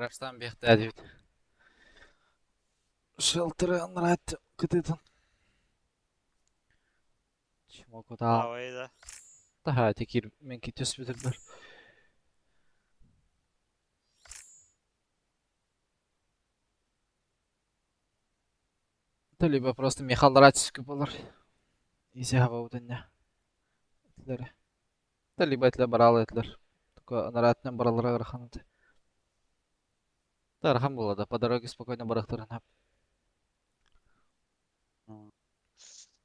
Краштан биэхтээдибит. Шелтеры анраат кытытын. Чмокутаа. Давай да. Таһаа текир мен китес бүтүрбөр. То либо просто Михал Ратсик болар. Изи хабаутыння. Этлер. То либо этлер барал этлер. Только анаратынан баралара ырахан. Тархан була по дороге спокойно барахтырын.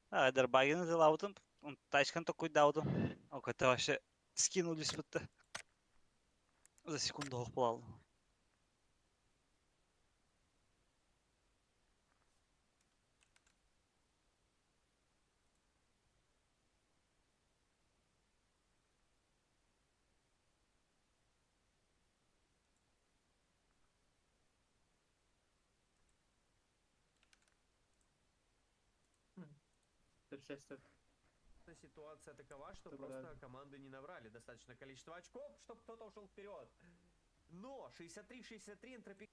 А, Дербагин залаутым. Он тачкан такой даудым. О, это вообще скинулись будто. За секунду охплал. Ситуация такова, что Это просто правильно. команды не набрали достаточное количество очков, чтобы кто-то ушел вперед. Но 63-63 энтропи...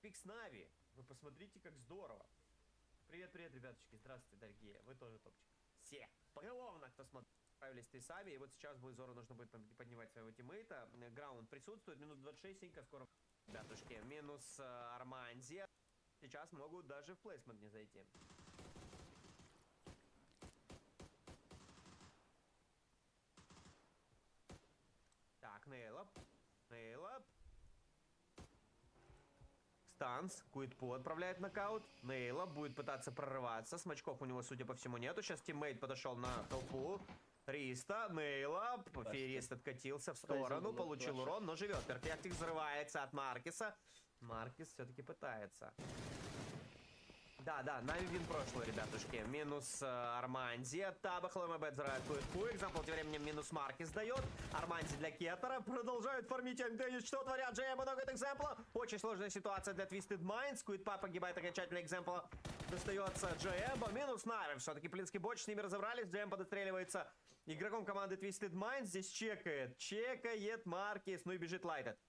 Пикс Нави. Вы посмотрите, как здорово. Привет, привет, ребяточки. Здравствуйте, дорогие. Вы тоже топчик. Все. Поголовно, кто смотрит. Справились ты сами. И вот сейчас Блейзору нужно будет поднимать своего тиммейта. Граунд присутствует. Минут 26, Синька скоро. Ребятушки, минус Арманди. Сейчас могут даже в плейсмент не зайти. Так, Нейлоп. Нейлоп. Станс, Куитпу отправляет нокаут. Нейла будет пытаться прорываться. Смачков у него, судя по всему, нету. Сейчас тиммейт подошел на толпу. Риста, Нейла, Ферист откатился в сторону, получил урон, но живет. Перфектик взрывается от Маркиса. Маркис все-таки пытается. Да, да, Нави win прошлый, ребятушки. Минус Арманди от Таба. Хломебет взрывает Куитпу. Экзампл тем временем минус Маркис дает. Арманди для Кетера. Продолжают фармить Янг Деннис. Что творят? Джейм много от Экзампла. Очень сложная ситуация для Twisted Minds. Куитпа погибает окончательно. Экзампла достается Джеймбо. Минус Нави. Все-таки Плинский Боч с ними разобрались. Джейм подостреливается игроком команды Twisted Minds. Здесь чекает. Чекает Маркис. Ну и бежит Лайтед.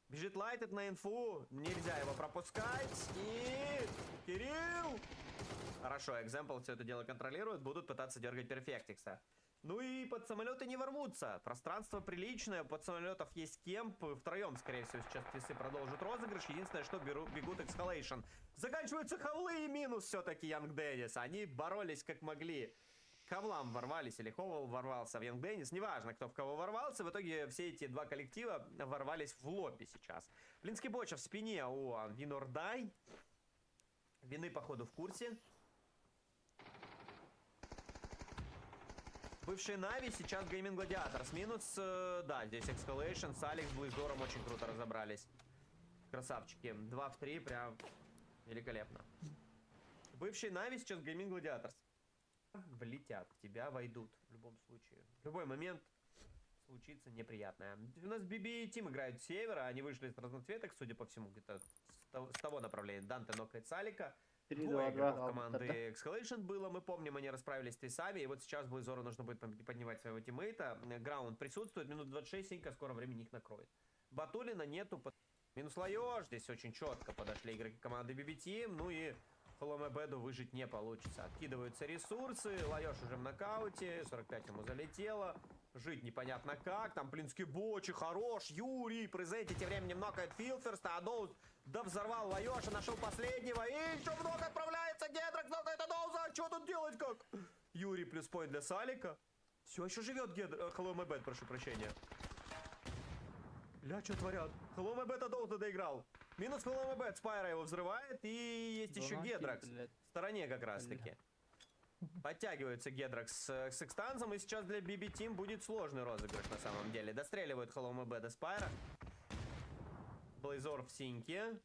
Бежит Лайтед на инфу. Нельзя его пропускать. И... Кирилл! Хорошо, Экзампл все это дело контролирует. Будут пытаться дергать Перфектикса. Ну и под самолеты не ворвутся. Пространство приличное. Под самолетов есть кемп. Втроем, скорее всего, сейчас твисы продолжат розыгрыш. Единственное, что бегут Exhalation. Заканчиваются хавлы и минус все-таки Янг Деннис. Они боролись как могли. К хавлам ворвались или Ховал ворвался в Янг Деннис. Неважно, кто в кого ворвался. В итоге все эти два коллектива ворвались в лобби сейчас. Плинский Боча в спине у Винордай. Вины, походу, в курсе. Бывший Нави, сейчас Гейминг Гладиаторс. Минус, да, здесь Exhalation с Алекс Блейзором очень круто разобрались. Красавчики. 2 в 3, прям великолепно. Бывший Нави, сейчас Гейминг Гладиаторс. Влетят, в тебя войдут в любом случае. В любой момент случится неприятное. У нас BB Team играют с севера, они вышли из разноцветок, судя по всему, где-то с того направления. Данте нокает Салика. Три, Двое два, два, игроков два, команды да. Exhalation было, мы помним, они расправились с сами. И вот сейчас Блейзору нужно будет поднимать своего тиммейта. Граунд присутствует, минут 26, Синька, в скором времени их накроет. Батулина нету. Минус Лайош, здесь очень четко подошли игроки команды BB Team. Ну и Холомебеду выжить не получится. Откидываются ресурсы, Лайош уже в нокауте, 45 ему залетело. Жить непонятно как. Там Плинский Бочи хорош. Юрий Презенти тем временем нокает Филферста. А Доуз да взорвал Лайоша, нашел последнего. И еще много отправляется. Гедракс нокает Адоуза. Что тут делать как? Юрий плюс поинт для Салика. Все еще живет Гедр... Hello, my bad, прошу прощения. Ля, что творят? Hello, my bad Адоуза доиграл. Минус Hello, my bad. Спайра его взрывает. И есть еще Дурак, Гедракс. блядь. В стороне как раз таки. Подтягивается Гедракс с Экстанзом, и сейчас для BB Team будет сложный розыгрыш на самом деле. Достреливают Hello My Bad Спайра. Блейзор в синьке.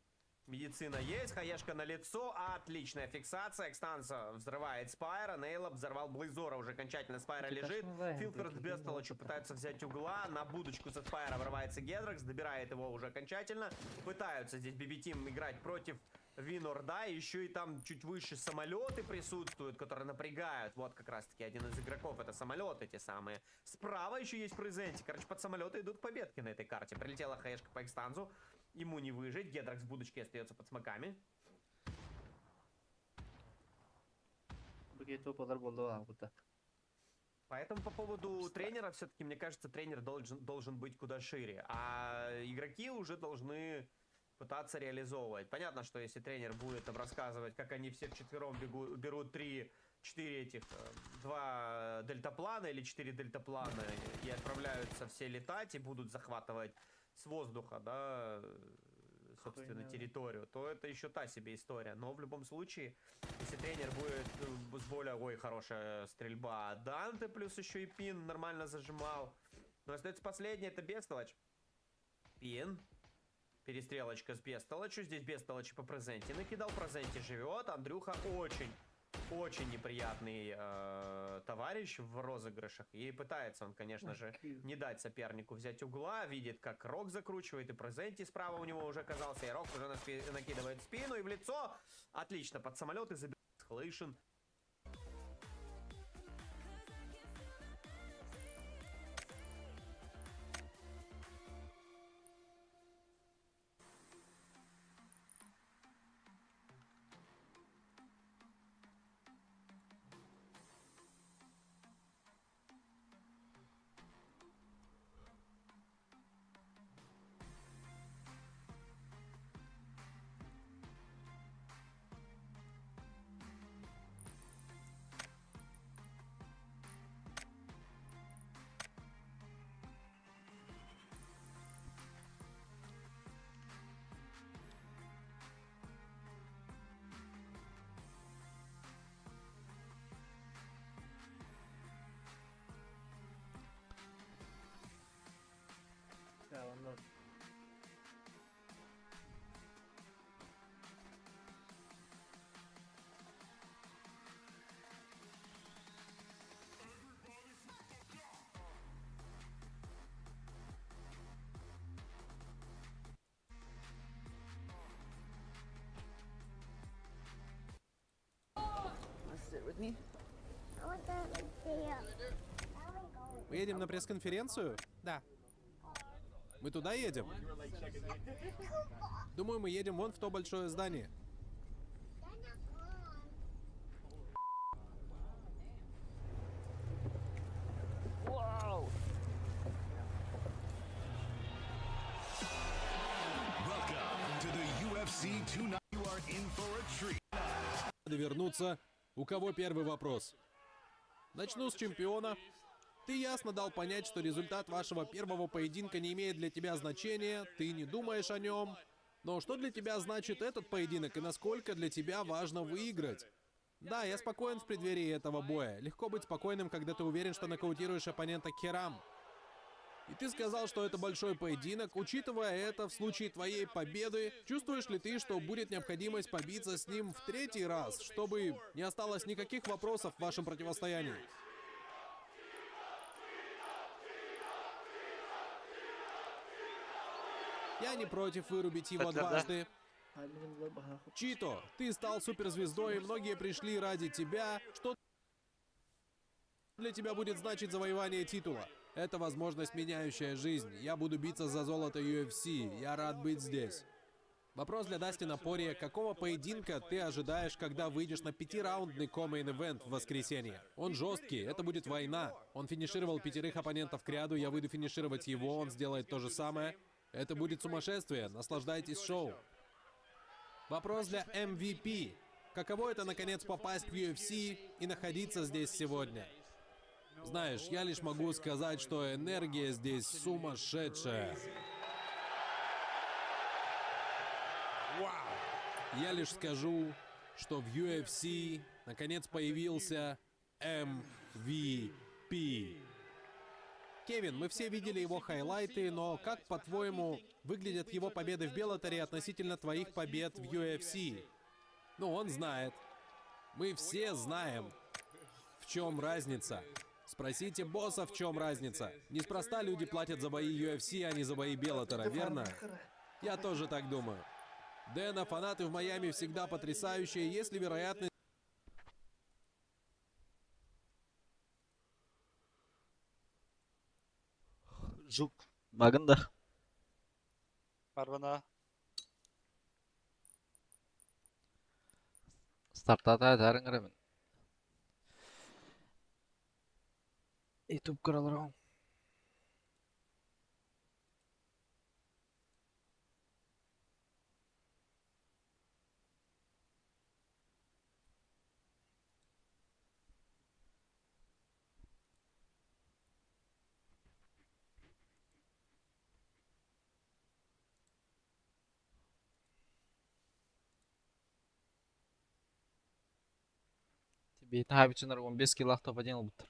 Медицина есть, хаешка на лицо. Отличная фиксация. Экстанса взрывает Спайра. Нейлоб взорвал Блейзора. Уже окончательно Спайра лежит. Филферд Бестолочу пытаются взять угла. На будочку со Спайра врывается Гедракс. Добирает его уже окончательно. Пытаются здесь BB Team играть против Винорда. Еще и там чуть выше самолеты присутствуют, которые напрягают. Вот как раз-таки один из игроков. Это самолеты те самые. Справа еще есть Презенти. Короче, под самолеты идут победки на этой карте. Прилетела хаешка по Экстанзу. Ему не выжить. Гедракс в будочке остается под смоками. Бу топ болду будто. Поэтому по поводу тренера, все-таки, мне кажется, тренер должен быть куда шире. А игроки уже должны пытаться реализовывать. Понятно, что если тренер будет там рассказывать, как они все вчетвером берут 3, 4 этих, 2 дельтаплана или 4 дельтаплана и отправляются все летать и будут захватывать с воздуха, да, собственно, Хуйня. территорию, то это еще та себе история. Но в любом случае, если тренер будет с более, ой, хорошая стрельба Данте, плюс еще и Пин нормально зажимал. Но остается последний, это Бестолочь. Пин. Перестрелочка с Бестолочью. Здесь Бестолочь по Презенте накидал. Презенте живет. Андрюха очень, очень неприятный товарищ в розыгрышах. И пытается он, конечно же, не дать сопернику взять угла. Видит, как Рок закручивает. И Презенти справа у него уже оказался. И Рок уже накидывает в спину и в лицо. Отлично, под самолет и забирает Хлышин. Я онно Мы едем на пресс-конференцию? Да. Мы туда едем? Думаю, мы едем вон в то большое здание. Welcome to the UFC 29. You are in for a treat. Надо вернуться. У кого первый вопрос? Начну с чемпиона. Ты ясно дал понять, что результат вашего первого поединка не имеет для тебя значения, ты не думаешь о нем. Но что для тебя значит этот поединок и насколько для тебя важно выиграть? Да, я спокоен в преддверии этого боя. Легко быть спокойным, когда ты уверен, что нокаутируешь оппонента Керам. И ты сказал, что это большой поединок. Учитывая это, в случае твоей победы, чувствуешь ли ты, что будет необходимость побиться с ним в третий раз, чтобы не осталось никаких вопросов в вашем противостоянии? Я не против вырубить его дважды. Чито, ты стал суперзвездой, и многие пришли ради тебя. Что для тебя будет значить завоевание титула? Это возможность, меняющая жизнь. Я буду биться за золото UFC. Я рад быть здесь. Вопрос для Дастина Порье. Какого поединка ты ожидаешь, когда выйдешь на пятираундный co-main event в воскресенье? Он жесткий, это будет война. Он финишировал пятерых оппонентов кряду, я выйду финишировать его, он сделает то же самое. Это будет сумасшествие, наслаждайтесь шоу. Вопрос для MVP. Каково это, наконец, попасть в UFC и находиться здесь сегодня? Знаешь, я лишь могу сказать, что энергия здесь сумасшедшая. Я лишь скажу, что в UFC наконец появился MVP. Кевин, мы все видели его хайлайты, но как, по-твоему, выглядят его победы в Беллаторе относительно твоих побед в UFC? Ну, он знает. Мы все знаем, в чем разница. Спросите босса, в чем разница. Неспроста люди платят за бои UFC, а не за бои Беллатора, верно? Я тоже так думаю. Дэна, фанаты в Майами всегда потрясающие. Есть ли вероятность... Жук. Магында. Барбана. Стартата этэрин көрөбүн. YouTube көрөлөрөҥ. Бейтін хайбычынар 15 кило топ-1 ылбыттар.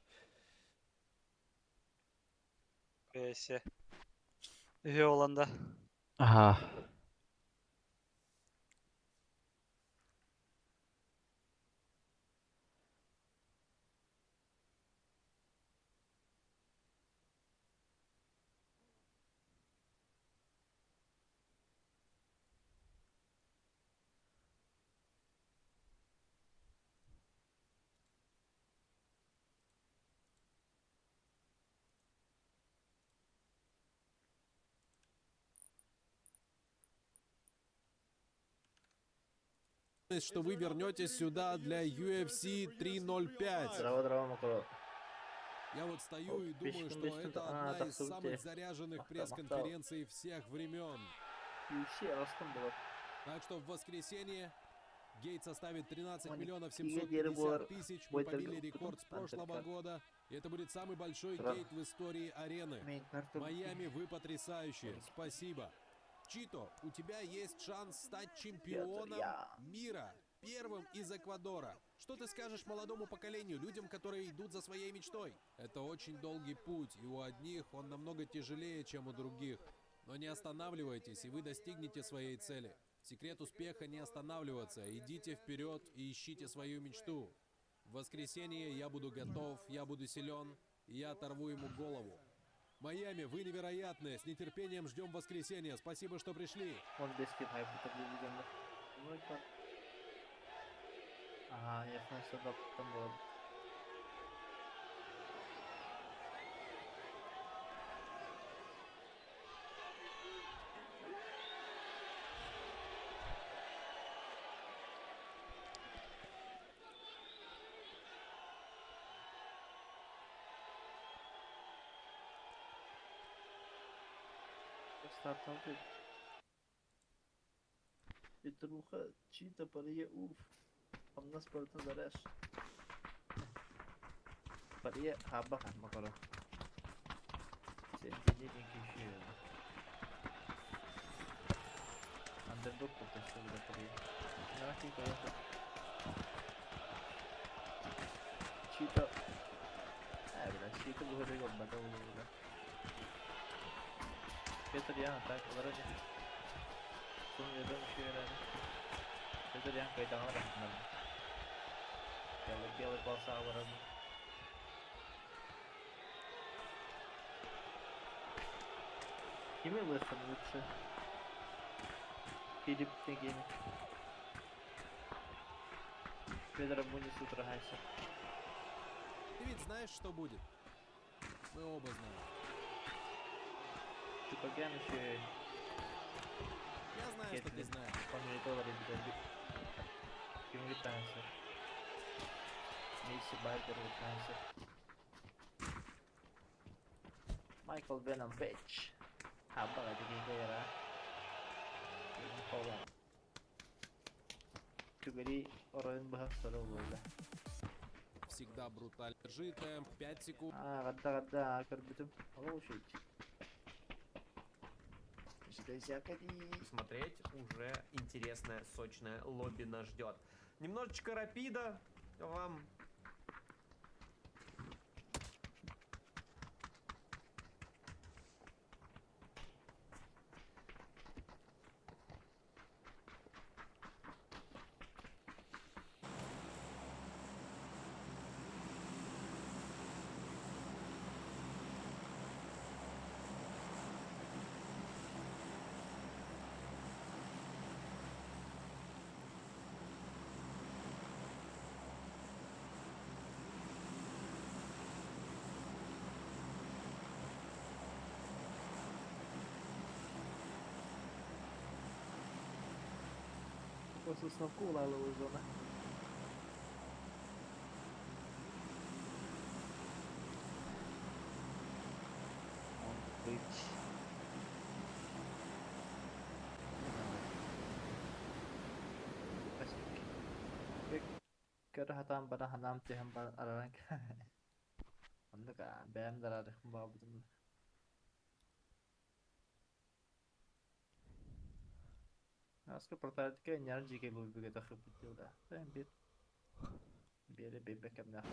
Бэйсе. Үһү оланда. Ага. Что вы вернетесь сюда для UFC 305. Здраво, здраво, Макаро. Я вот стою и думаю, что это одна из самых заряженных пресс-конференций всех времен. UFC астым булар. Так что в воскресенье Гейт составит 13 миллионов 750 тысяч. Мы побили рекорд с прошлого года. И это будет самый большой гейт в истории арены. Майами, вы потрясающие. Спасибо. Чито, у тебя есть шанс стать чемпионом мира, первым из Эквадора. Что ты скажешь молодому поколению, людям, которые идут за своей мечтой? Это очень долгий путь, и у одних он намного тяжелее, чем у других. Но не останавливайтесь, и вы достигнете своей цели. Секрет успеха не останавливаться. Идите вперед и ищите свою мечту. В воскресенье я буду готов, я буду силен, и я оторву ему голову. Майами, вы невероятные. С нетерпением ждем воскресенья. Спасибо, что пришли. 15 ким хайп Ага, я сюда потом было. Стартовый. Петруха, чита, пария, уф. Хамнас портан зареш. Пария, хаба, макаро. Андердог потащил до пария. Нафиг, поехал. Чита. Бля, чита бугоры, бата, бля. Петр Ян, так, вроде. Сум ведом еще и рано. Петр Ян, кайтаҥа рахман. Белый, белый полоса вроде. Кими выход лучше? Филипп Тегеми. Педро Мунис утрагайся. Ты ведь знаешь, что будет? Мы оба знаем. Чукаген еще Я знаю, знаю, что ты знаешь. Фамилията уларыйбыта. Ким Витанса. Мисси Барбер Витанса. Майкл Веном Бэтч. Хаба дигигера. Холан. Түгэри оройун быһах сору буолла. Всегда брутально. Держи темп, 5 секунд. Аа, гадда гадда көрбүтүм. Ол шит. Смотреть уже интересное, сочное лобби нас ждет. Немножечко рапида вам. После сновку улайловую зона. Может быть. Көрө хатаан бара ханаам түһэн бар араран Оннук бэйэм дараарыхпын баҕарбытым. Аска порталетка ньар дьиикэй булбуга тахыппыт да. Бэйэм бир биэри биирбэ кэмнээх.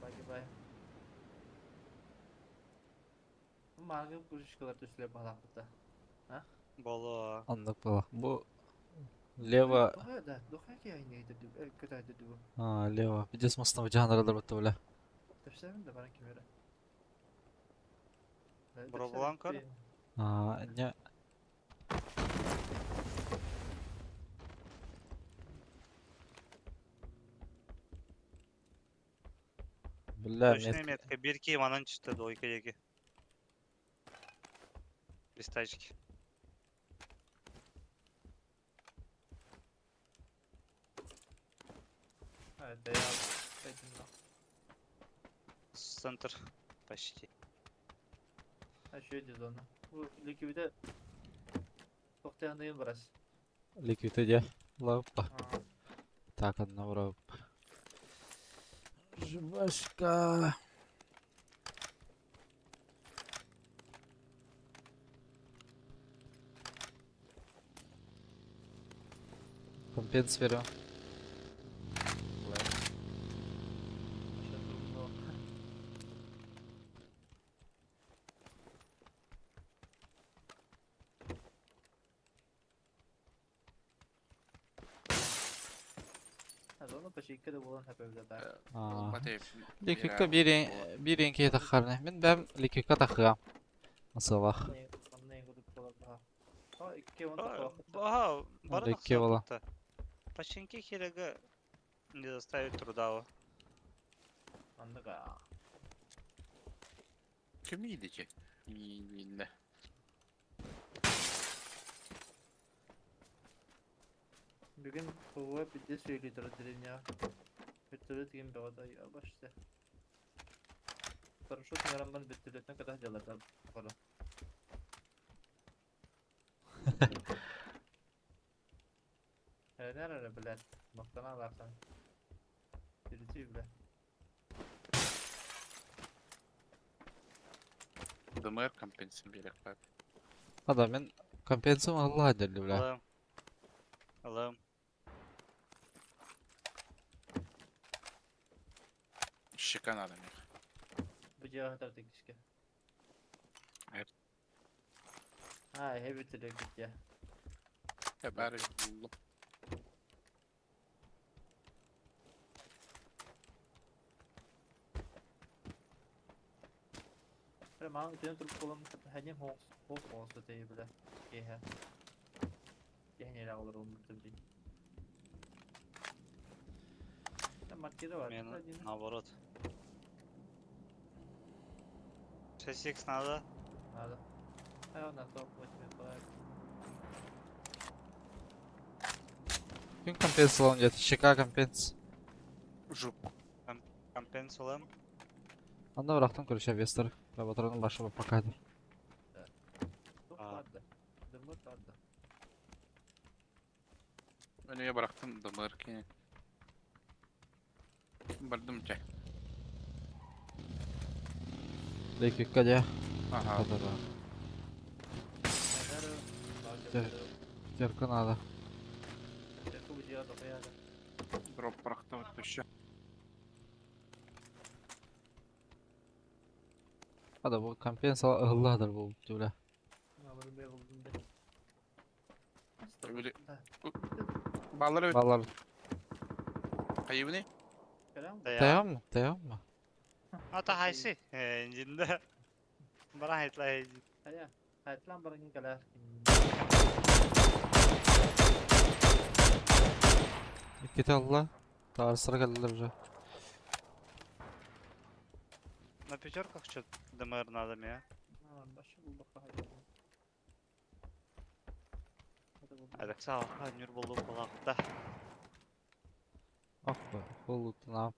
Бай бай. Мааргы кружечкалар түстүлэр баҕалаахпыта. А? Боло. Оннук буолла. Бу лево Дохая да, дохая киһи көтөөдү бу. А, лево. Пиздец мостом жаһанаралар бутта бля. Тэпсэбин да баран кимere. Бробулан көр. А, не. Бля, Точная метка. метка. Бир манан чисто двойка еги. Без тачки. Evet, beyaz. Этим Центр. Почти. Ha şöyle dedi onu. Bu likvide toxtayanayım biraz. Ликвид иди. Лапа. Так, одна ура. Жвачка. Компенс берем. Onu почти да болан хапевде да. А. Ликвидка бир энке тахарны. Мен бәм ликвидка тахыгам. Масалах. Манна гудуп болар баха. А икки он да Ага, бары Икки бола. Починки хереге не заставит труда. Андыга. Ким иди Минне. Бүгүн кууа бидде сөйлей турар деревняга. Вертолет деген бөҕөтө башты. Парашют ҥарамман вертолеттэн катах дьаллардар хоро. Эрэнэр эрэ блядь, махтана алаахсан. Түрүтүй бля. ДМР компенсин берек бат. Ада мен компенсиям Аллах дерли бля. Алым. Алым. Щека надо мне. Бу дьиэҕэ сытар тиккискэ. Айып. Аа, эһэ вертолет киттиэ. Я бәрі булдum. Бля, маҕан үтүөн туруп буолан ханьым хоос хоос хоос бэтэй бля. Киэһэ. Киэһэ олорон бүтүм дии. Там маркера бар. Мен наоборот. 6x надо. Надо. А на топ 8 баар. Күн компенс ылан диэт, ЩК компенс. Жук. Компенс ылым. Анда бырахтым короче вестер. Патронум баша пока. Туох А. баар да? Дымыр баар да? Мен үйе бырахтым дымыр кини. Бардым чэ. Лекикка дьэ. Ага. Да-да. Хайдары Дьэ. Терка надо. Дроп бырахтым өттүшчэ. Hadi bu компенс ыллаадыр бу бля. Били. Баллар өт. Баллар. Хайыбыны? Таян mı? Таян mı? Ата хайсы. Инжинде. Бара хайтлай. Хайа, хайтлан баран кэлэр. Икките алла. Таарсыра кэллилэр уже. На пятерках что ДМР надо мне. Алексал, нүр болду балакта. Ах бу, холутун ап.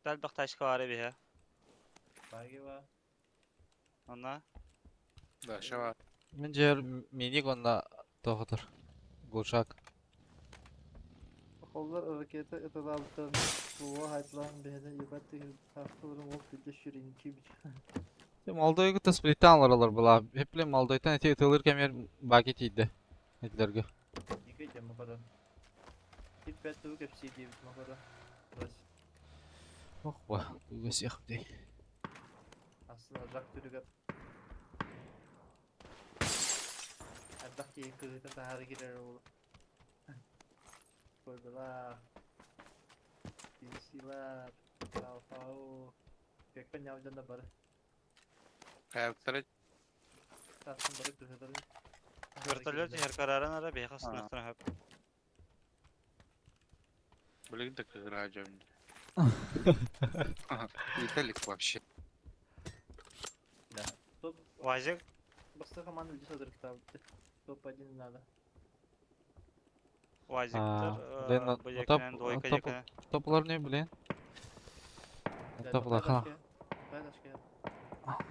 Дәл бак тачка бар бе. Багива. Ана. Да, шава. Мен жер миник онда тоғытыр. Глушак. Холлар ракета ыталаабыттарын буо хайтлаан бэһэнэ ебать тахтыларын ол күдэ шүринки бич. Молдойга та сплиттан алар була. Хепле Молдойтан эти ытылыр кемер баки тиийди. Этилерге. Ике дем макара. Тип бэт тугу кэпсии диэбит макара. Бас. Ох ба, туга сиэхтэй. Аслына жак түрүгэр. Элбэх киһи кыһыта таһаары киирэр уолу. Койдулар. Писилар. Алфау. Кэккэ ньаудьанна бары. Хайабыттары. Тахсан бары кыһытарын. Вертолет яркарарын ара беха сынактан хөп. Блин, так игра жабын. Виталик вообще. Да. Топ. Вазик. Баста команда видишь азырыктаабыт. Топ-1 надо. Вазиктер. Блин, ну, Бу топ, жекенен двойка топ, жекенен. топлар не, блин? Топлар ха.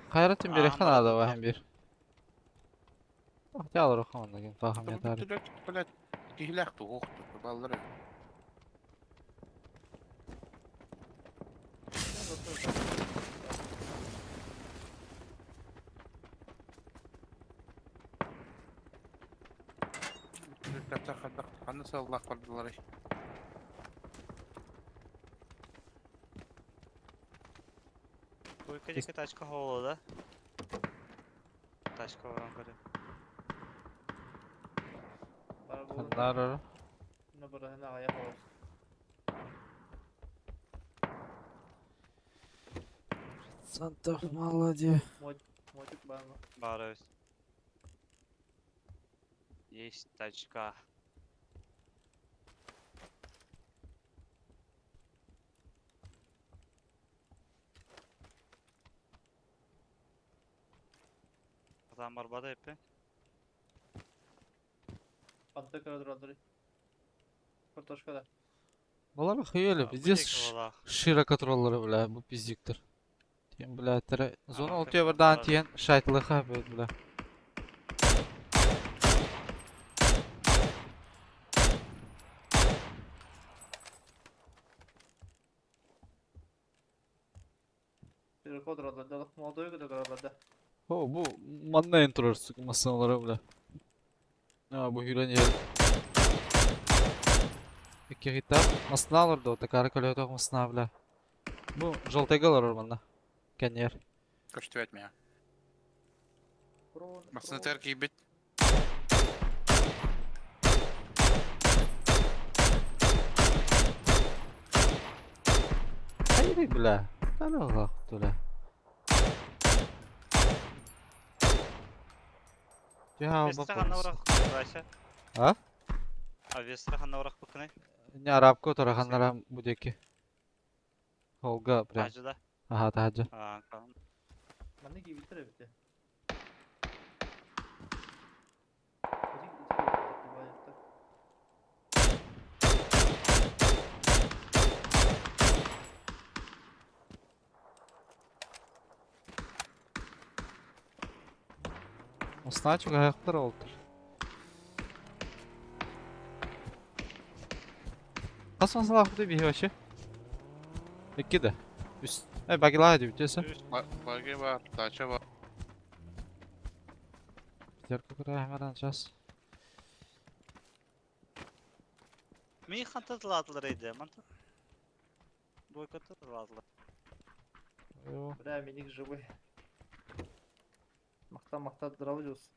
Хайратын бир Аан надо барар. вахым бир. Ах, алар охаман деген тахам ятар. Блядь, кихилях ту охту, баллары. Ханны саллах бардылар. Двойка жеке тачка холо да. Тачка баран көрө. Ханнар. На барахына аяк олос. Сантов молодец. Мотик барма. Барыбыз. Есть тачка. Адам барбада эппи. Панта көрөдүр Картошка да. Балар хуели, пиздец широко троллары, бля, бу пиздиктер. Тем, бля, тәрі зона олтуя бардан тиен шайтлыха, бля. Широко троллар, молодой да көрөдүр да. О, бу манна турар сука масалары, бля. А, бу хүрен ер. Икки хита. Масналар да, такара көлөтөх масна, бля. Бу желтыйгалар орманда. Кенер. Көштүбэт меня. Басны тер кийбит. Хайри, бля. Тала бля. Жа, Вестра ханна урах Вася. А? А Вестра ханна урах букны. Не арабка тараханнара будеки. Холга прям. Ажыда. Аха таһырдьа. Аа, калым. Манна киирбиттэр эбит. Ити ити киирбиттэр баайыттар. Основа чугаһыахтар олтор. Хас масалаахпытый биһи вообще? Икки да. Үс. Э, багилаа диэбит өссө. Баги бар, дача бар. Пятерка кыраһымаран час. Мин хантан тылаатылар эйде, мантан. Двойкаттан тылаатылар. Бля, миник живой. Махта махта здраво жус.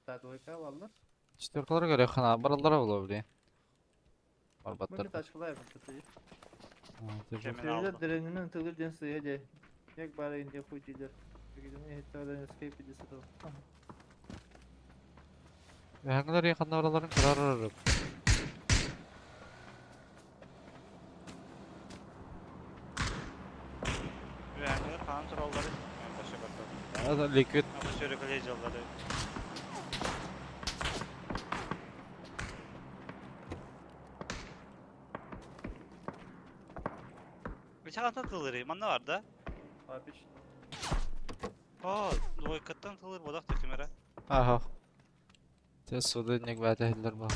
Та двойка баллар. Четверкалар көрө хана бараллара боло блин. Барбаттар. Мин тачкалай бит. Кемин Север алды. деренинен тылыр ден сыя де. Як бары инде хуй дилер. Бигиден хетталар escape дисе тыл. Хаңлар якында бараларын көрөр. Үәңгілер хан тураллары. Мен башы барды. Это ликвид. Ama sörükle jolları. Bıçak atılır, manna var da. Abi Aa, двойкаттан тылыр бодақ төкемері. Аха. Те суды нек бәтәһилләр бар.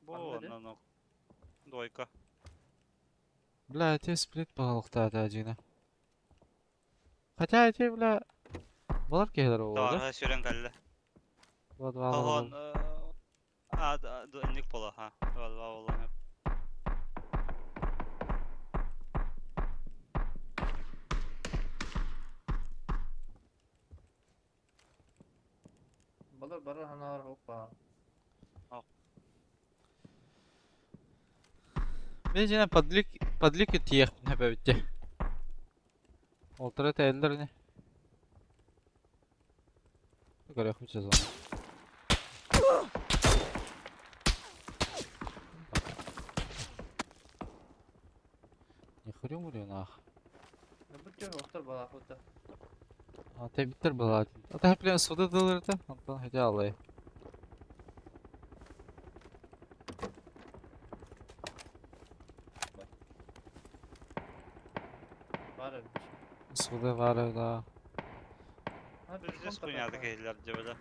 Бу Анда оннан ок. Двойка. Бля, те сплит бағалықта әжіне. Хотя эти, бля, балар кehler oldu. Даварға сөрен кәлі. Вот Алон, балар. а, ник бола, ха. Два бола. Балар барар ханалар хоппа. Мен жина подлик подлик тиех нәбәбитте. Олтыра тәйләр не. Көрә хуч зон. Не хрю нах. Бу төр октор бала хута. А тебиттер была. А та блин суда дылырды. Антон хотя алай. Бар. Суда var да. Biz хуйнядык ehiller cebede.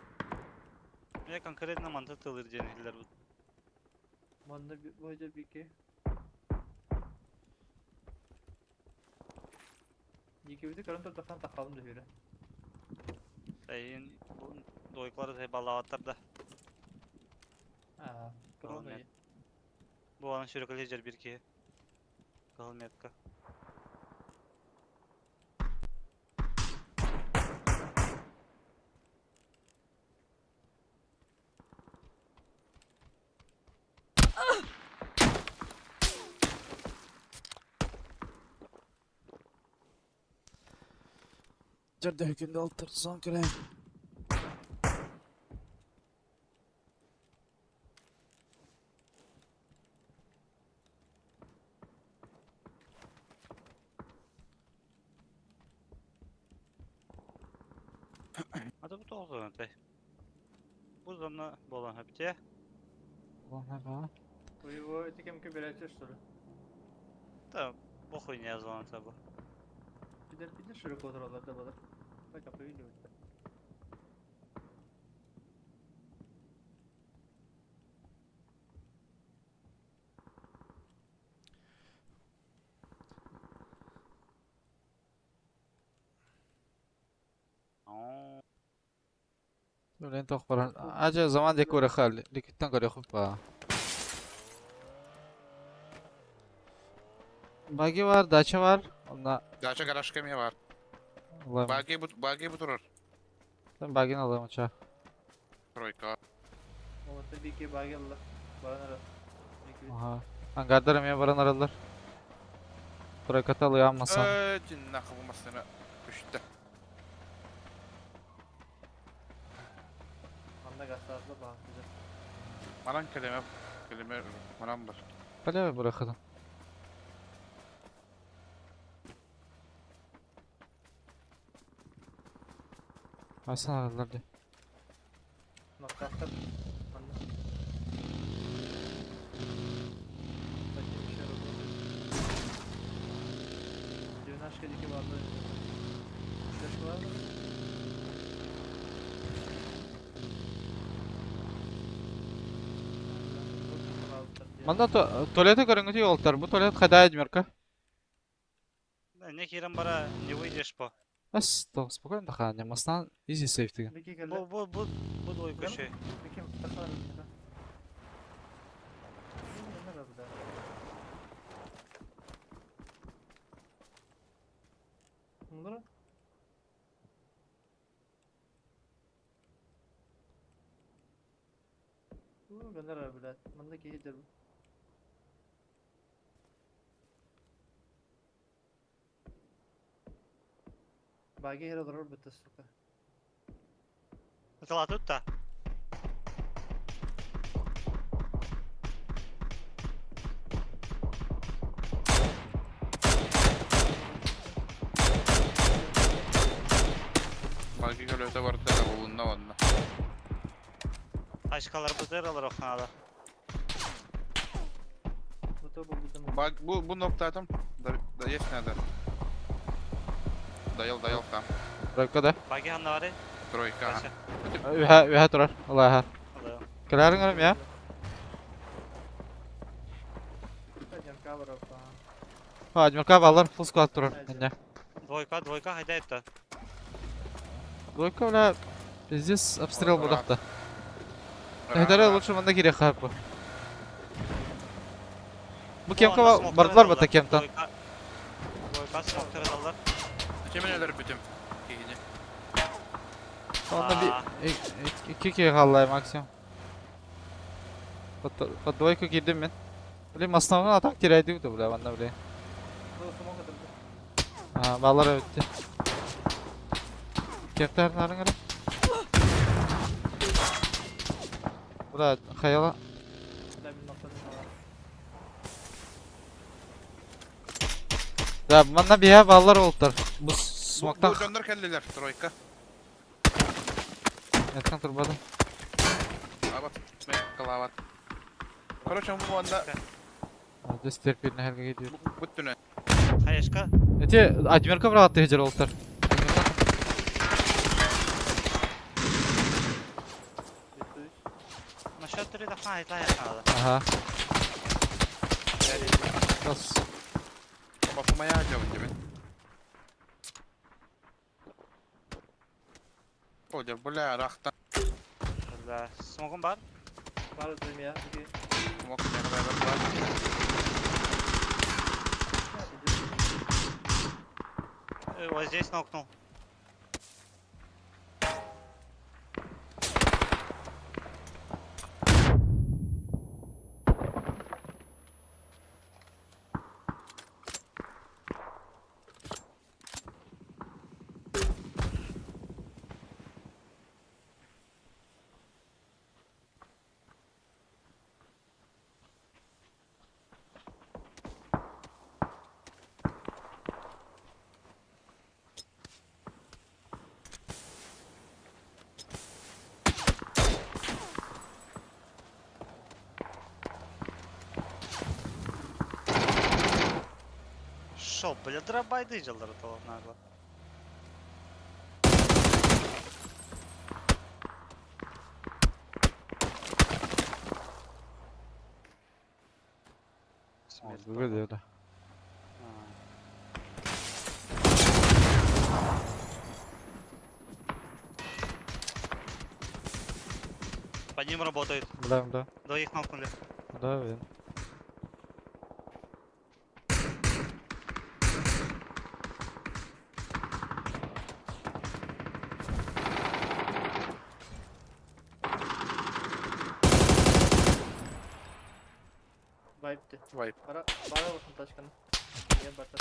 Ne конкретно манта тылыр ден ehiller bu. Манна бойда бике. Никебиде көрөн турдахан тахалым да хүрө. Sayın bu двойкалары say балаваттар да. Аа, Кыл Бу анын сөрөкөлө жер бир ки. Кыл метка. Жерде хүкүндө алтыр сон көрөм. Ата бу тоғыз тай. Бу замна болан хапте. Улан ба. Ой, ой, ти кем берече что ли? Та бу хуйня зона та бу. Бидер бидер широко отыралар да балар. Бай капы үйлі өтті. Блин, тох баран. Ажа заман дек көрө хал. Ликвидтан көрө хупа. Баги var, дача var. Онна Дача гараж кеме бар. Алайм. Баги бу баги бу турар. Сен багин алайм ча. Тройка. Оларда бике багелла. Баран ара. Аха. Ангардар мен баран аралар. Тройката алыямасан. Э, динна кыбы масына. Күштө. Анда гастарда багы. Манан келеме келеме манан бар. Халява bırakalım. Hasan aradılar diye. Ноктаахтар манна. Таким еще работает. Девятнашка диэки бааллар. Флешка баар дуо? Манна туалеты көрөҥҥүтүй уолаттар. Бу туалет хайдаа Эдмерка? Не киирэн бара не выйдешь по. Ас, то спокойно даханя. Маснан изи сейф деген. Бики кэллэ. Бу бу бу бу двойка Кэм? еще. Бики тахсар эбит. Bunları Гөнөр блядь. Манна киһи дьэр. Баги хер олорор бытта, сука. Это тут-то? Баги көлөтө барда да булунна онно. Ачкалар бытыр алар охнада. Бу булбутум. Баг бу бу ноктатым. Да, да есть надо. Даял, даял там. Тройка да. Баги ханна бары? Тройка. Кача. Үһэ үһэ турар. Аллаһа. Алла. Кэлээриҥ өрөм я. А, Адмирка баллар full squad турар. Инне. Двойка, двойка хайда это. Двойка, бля, пиздец обстрел будахта. Эһдere лучше манда кире хапы. Бу кемка бардылар бата кемтан. Двойка. Двойка смоктер алар. Кемен өлөр бүтүм. Кихини. Онда би iki киһи хааллай максимум. Под под двойку киирдим мин. Блин, основной атак теряйды бля, манна, бля. А, баллар өттү. Кептер нарың эрэ. Бля, хаяла. Да, манна биһэ баллар олтар. Бу Бу смоктан дьоннор кэллилэр тройка. Яткан турбадым. Абат, калават. Короче, бу анда Здесь терпеть на херге идет. бүттүнө. Хаешка. Эти Адмирка брат ты олтар. Насчет три дахна айта надо. Ага. Сейчас. Бафумая жабын дебин. О, бля, рахтан. Да, смогун бар? Бар дым я. Бики. Мок бар. Вот здесь нокнул. Шо, бля, дробайды жалдар того нагло. Смерть. Выглядит, да. По ним работает. Да, да. Двоих нокнули. Да, видно. Вайпты. Вайп. Бара бара olsun тачканы. Я барта.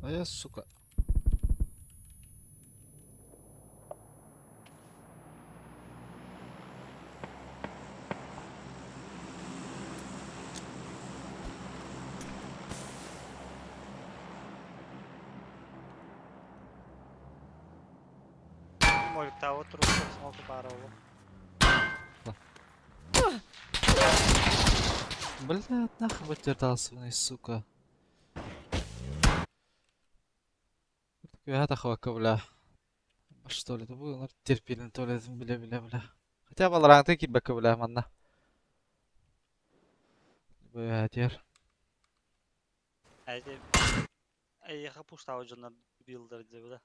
А я, сука. Моликтаабыт туруктар смолка баара буолуо. Блядь, нахуй вытирался, сука. Үөһэ тахыбакка бля. Что ли, это было терпили, то ли, бля, бля, бля. Хотя балараҥты киирбэккэ бля манна. Бля, Эти эйиэхэ пуштаабыт дьоннор билдер диэбитэ.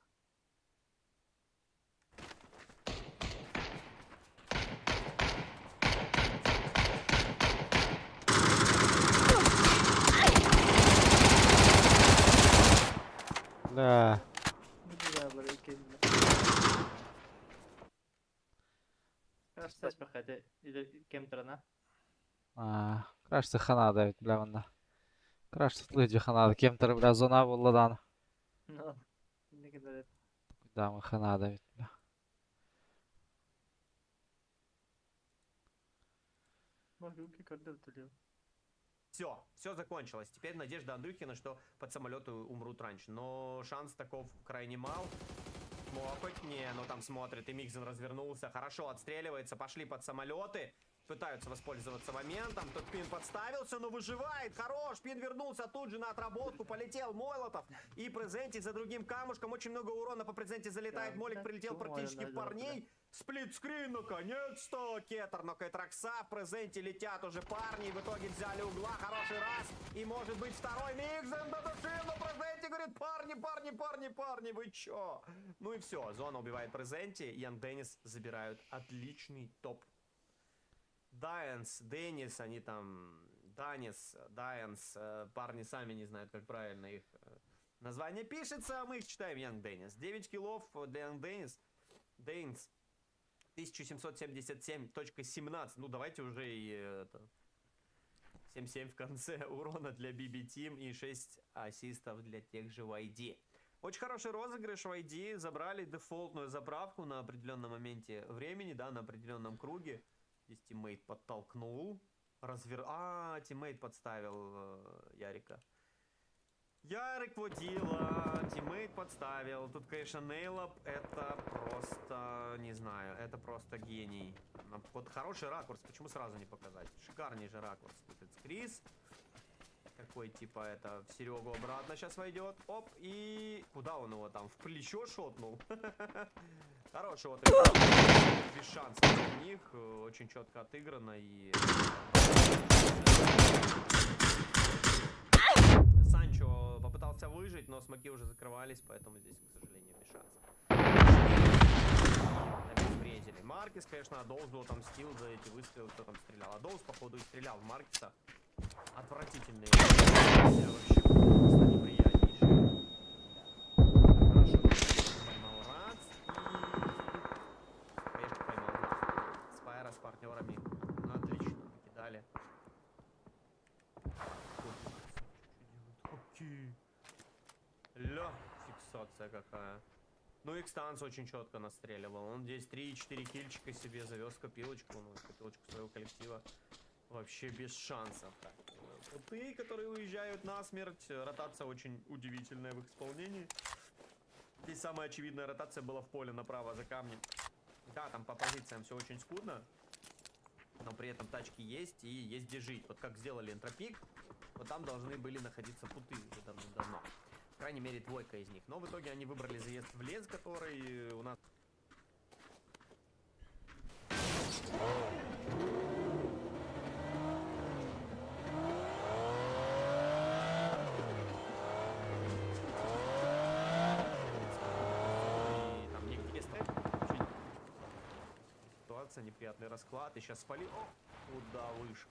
Бля. Аа, краш ханада ведь, бля, манна. Краш тутлы ханада. Кем-то, бля, зона буолла даҕаны. Дамы ханада ведь, бля. Все, все закончилось. Теперь надежда Андрюхина, что под самолеты умрут раньше. Но шанс таков крайне мал. Мокоть, не, но там смотрит, и Микзен развернулся. Хорошо, отстреливается, пошли под самолеты. Пытаются воспользоваться моментом. Тут Пин подставился, но выживает. Хорош, Пин вернулся тут же на отработку. Полетел Молотов. И Презенти за другим камушком. Очень много урона по Презенти залетает. Молик прилетел практически в парней. Сплитскрин, наконец-то! Кетер, но Кайтракса в Презенте летят уже парни. В итоге взяли угла. Хороший раз. И может быть второй Микзен додушил. Но Презенти говорит, парни, парни, парни, парни, вы чё? Ну и все. Зона убивает Презенти. Ян Деннис забирают отличный топ. Дайенс, Деннис, они там... Данис, Дайенс, парни сами не знают, как правильно их название пишется, а мы их читаем Янг Деннис. 9 киллов для Янг Деннис. Дейнс 1777.17. Ну, давайте уже и это... 7-7 в конце урона для BB Team и 6 ассистов для тех же YD. Очень хороший розыгрыш YD. Забрали дефолтную заправку на определенном моменте времени, да, на определенном круге. Здесь тиммейт подтолкнул. А, тиммейт подставил Ярика. Ярик водила, тиммейт подставил. Тут, конечно, Нейлоп, это просто, не знаю, это просто гений. Вот хороший ракурс, почему сразу не показать? Шикарнейший ракурс. Тут Крис. Какой, типа, это, в Серегу обратно сейчас войдет. Оп, и куда он его там? В плечо шотнул? Хороший вот без шансов у них. Очень четко отыграно и... Санчо попытался выжить, но смоки уже закрывались, поэтому здесь, к сожалению, без шансов. Обезвредили. Маркес, конечно, Адолзу отомстил за эти выстрелы, кто там стрелял. Адолз, походу, и стрелял в Маркеса. Отвратительные. Вообще просто неприятнейшие. Хорошо. Поймал Рац и... Конечно, поймал Влад. Спайра с партнерами. Отлично, накидали. Ля, фиксация какая. Ну, Экстанс очень четко настреливал. Он здесь 3-4 кильчика себе завез копилочку. Ну, копилочку своего коллектива. Вообще без шансов. Так, путы, которые уезжают на смерть. Ротация очень удивительная в их исполнении. Здесь самая очевидная ротация была в поле направо за камнем. Да, там по позициям все очень скудно. Но при этом тачки есть и есть где жить. Вот как сделали энтропик, вот там должны были находиться путы уже давным-давно. По крайней мере, двойка из них. Но в итоге они выбрали заезд в лес, который у нас... И там негде стоять. Очень ситуация, неприятный расклад. И сейчас спали. О, куда выше.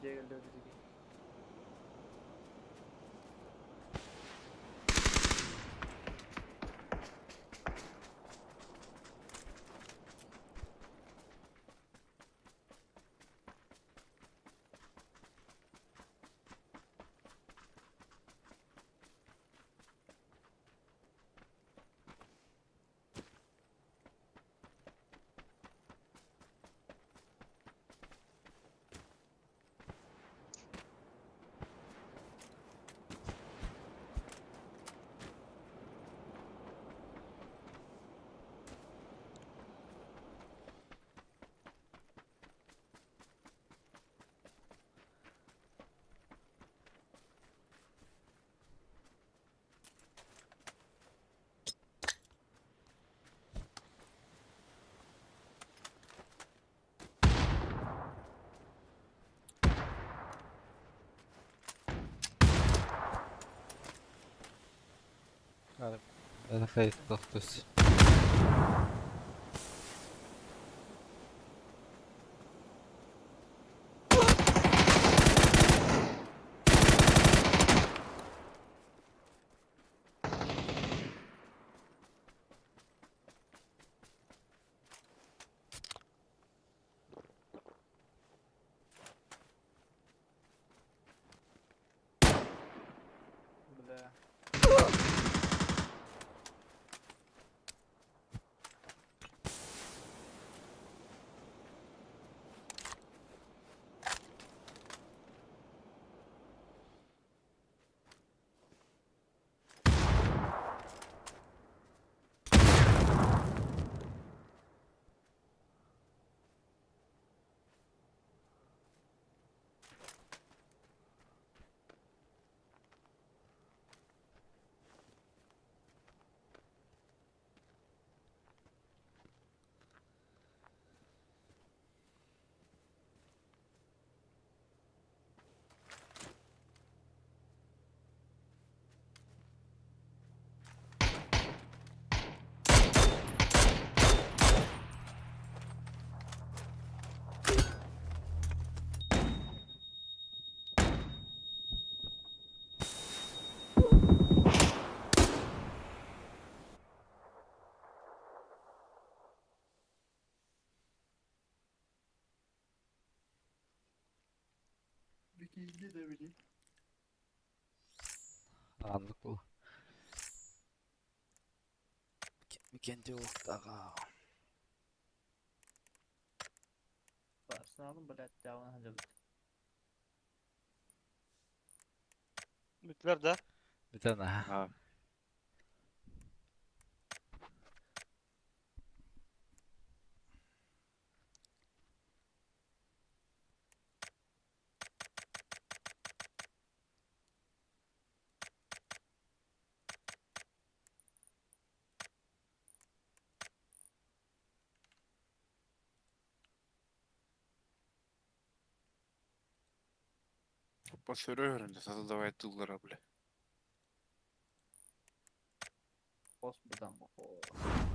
Дьиэ кэллэ өлүтүгэй. Это тохтус. Бля. Бикинди да били. Anlık bu. Kendi ага. Арсеналым, блядь, явно хадыбыт. Бүттүлэр да? Бүтэн аха. Посерьезно, создавай туллара, бля. Хос бутан хос.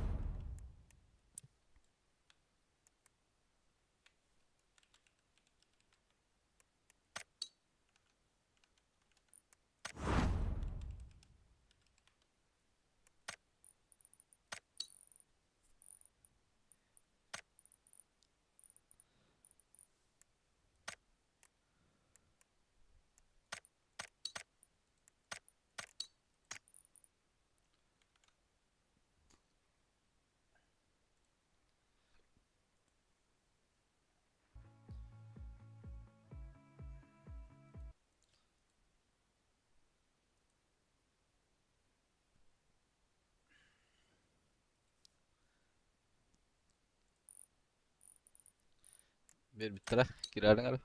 Bir bitti Girelim abi.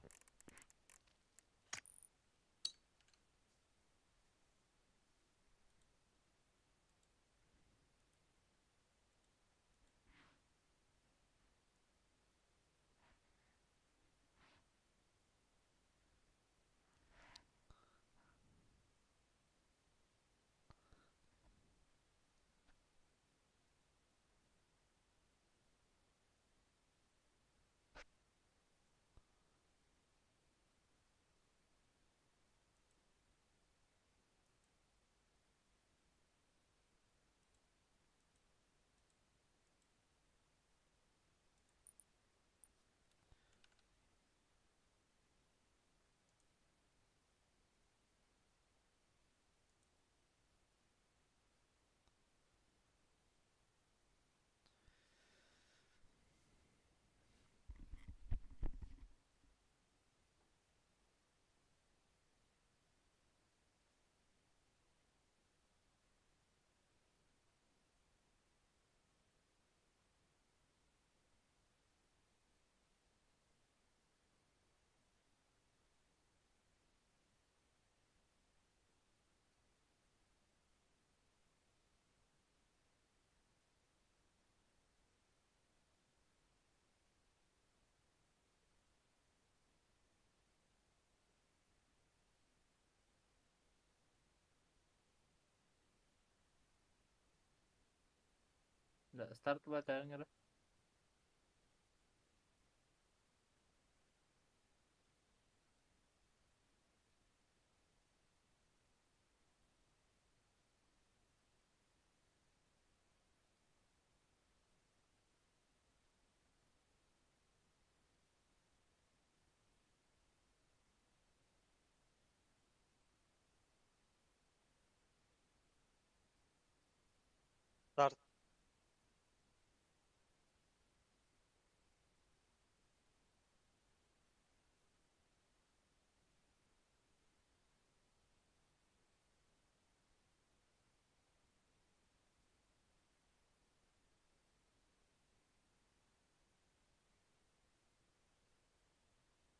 Да, старт бата. Старт.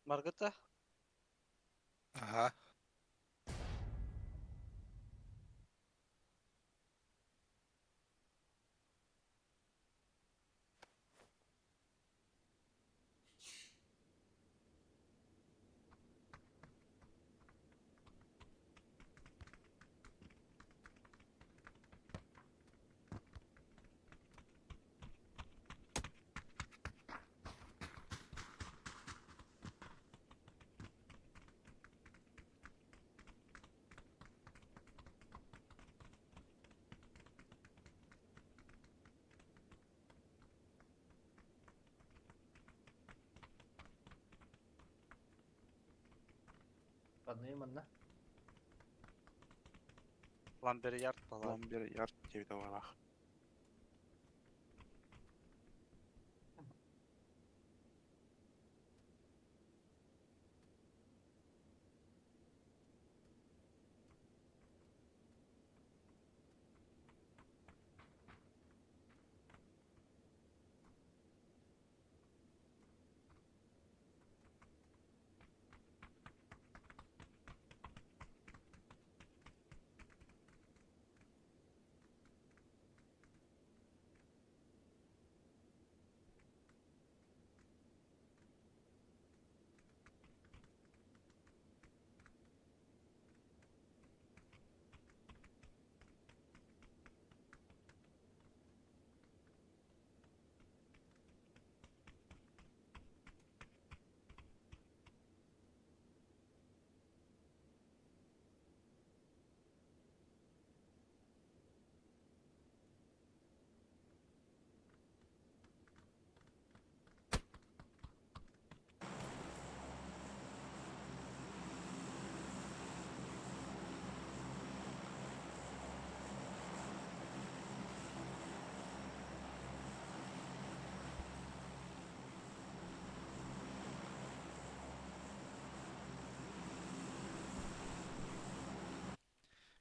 Маргыта? Ага. Манны манна. Ламберьярд была. Ламберьярд диэбитэ буоллах.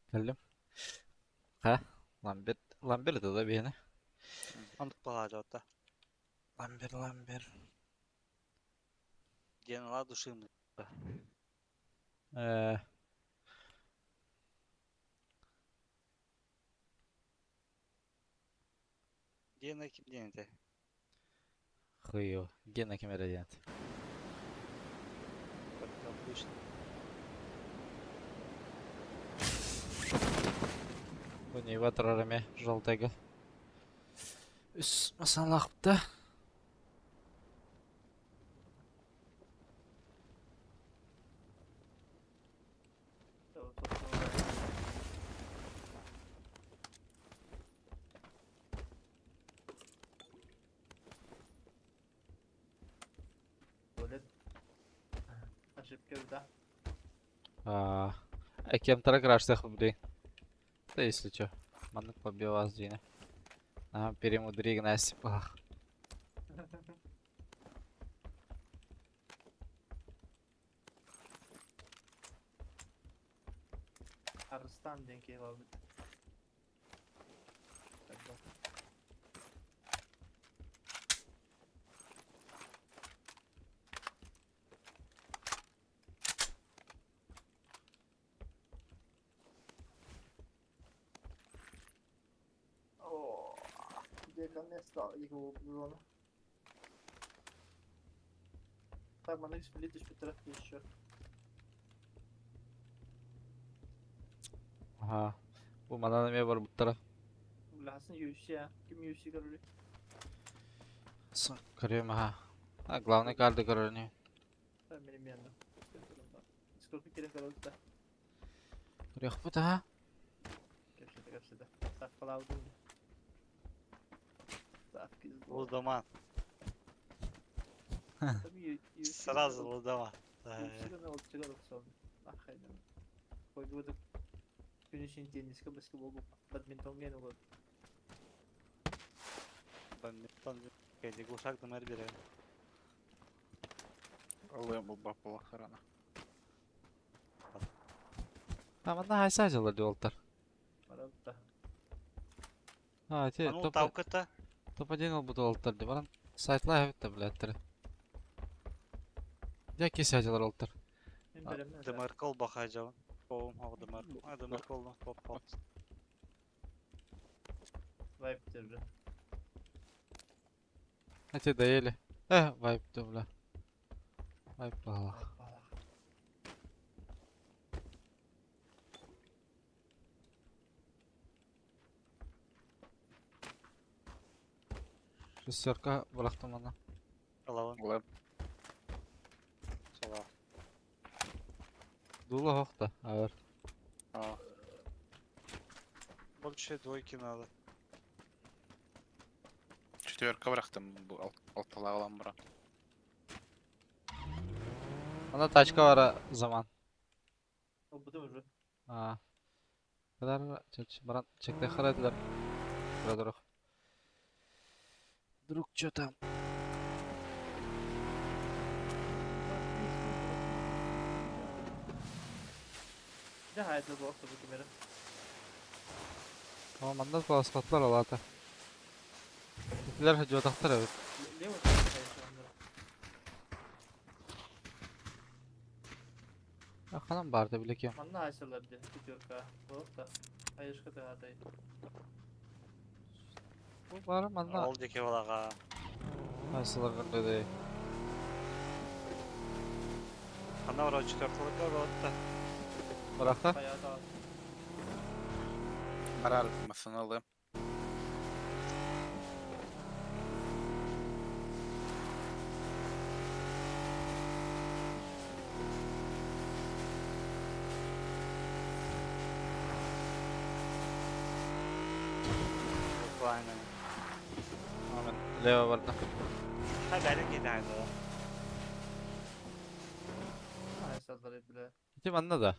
Кэллим. Ха? Ламбер, Ламбер это да биһиэнэ. Оннук балаадьа. Ламбер, Ламбер. Генала душим. Гена ким диэн этэ? Хыйо. Гена ким эрэ диэн. Как обычно. Бу нива турар эмиэ жёлтайга. Үс масалаахпыта. Туалет. Ошибка, да. А, кем-то краш блин. Да если чё. Маннык побил диэни. Ага, перемудри гнась. Ах. Арыстан диэн киһи бит. Тогда. О, где место его зона. Так, маннык сплит еще. Ага. Бу манан эмиэ барбыттара. Бля, Асын UFC а. Ким UFC көрөрүй? Көрүөм аха. А главный карды көрөр ини. Мен эмиэ Сколько кирен көрөбүт да. Көрүөхпүт аха. Кэпсэтэ кэпсэтэ. Ставкалаабытым дии. Ставки Лудоман. Сразу лудоман. UFC-га олчуга сон. Ахайдан. Койгудук күнүшүн тенниске баскетбол бадминтонга эн олор. Бадминтон кэди гусак дымар бере. Алыам булбап буолахтарына. А манна хайса дьылар диолтар. Барабыта. А, те Аны топ утауката. топ-1 олбут олтар ди. Баран сайтлай хабит да билеттер. Дя кесе дьылар олтар. Мен беремин. Дымаркол баха жабын. Оом хог дымар. А дымаркол топ топ. Вайп держи. А те доели. Э, вайп да бля. Вайп балах. Шестерка бырахтым ана. Алабын. Улар Сола. Дула хохта. Авер. А, Больше двойки надо. Четверка бырахтым бу алталаах ылан баран. Ана тачка бара заман. Олбутум уже. А. Kadar чеч баран чекте харадылар. Друг. Друг чё там? Дэ хайда болса бу кемере. Ama mandan класс алата. Итилер хажуатахтар эбит. Лево хайда. Аханан барды билекем. Манна хайсалар ди пятерка. Болта. Айышка да хадай. Бу бары манна Ол деке балаға. хайсылар кырды. Ана вроде четвертого болотта. Барахта. Баяда. Барар масына алыам. Буквально. Амен лево барды. Ha бәрі кетті айда. Хайсалар биле. Ити манна да.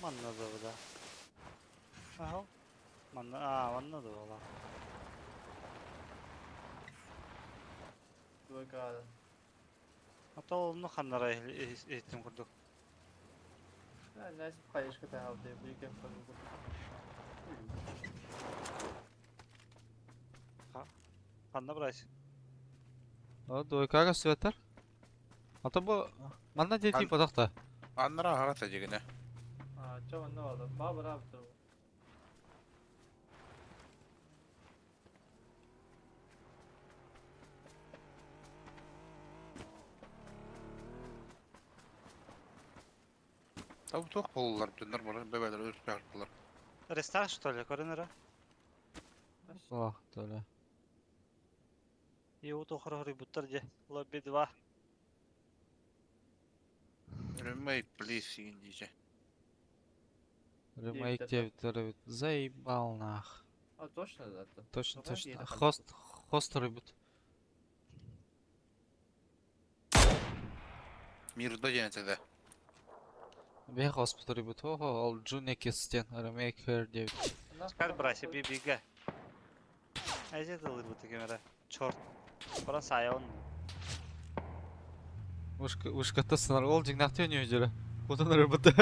Манна да буда. Аха. Манна, а, манна да бала. Двойка. Ата олну ханнара эттим курдук. Найс хайышка да хавды. Бу кем кабы. Ханна брайс. О, двойкага сүөтер. Ата бу манна дети подакта. Аннара харата дегене. А, чо манна бады. Ба бара бутыр. Табы туох болулар дөннөр бар бебелер өз бардылар. Рестар что ли, көрінірі? Ох, төле. И вот охры буттар де. Лобби 2. Remake please индиже. Ремейк деп Заебал нах. А точно да? Точно, точно. Хост, хост рыбит. Мирда ден да. Бе хост рыбит. Охо, ол джуне кестен. Ремейк хер деп. Скар браси бибига. Айзе дылыр бу тегемере. Чорт. Бара сайон. Ушка, ушката сынар. Ол жигнакты өнө жүрө. Кутун рыбыты.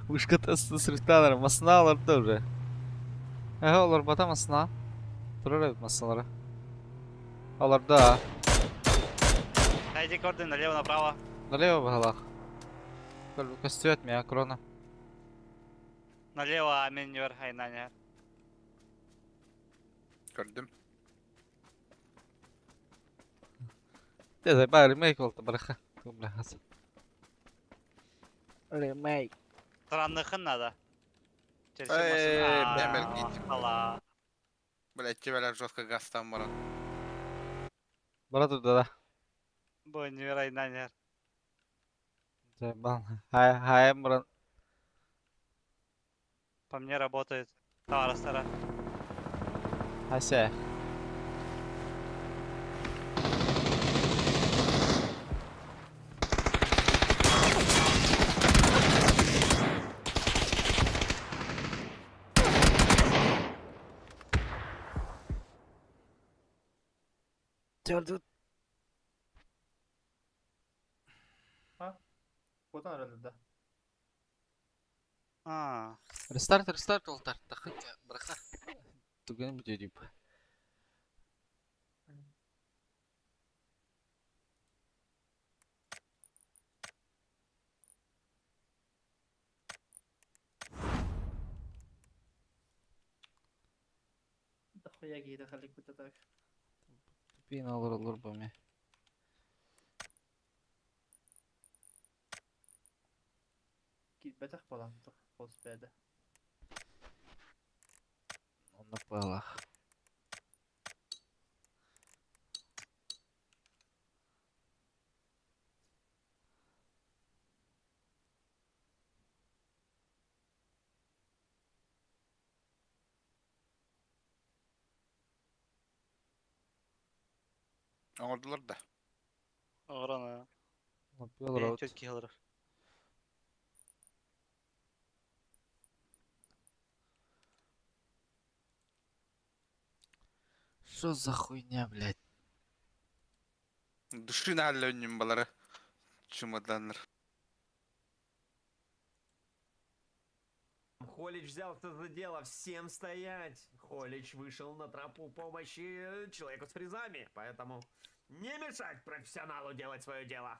Ушката сыртанар. Масына аларды уже. Э, олар бата масына. Турар эбит масыналары. Аларда. Айзе көрдүн налево направо. Налево балах. Костюет меня крона. Налево амен юр хайнаня. Көрдүм. Те ба ремейк болду бараха. Бля, хас. Ремейк. Таранныхын надо. Чэрчи масын Эй, бэм эргийдим. Ала. Блять, тебя жестко газтан баран. Бара турда да. Бу невероятно. Бан. Хай хайым баран. По мне работает. Товарыстара. Хася. Төрдү Кутан эрэллэр да. А. Рестарт, рестарт олтар. Тахы браха. Туган бүтө дип. Дохуя киһитэ халликпыта так. Тупин алыр олор бу ме. Киирбэтэх буолан хос бэдэ. Онно палах. Оҥордулар да. Оҕорон. Лаппиолар Чөт киһилэр. Что за хуйня, блядь? Души на өннүм балары. Чемоданнар. Холич взялся за дело, всем стоять. Холич вышел на тропу помощи человеку с фрезами, поэтому не мешать профессионалу делать свое дело.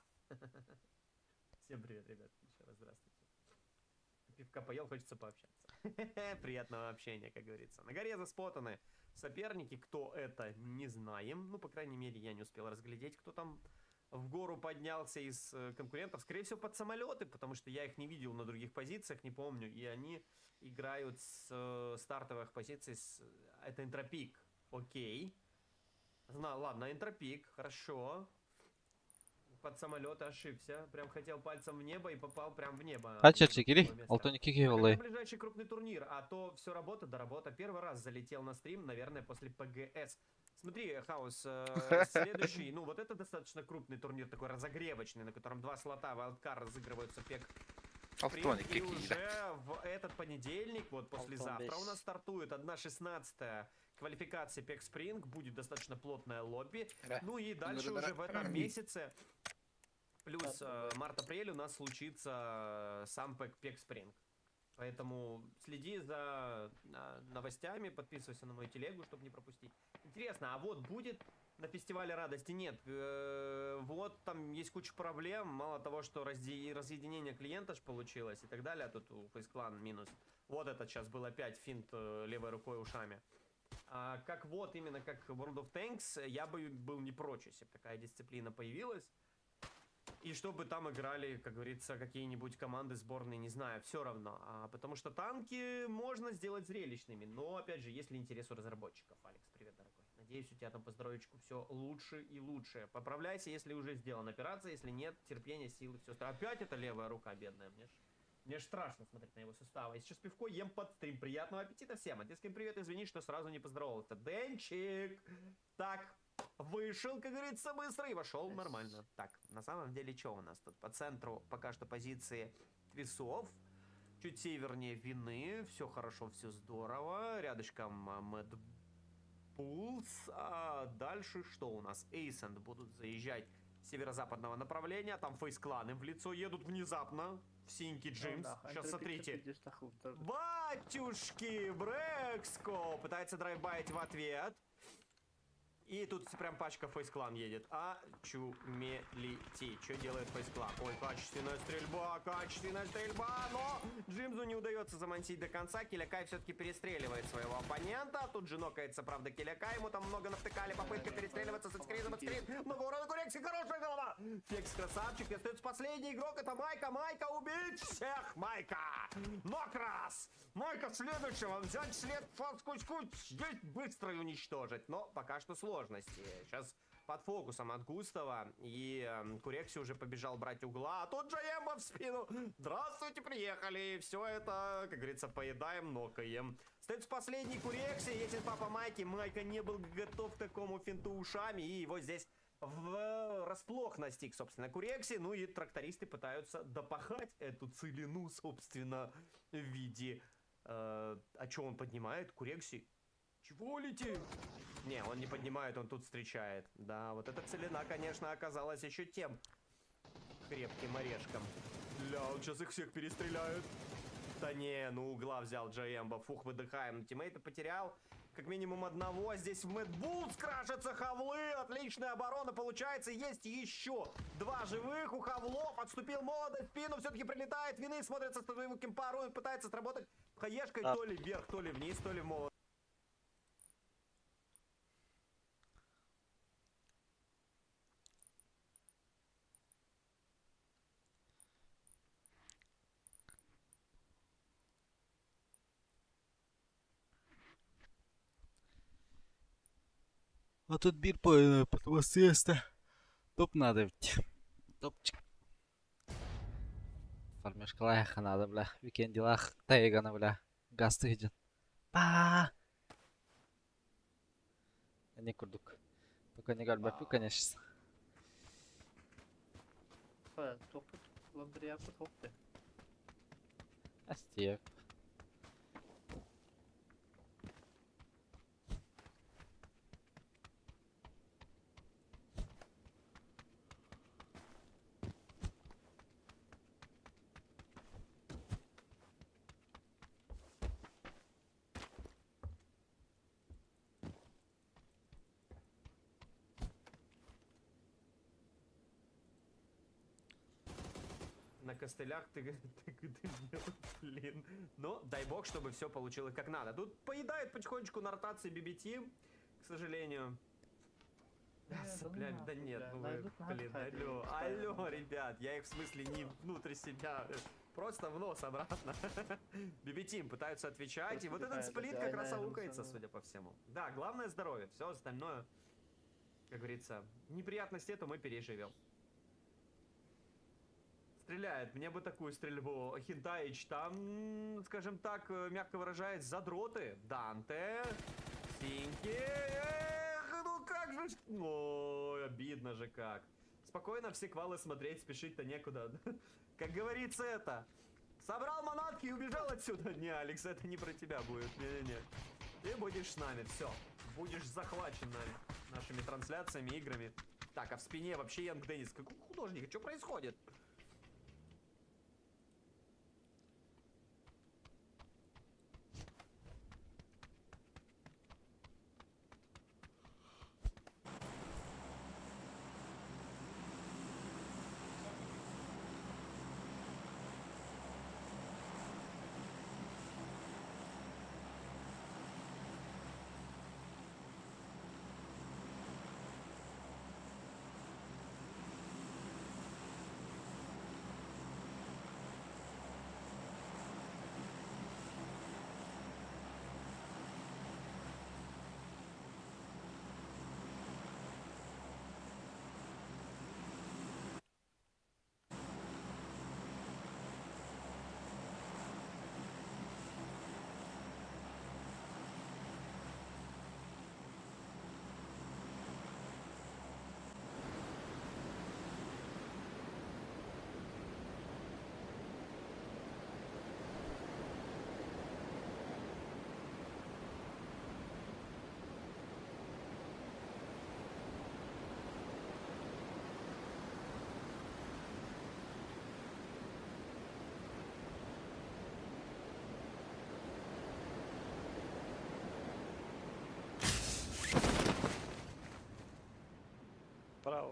Всем привет, ребят, еще раз здравствуйте. Пивка поел, хочется пообщаться. Приятного общения, как говорится. На горе заспотаны соперники, кто это, не знаем. Ну, по крайней мере, я не успел разглядеть, кто там в гору поднялся из конкурентов. Скорее всего, под самолеты, потому что я их не видел на других позициях, не помню. И они играют с стартовых позиций. Это Энтропик. Окей. Ладно, Энтропик, хорошо. Под самолет ошибся. Прям хотел пальцем в небо и попал прям в небо. Хача чекири. Другого места. Алтон кики А когда олай. ближайший крупный турнир, а то все работа да работа. Первый раз залетел на стрим, наверное, после ПГС. Смотри, Хаус, следующий, ну вот это достаточно крупный турнир, такой разогревочный, на котором два слота Wildcard разыгрываются пек Алтоник и какие уже в этот понедельник, вот послезавтра у нас стартует 1.16 квалификация Пек Спринг, будет достаточно плотное лобби. Ну и дальше уже в этом месяце, плюс март-апрель у нас случится сам Пек Спринг. Поэтому следи за новостями, подписывайся на мою телегу, чтобы не пропустить. Интересно, а вот будет на фестивале радости? Нет. Вот там есть куча проблем. Мало того, что разъединение клиента ж получилось и так далее. А тут у FaZe Clan минус. Вот этот сейчас был опять финт левой рукой ушами. А, как вот именно как World of Tanks, я бы был не прочь, если бы такая дисциплина появилась. И чтобы там играли, как говорится, какие-нибудь команды сборные, не знаю, все равно. Потому что танки можно сделать зрелищными. Но, опять же, есть ли интерес у разработчиков? Алекс, привет, дорогой. Надеюсь, у тебя там по здоровьечку все лучше и лучше. Поправляйся, если уже сделана операция. Если нет, терпение, силы, все остальное. Опять эта левая рука бедная. Мне ж страшно смотреть на его суставы. Я сейчас пивко ем под стрим. Приятного аппетита всем. Одесским привет, извини, что сразу не поздоровался. Денчик! Так, вышел, как говорится, быстро и вошел нормально. Так, на самом деле, что у нас тут? По центру пока что позиции Твисов. Чуть севернее Вины. Все хорошо, все здорово. Рядышком Mad Bulls. А дальше что у нас? Эйсенд будут заезжать с северо-западного направления. Там FaZe Clan им в лицо едут внезапно. В синьки Джимс. Сейчас смотрите. Батюшки! Брэкско пытается драйвбайить в ответ. И тут прям пачка FaZe Clan едет. Очумелите. Что делает FaZe Clan? Ой, качественная стрельба, качественная стрельба, но Джимзу не удается замансить до конца. Килякай все-таки перестреливает своего оппонента. Тут же нокается, правда, Килякай. Ему там много навтыкали. Попытка перестреливаться с скрином, от скрин. Много урона Курекси, хорошая голова. Фекс красавчик. И остается последний игрок. Это Майка. Майка, убить всех, Майка. Нокрас. Майка следующего. Взять след фаскусь здесь быстро и уничтожить. Но пока что сложности. Сейчас под фокусом от Густава. И Курекси уже побежал брать угла. А тут Джаемба в спину. Здравствуйте, приехали. Все это, как говорится, поедаем, нокаем. Остается последний Курекси. Есть инфа по Майке. Майка не был готов к такому финту ушами. И его здесь в расплох настиг, собственно, Курекси. Ну и трактористы пытаются допахать эту целину, собственно, в виде... а чё он поднимает? Курекси? Чего летит? Не, он не поднимает, он тут встречает. Да, вот эта целина, конечно, оказалась еще тем крепким орешком. Ля, он сейчас их всех перестреляет. Да не, ну угла взял Джаемба. Фух, выдыхаем. Тиммейта потерял как минимум одного. Здесь в Mad Bulls крашатся хавлы. Отличная оборона получается. Есть еще два живых у хавлов. Отступил молодо в спину. Все-таки прилетает. Вины смотрится с твоего кемпа. Руин пытается сработать хаешкой то ли вверх, то ли вниз, то ли в молот. А тут бир по съеста. Топ надо ведь. Топчик. Фармешкалаях надо, бля. Викенделах тайгана, бля. Гасты идет. Па. Не курдук. Только не гальбапю, конечно. Топут, ландрияпут, хопты. Астеп. На костылях ты, блин. Но дай бог, чтобы все получилось как надо. Тут поедает потихонечку на ротации BB Team, к сожалению. Да, соплями, да нет, ну вы, блин, алло, алло, ребят, я их в смысле не внутрь себя, просто в нос обратно. BB Team пытаются отвечать, и вот этот сплит как раз аукается, судя по всему. Да, главное здоровье, все остальное, как говорится, неприятности это мы переживем. Стреляет, мне бы такую стрельбу. Хинтаич там, скажем так, мягко выражаясь, задроты. Данте, Синьки. Эх, ну как же... Ой, обидно же как. Спокойно все квалы смотреть, спешить-то некуда. Как говорится это. Собрал манатки и убежал отсюда. Не, Алекс, это не про тебя будет. Не-не-не. Ты будешь с нами, все. Будешь захвачен нами, нашими трансляциями, играми. Так, а в спине вообще Янг Деннис. Какой художник? Что происходит?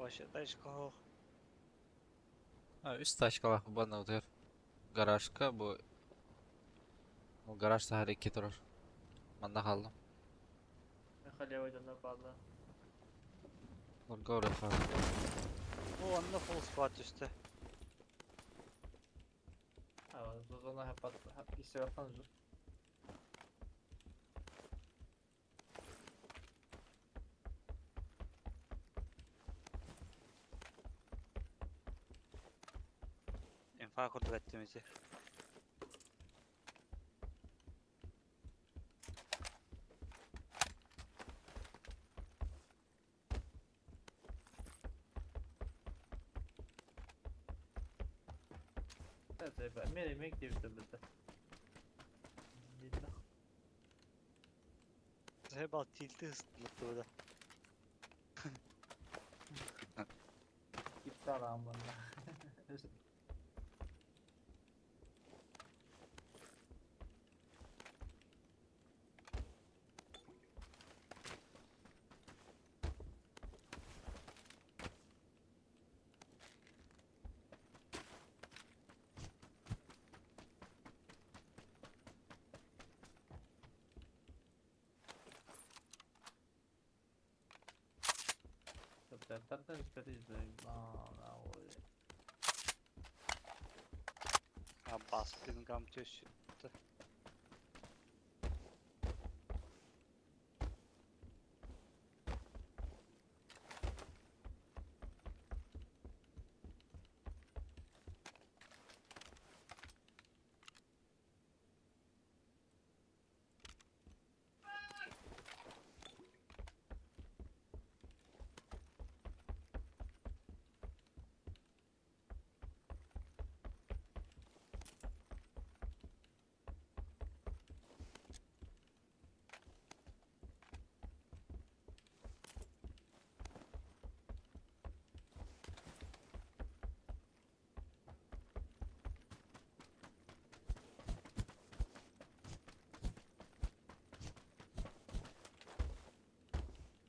Вообще тачка суох. А, үс тачкалаах баннабытыгар. Гаражка бу ол гараж таһар икки турар. Манна хааллым. Халева дьонно бааллар. Олорго барыахха. О, онно full squad түстэ. А, зона хапат истебаттан жу. Инфа курдук эттим ити. Evet, мен эмек деп бітті. Заебал тильты ыстылықты да. İptal amına. А бас пингам түстү.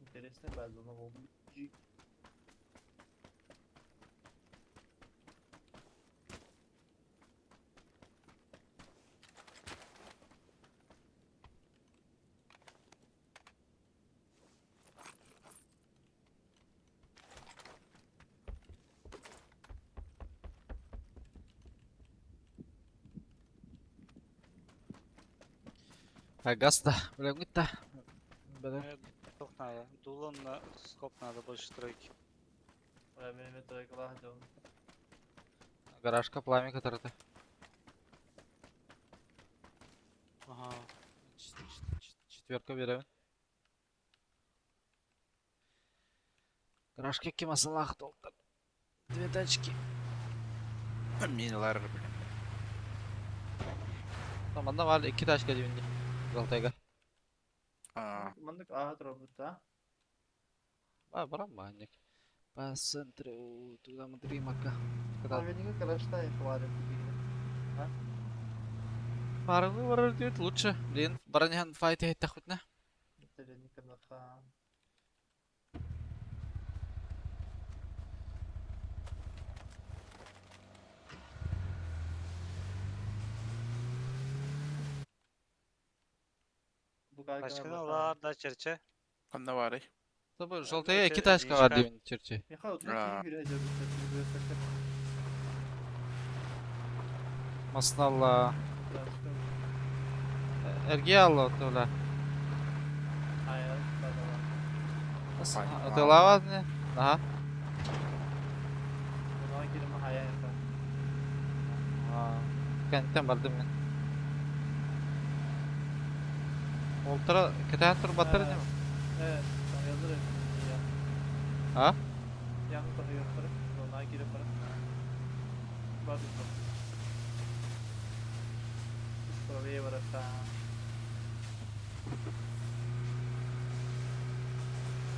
Интересно, база нового. Гаста, бля, гутта. Бля. Туох надо? Дулон на скоп надо больше тройки. Гаражка пламя, который ты. Ага. Четверка берем. Гаражка кем асалах толтар. Две тачки. Минилар, блин. Tamam da var iki taşka dibinde. Zaltayga. А, Маннык ааһа турбут а. Ба, барам банник. По центру туда смотри, мака. Когда Наверняка караштай хвалит. Парны барар лучше. Блин, баранихан файт хет тахутна. Başka ne var da çerçe? Ханна барый. Тобо желтая iki taşka var dibinde çerçe. Михаил, А. Masnallah. Эрге алла тола. Атылава не? Ага. Кенттен бардым мен. Олтара кетен тур батыр не? Evet, yazırım. А? Яңы тоһуйуохтара, зонаҕа киирэн баран. Барбыт. Правее барата.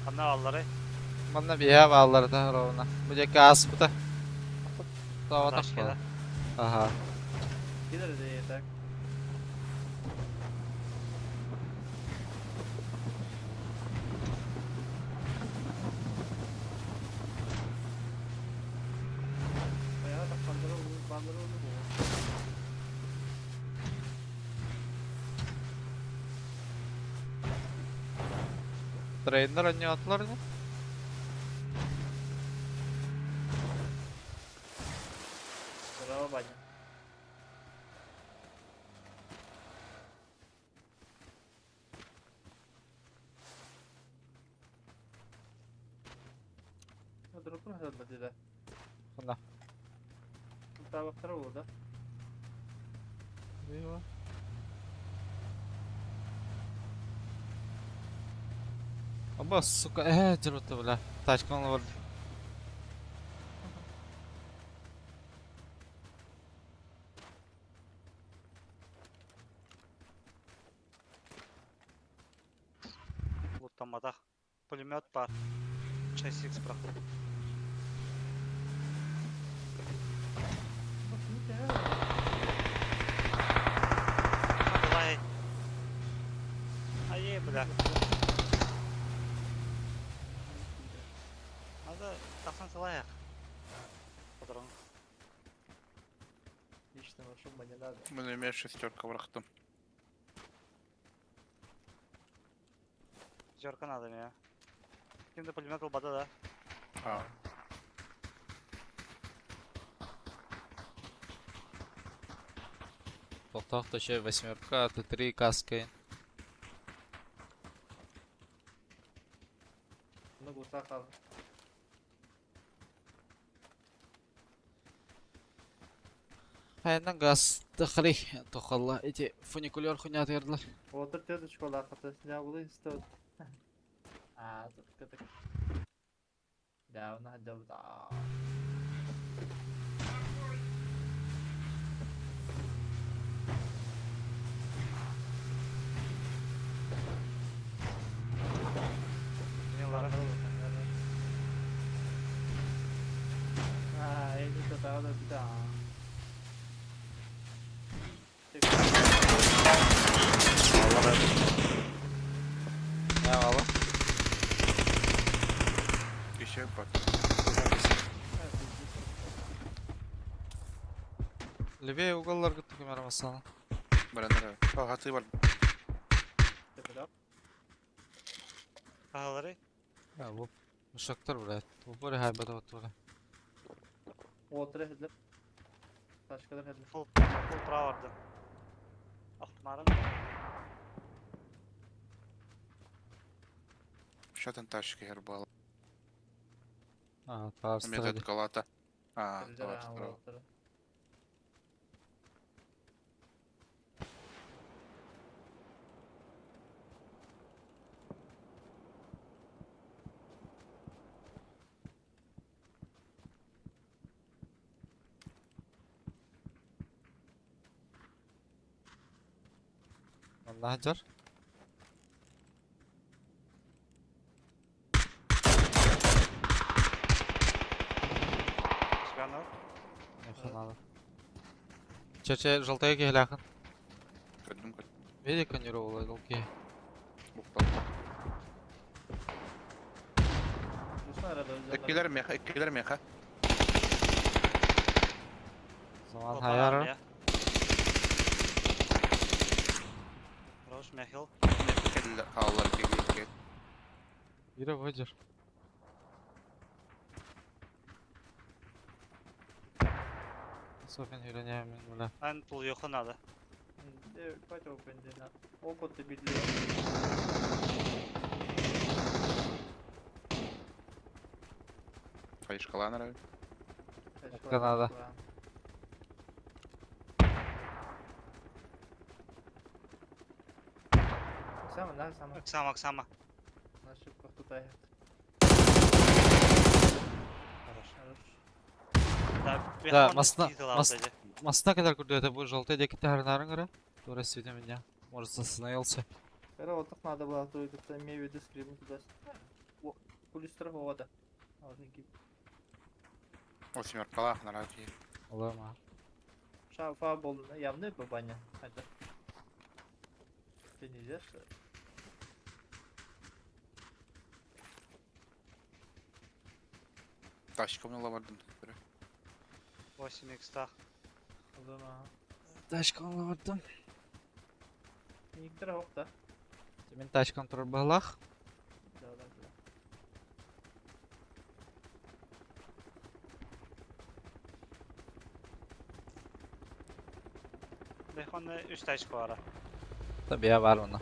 Анна аллары. Манна бия баалларда ровно. Бу жеке аспыта. Тава Ташкада. тахпа. Ага. Килер де так. Трейнер анньаатылар ини. Здорово, Ваня. Дропун хатылла деді. Ханна? Табақтар болды. Аба, сука, дерут, бля. Тачка он бар. Луттамматах. Пулемет бар. 6х бырахтым. Давай. Ае, бля. Надо тахсан салайық. Патрон. Лично шума не надо. Мен эмиэ шестерка бырахтым. Пятерка надо мне. Ким-то пулемет ылбата да. А. Тохтоох еще восьмерка, Т3 каска. Много сахар. Хайна газ тахри тохалла эти фуникулер хуйня тырдылар. Отыр теді школа қаты. Не было институт. А, тут так. Да, она да. Милара. А, это да, да, да. Не valla. Еще бар. Левее уголлар кытты камера масана. Баранара. А, хаты бар. Агалары. Я бу мушактар блядь. Упор хайбата вот бля. Отыр хедлер. Ташкалар хедлер. Фул, фул право барды. Охтмарын. Шатан ташки хербал. А, таарстар. Метод галата. А, давай, Отыр. Нахджар. Сбянов. Не надо. Чече желтая кehляхын. Көрдүм көрдүм. Види конировала долки. Буктал. Эккилер меха, эккилер меха. Zaman hayar. Хорош, Михил. Мехел хаалар кеге. Ире выдер. Софин үйрене мен бля. Ан пул yoxu надо. Опыты билиyor. Файшкаланара. Канада. Сама, да, сама. Оксама, Оксама. Ошибка тут Хорош. Хорош. Да, Да, масна, мас, масна kadar kurdu это bu желтый деките харнарын гара. Тура свете меня. Может, остановился. Когда вот так надо было, то это имею в виду скрипну туда. Пулю страхового. А вот не Восьмеркалах нараки. Лама. Шафа был явный бабаня. Это. Ты нельзя что ли? Ташка мына бардым. 8 х Лама. Тачка бардым. Никтер хокта. Мен тачкам тур балах. Да, да. Телефонна үс тачка бара. Табия бар онно.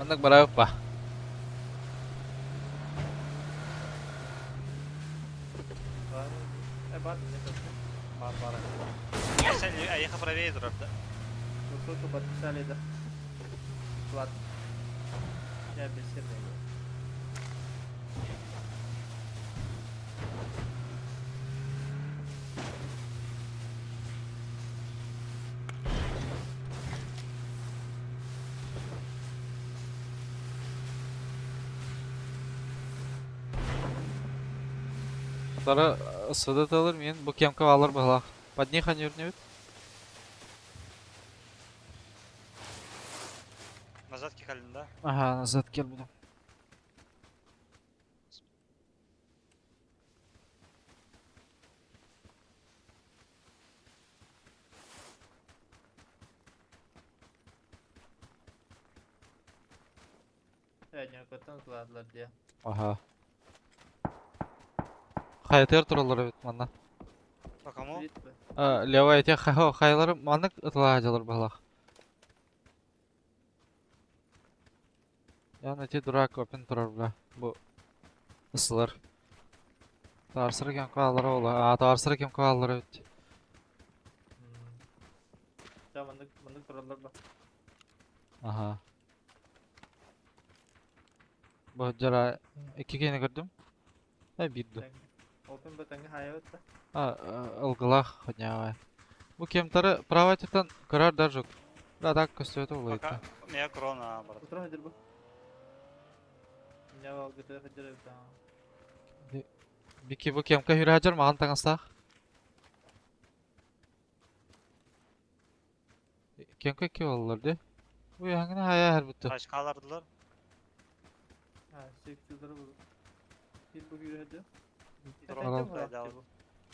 Маннык барабыт ба. Бар бар. Эйиэхэ правее турар да. Только подписали да. Влад. Я бессильный. Тара сыдат алыр мен бу кемка алыр баһалаах. Под них они үрнебит. Назад кикалин да? Ага, назад кел буду. Э, Ага. Хайатыгар тураллар эбит манна. По кому? Левая те хайлары маннык ытылаа дьалар баһалаах. Ян эти дурак опен турар бля. Бу ысылар. Таарсыр кем каалар ола. А таарсыр кем каалар эбит. Аха. Бу жара икки киһини көрдүм. Э биир ду. А ылгылаах хоньяавай. Бу кемтары права типтан көрөр даже. Да так көстүбэт Пока улайта. меня крона, брат. Бики бу кемка хүрәжер маған таңастақ. Кемка ки олар де. Бу яңына хая хәр бутты. Тачка алардылар.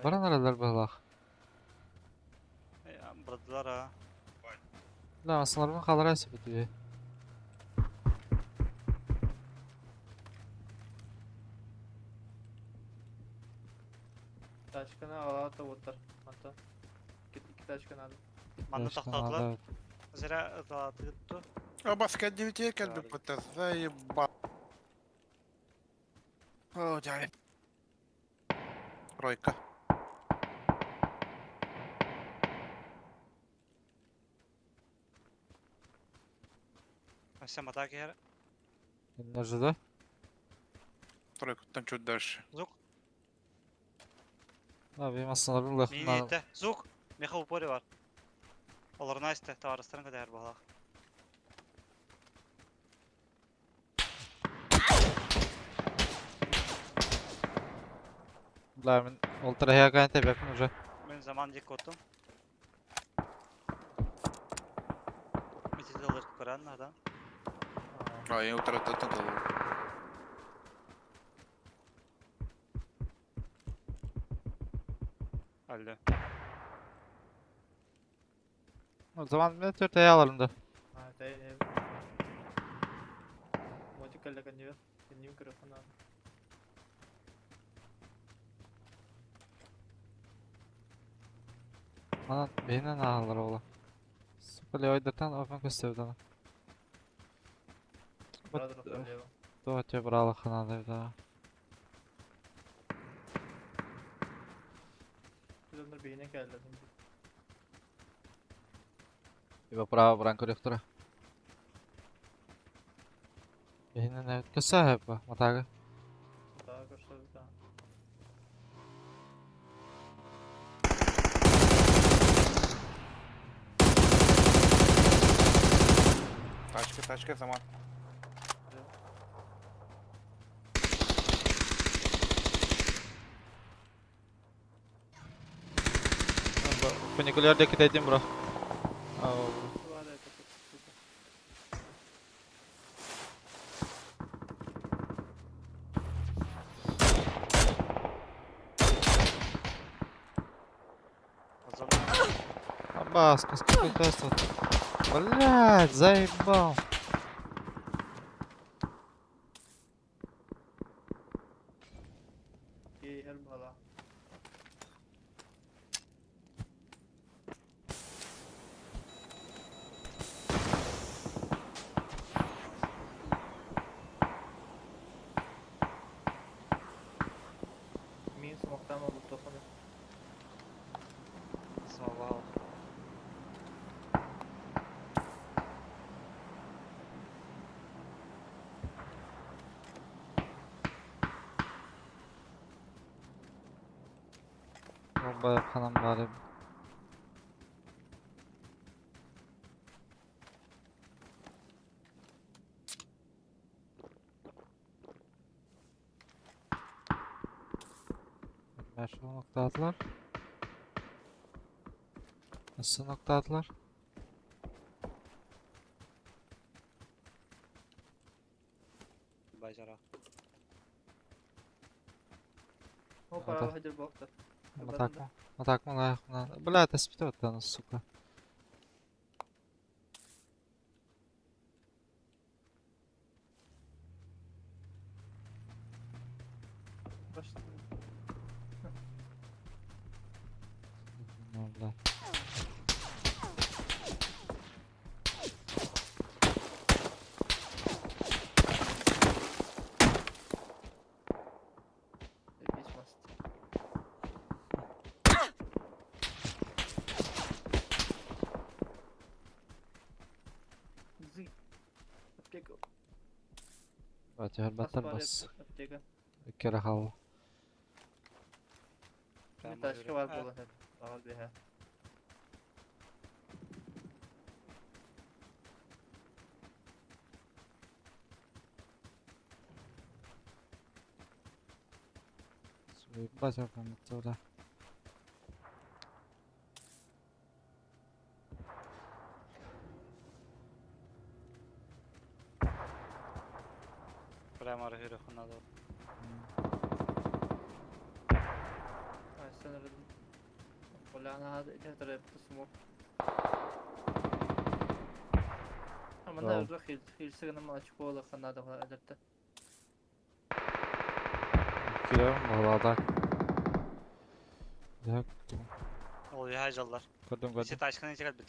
Баран аралар балақ. Брадылар а. La asılарбын қалар әсі бітті. Манны тохтоотулар. Зря ыталаатыгытту. Абаска девяти как бы это заебал. О, дядя. Тройка. Все матаки хер. Нажыда. Тройка там чуть дальше. Звук. La benim asılарбын Мини лахын. итте. Звук. Меха упори бар. Олар найсте, товарыстарын кадar балах. La мен олтыра хая тебепин уже. Мен заман дик оттум. Метеде алыр көрән адам. А, я утро тут был. Алло. O zaman ben төрт ая аларым да. Анан бейнен ағалар ола. Сука левайдыртан опен көстөбүт аны. Тоотё брала ханада да. Ибо право бран көрөктүрө. Бейнен эбит көсө хэппа матага. Тачка, тачка, заман. Фуникулер де кететим бро. Абаска, сколько тестов. Блять, заебал. Өр баҕалаах. Мин смоктаан олуттуоххун. Смогал. Bomba ханан баары. Meşhur noktadılar. Nasıl noktadılar? Бажара. О, Ата. пора хадир бокта. Матакма. Матакма лайхна. Бля, это спитот, сука. Баш. Ну, бля. Бич маст. Зы. Аптека. Батя, батар бас. Аптека. Кера хал. Прямо Тачка говорю. бар А. буолан Аҕал биһэ. Батя, бля. Прямо аргырых надо. Айсан ырыдым. Поляна хады ити смок. Аманда Да. уже хил хилсигин очко ханада эдерте. Кирем балада. Так, Ол яһа жаллар. көрдüm Все көрдüm. тачканы чыгат бит.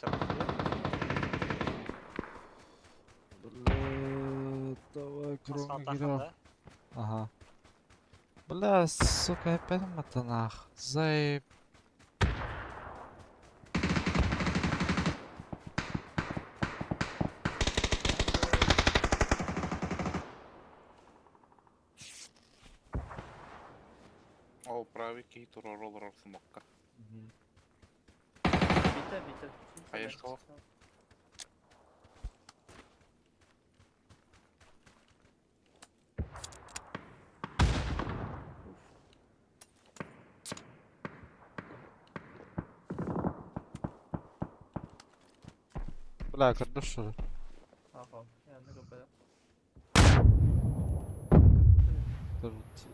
Бля, давай Асфальт кроме кирил. да. Ага. Бля, сука, опять матанах. Заеб. Ол правый кей турар олорор смокка. Бите бите. Хаешкалах. Бля, көрдүш шуру. Аха. Янны көпөдө. Тут.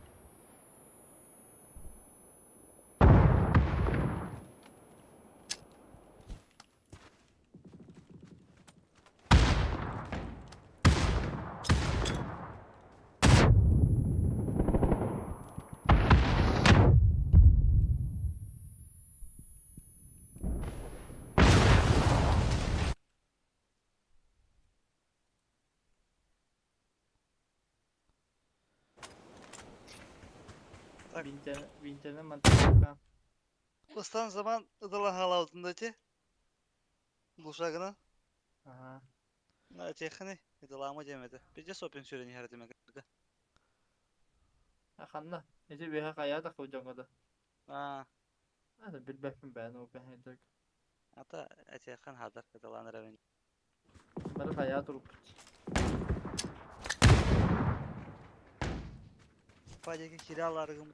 Так. Винтене винтене мантыка. Устан zaman ыдылан халаутында Глушагына. Ага. На техни ыдылама демedi. Бизде сопин сүрени her demek. Аханна. Эти биһэ хая да худьоҥода. А, Аны билбэппин бээн ол бэһэйдик. ата этехан хадар ыдылан ревен. Бары хая туруппут. Падеки кираларыгым.